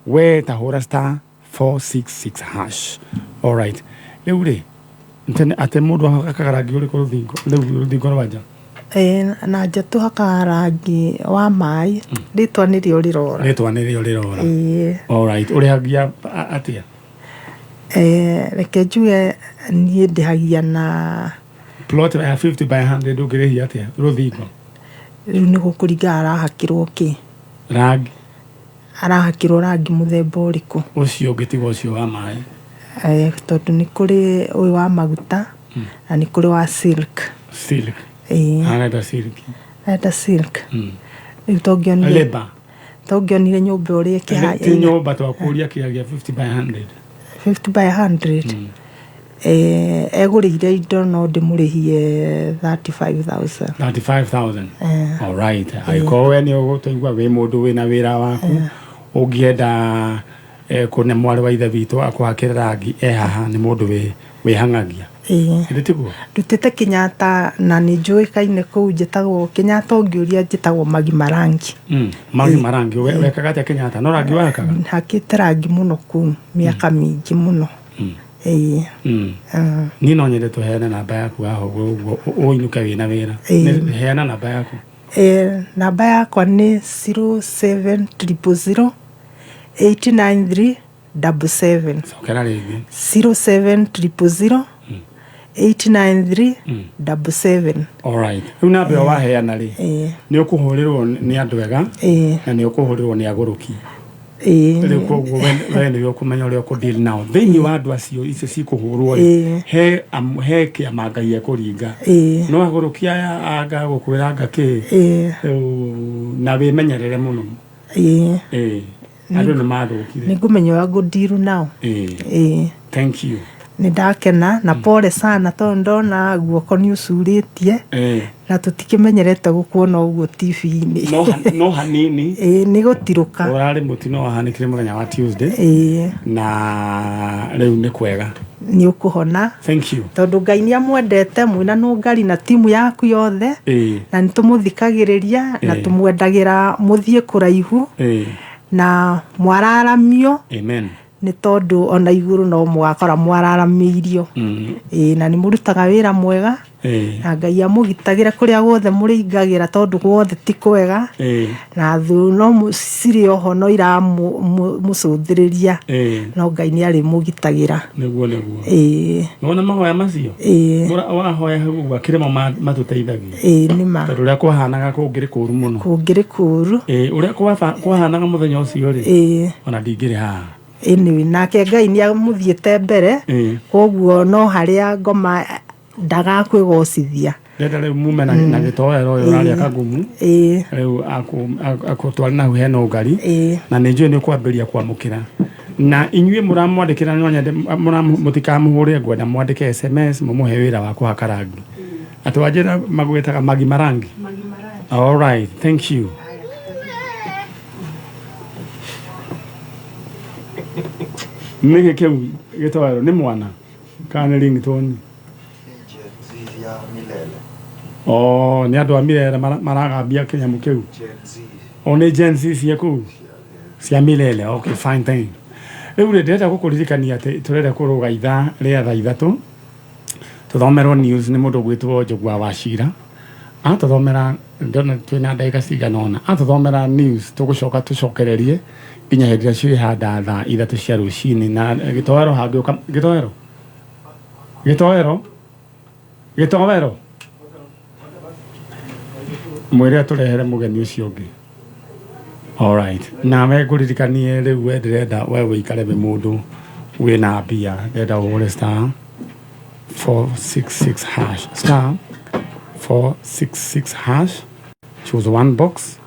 We tahũra star 466 hash. Alright, rĩu rĩ atĩ mũndũ akaga rangi ũrĩkũ rũthingo rĩu, rũthingo rwa nja? Na nja tũhakaga rangi wa maĩ, rĩtwa nĩrĩo rĩrora. Rĩtwa nĩrĩo rĩrora. Ĩĩ. Alright, ũrĩhagia atĩa? Reke njuge niĩ ndĩhagia na plot ya 50 by 100, ũngĩrĩhia atĩa rũthingo? Rĩu nĩ gũkũringana arahakĩrwo kĩ. Rangi. Arahakĩrwo rangi mũthemba ũrĩkũ? Ũcio ũngĩtiga ũcio wa maĩ. Tondũ nĩ kũrĩ ũyũ wa maguta na nĩ kũrĩ wa silk. Silk. Ĩĩ. Arenda silk. Arenda silk. Rĩu tongĩonire Labour. Tongĩonire nyũmba ũrĩa ĩkĩhaya. Ti nyũmba, twakũria kĩrĩa gĩa 50 by 100. 50 by 100. Egũrĩire indo no ndĩmũrĩhie 35,000. 35000. Eh. Alright, angĩkorwo we nĩ ũgũtũigua wĩ mũndũ wĩna wĩra waku ũngĩenda kũne mwarĩ wa ithe witũ akũhakĩre rangi, e haha, nĩ mũndũ wĩhang'agia. Ĩĩ. Githĩ tiguo? Ndutĩte Kenyatta na nĩ njũĩkaine kũu, njĩtagwo Kenyatta, ũngĩũria njĩtagwo Magi Marangi. Magi Marangi. Wekaga atĩa Kenyatta? No rangi wahakaga? Hakĩte rangi mũno kũu mĩaka mĩingĩ mũno. Ĩĩ. Niĩ no nyende tũheane namba yaku haha ũguo ũguo ũinũke wĩna wĩra. Ĩĩ. Heana namba yaku. Namba yakwa nĩ 07000 893 77. Cokera rĩngĩ. 07000 893 77. Alright, rĩu namba ĩyo waheana rĩ, Ĩĩ. nĩ ũkũhũrĩrwo nĩ andũ ega Ĩĩ. na nĩ ũkũhũrĩrwo nĩ agũrũki. Ĩĩ. Rĩu koguo we nĩwe ũkũmenya ũrĩa ũkũdeal nao thĩinĩ wa andũ acio icio cikũhũrwo rĩ. Ĩĩ. He kĩama Ngai ekũringa. Ĩĩ. No agũrũki aya anga gũkwĩra anga kĩ. Ĩĩ. Rĩu na wĩmenyerere mũno. Ĩĩ. Ĩĩ, andũ nĩ mathũkire. Nĩ ngũmenya ũrĩa ngũndiru nao. Ĩĩ. Ĩĩ. Thank you. Nĩ ndakena na pole sana tondũ ndona guoko nĩ ũcurĩtie na tũtikĩmenyerete gũkuona ũguo TV-inĩ. No hanini. Ĩĩ, nĩ gũtirũka. Ũrarĩ mũtino wahanĩkire mũthenya wa Tuesday. Ĩĩ. Na rĩu nĩ kwega. Nĩ ũkũhona. Thank you. Tondũ Ngai nĩ amwendete mwĩna Nũngari na timu yaku yothe. Na nĩ tũmũthikagĩrĩria na tũmwendagĩra mũthiĩ kũraihu na mwararamio. Amen. Nĩ tondũ ona igũrũ no mũgakora mwararamĩirio. Ĩĩ, na nĩ mũrutaga wĩra mwega. Na Ngai amũgitagĩre kũrĩa guothe mũrĩingagĩra tondũ guothe ti kwega. Na thũ no cirĩ oho no iramũcũthĩrĩria. No Ngai nĩ arĩmũgitagĩra. Nĩguo, nĩguo. Ĩĩ. Nĩwona mahoya macio? Ĩĩ. Wahoya hau ũguo akĩrĩmo matũteithagia. Ĩĩ, nĩ ma. Tondũ ũrĩa kwahanaga kũngĩrĩ kũũru mũno. Kũngĩrĩ kũũru. Ĩĩ, ũrĩa kwahanaga mũthenya ũcio rĩ, ona ndingĩrĩ haha. Anyway, nake Ngai nĩ amũthiĩte mbere. Koguo no harĩa ngoma ndagakwĩgocithia. Ndenda rĩu mume na gĩtoero ũyũ ũrarĩa kagumu. Ĩĩ. Rĩu akũtware na hau hena ũngari. Na nĩ njũĩ nĩ ũkwambĩrĩria kwamũkĩra. Na inyuĩ mũramwandĩkĩra no nyende mũtikamũhũre, ngwenda mwandĩke SMS mũmũhe wĩra wa kũhaka rangi. Atĩ wanjĩra magwĩtaga Magi Marangi. All right, thank you. Nĩkĩ kĩu gĩtoero nĩ mwana kana nĩ ringtone? Oh, nĩ andũ a Milele maragambia kĩnyamũ kĩu. O nĩ Gen Z cia kũu cia Milele. Okay, fine thing. Rĩu rĩ, ndĩrenda gũkũririkania atĩ tũrenda kũrũga ithaa rĩa thaa 3 tũthomerwo news nĩ mũndũ ũgwĩtwo Njũgũa wa Cira. Atũthomera, ndona twĩna ndagĩka cigana ũna, atũthomera news tũgũcoka tũcokererie nginya hĩndĩ ĩrĩa cirĩhanda thaa 3 cia rũcinĩ. Na gĩtoero hangĩũka gĩtoero gĩtoero gĩtoero mwĩre atũrehere mũgeni ũcio ũngĩ. Alright, nawe ngũririkanie rĩu we ndĩrenda we wĩikare wĩ mũndũ wĩna mbia, ndĩrenda ũhũre *466 hash, *466 hash, choose one box,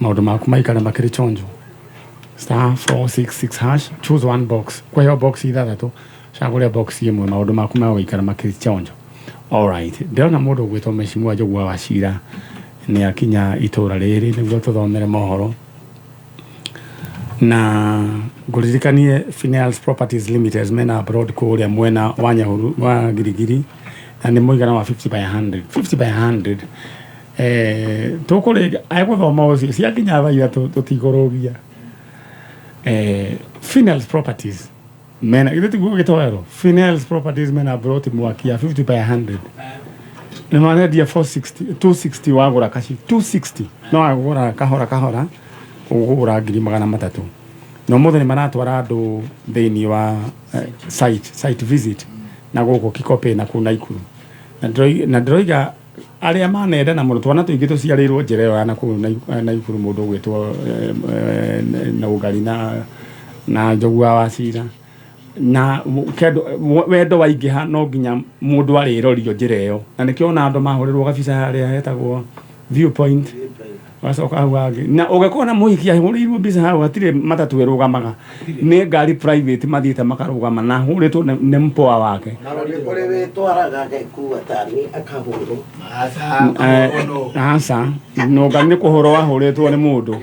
maũndũ maku maikare makĩrĩ chonjo. *466 hash, choose one box, kwaheo box ithathatũ, cagũre box ĩmwe, maũndũ maku megũikara makĩrĩ chonjo. Alright, ndĩrona mũndũ ũgwĩtwo Mheshimiwa Njũgũa wa Cira nĩ akinya itũra rĩrĩ nĩguo tũthomere mohoro. Na ngũririkanie Finels Properties Limited mena abroad kũrĩa mwena wa Nyahururu wa Girigiri, na nĩ mũigana wa 50 by 100, 50 by 100. Tũkũrĩga agũthoma ũcio ciakinya thaa 3 tũtikũrũgia. Finels Properties mena, githĩ tiguo gĩtoero? Finels Properties mena broti mwaki ya 50 by 100, nĩ marendia 460 260, wagũra kaci 260, no wagũra kahora kahora ũgũgũra 300,000. Na ũmũthĩ nĩ maratwara andũ thĩinĩ wa site visit na gũkũ Kikopey na kũu Naikuru. Na ndĩroiga arĩa manendana mũno, twana tũingĩ tũciarĩirwo njĩra ĩyo ya nakũu Naikuru, mũndũ ũgwĩtwo Nũngari na Njũgũa wa Cira na wendo waingĩha, no nginya mũndũ arĩrorio njĩra ĩyo, na nĩkĩo ona andũ mahũrĩrwo gabica harĩa hetagwo viewpoint. Ũgacoka hau hangĩ na ũgĩkona mũhiki ahũrĩirwo mbica hau hatirĩ matatũ ĩrũgamaga, nĩ ngari private mathiĩte makarũgama na ahũrĩtwo nĩ mpoa wake. Na nĩ kũrĩ wĩtwaraga agekua tani akahũrwo. Aca, no ngari nĩ kũhũrwo wahũrĩtwo nĩ mũndũ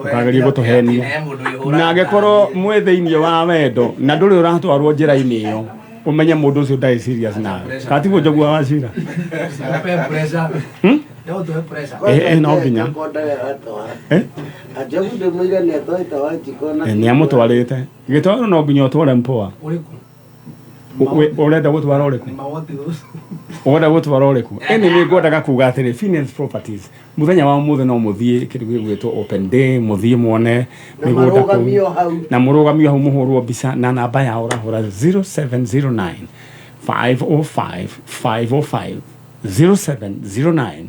ũkageria gũtũhenia. Na angĩkorwo mwĩ thĩinĩ wa wendo na ndũrĩ ũratwarwo njĩra-inĩ ĩyo, ũmenye mũndũ ũcio ndarĩ serious nawe. Katiguo Njogua wa Cira? Hmm? No nginya. Eh? Njogu ndĩmũire nĩ atwarĩte Wanjikũ na Nĩ amũtwarĩte gĩtwaro, no nginya ũtware mpoa. Ũrenda gũtwara ũrĩkũ? Ũrenda gũtwara ũrĩkũ? Ĩnĩ nĩ ngwendaga kuga atĩrĩ, Finance Properties mũthenya wa ũmũthĩ no mũthiĩ kĩndũ gĩgwĩtwo open day, mũthiĩ muone Na mĩgũnda kũu. marũgamio hau. Na mũrũgamio hau mũhũrwo mbica na namba yao ũrahũra 0709 505 505, 0709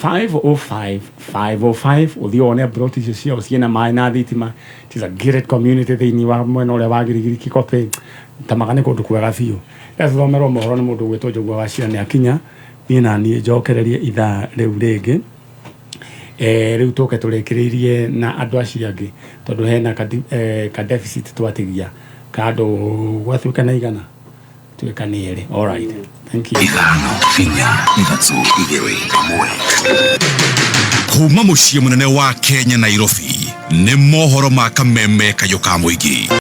505 505. Ũthiĩ wone broti icio ciao ciĩna maĩ na thitima. It is a gated community thĩinĩ wa mwena ũrĩa wa Girigiri Kikopĩ tamaga, nĩ kũndũ kwega biũ. Rĩrĩa mohoro nĩ mũndũ ũgwĩtwo Njogua wa Cira nĩ akinya, niĩ na niĩ njokererie ithaa rĩu rĩngĩ. Rĩu tũke tũrĩkĩrĩirie na andũ acio angĩ tondũ hena ka deficit twatigia ka andũ gwatuĩka na 100 tuĩka nĩ erĩ. Alright, thank you. 5, 4, 3, 2, 1. Kuma mũciĩ mũnene wa Kenya, Nairobi, nĩ mohoro ma kameme kayũ ka mũingĩ.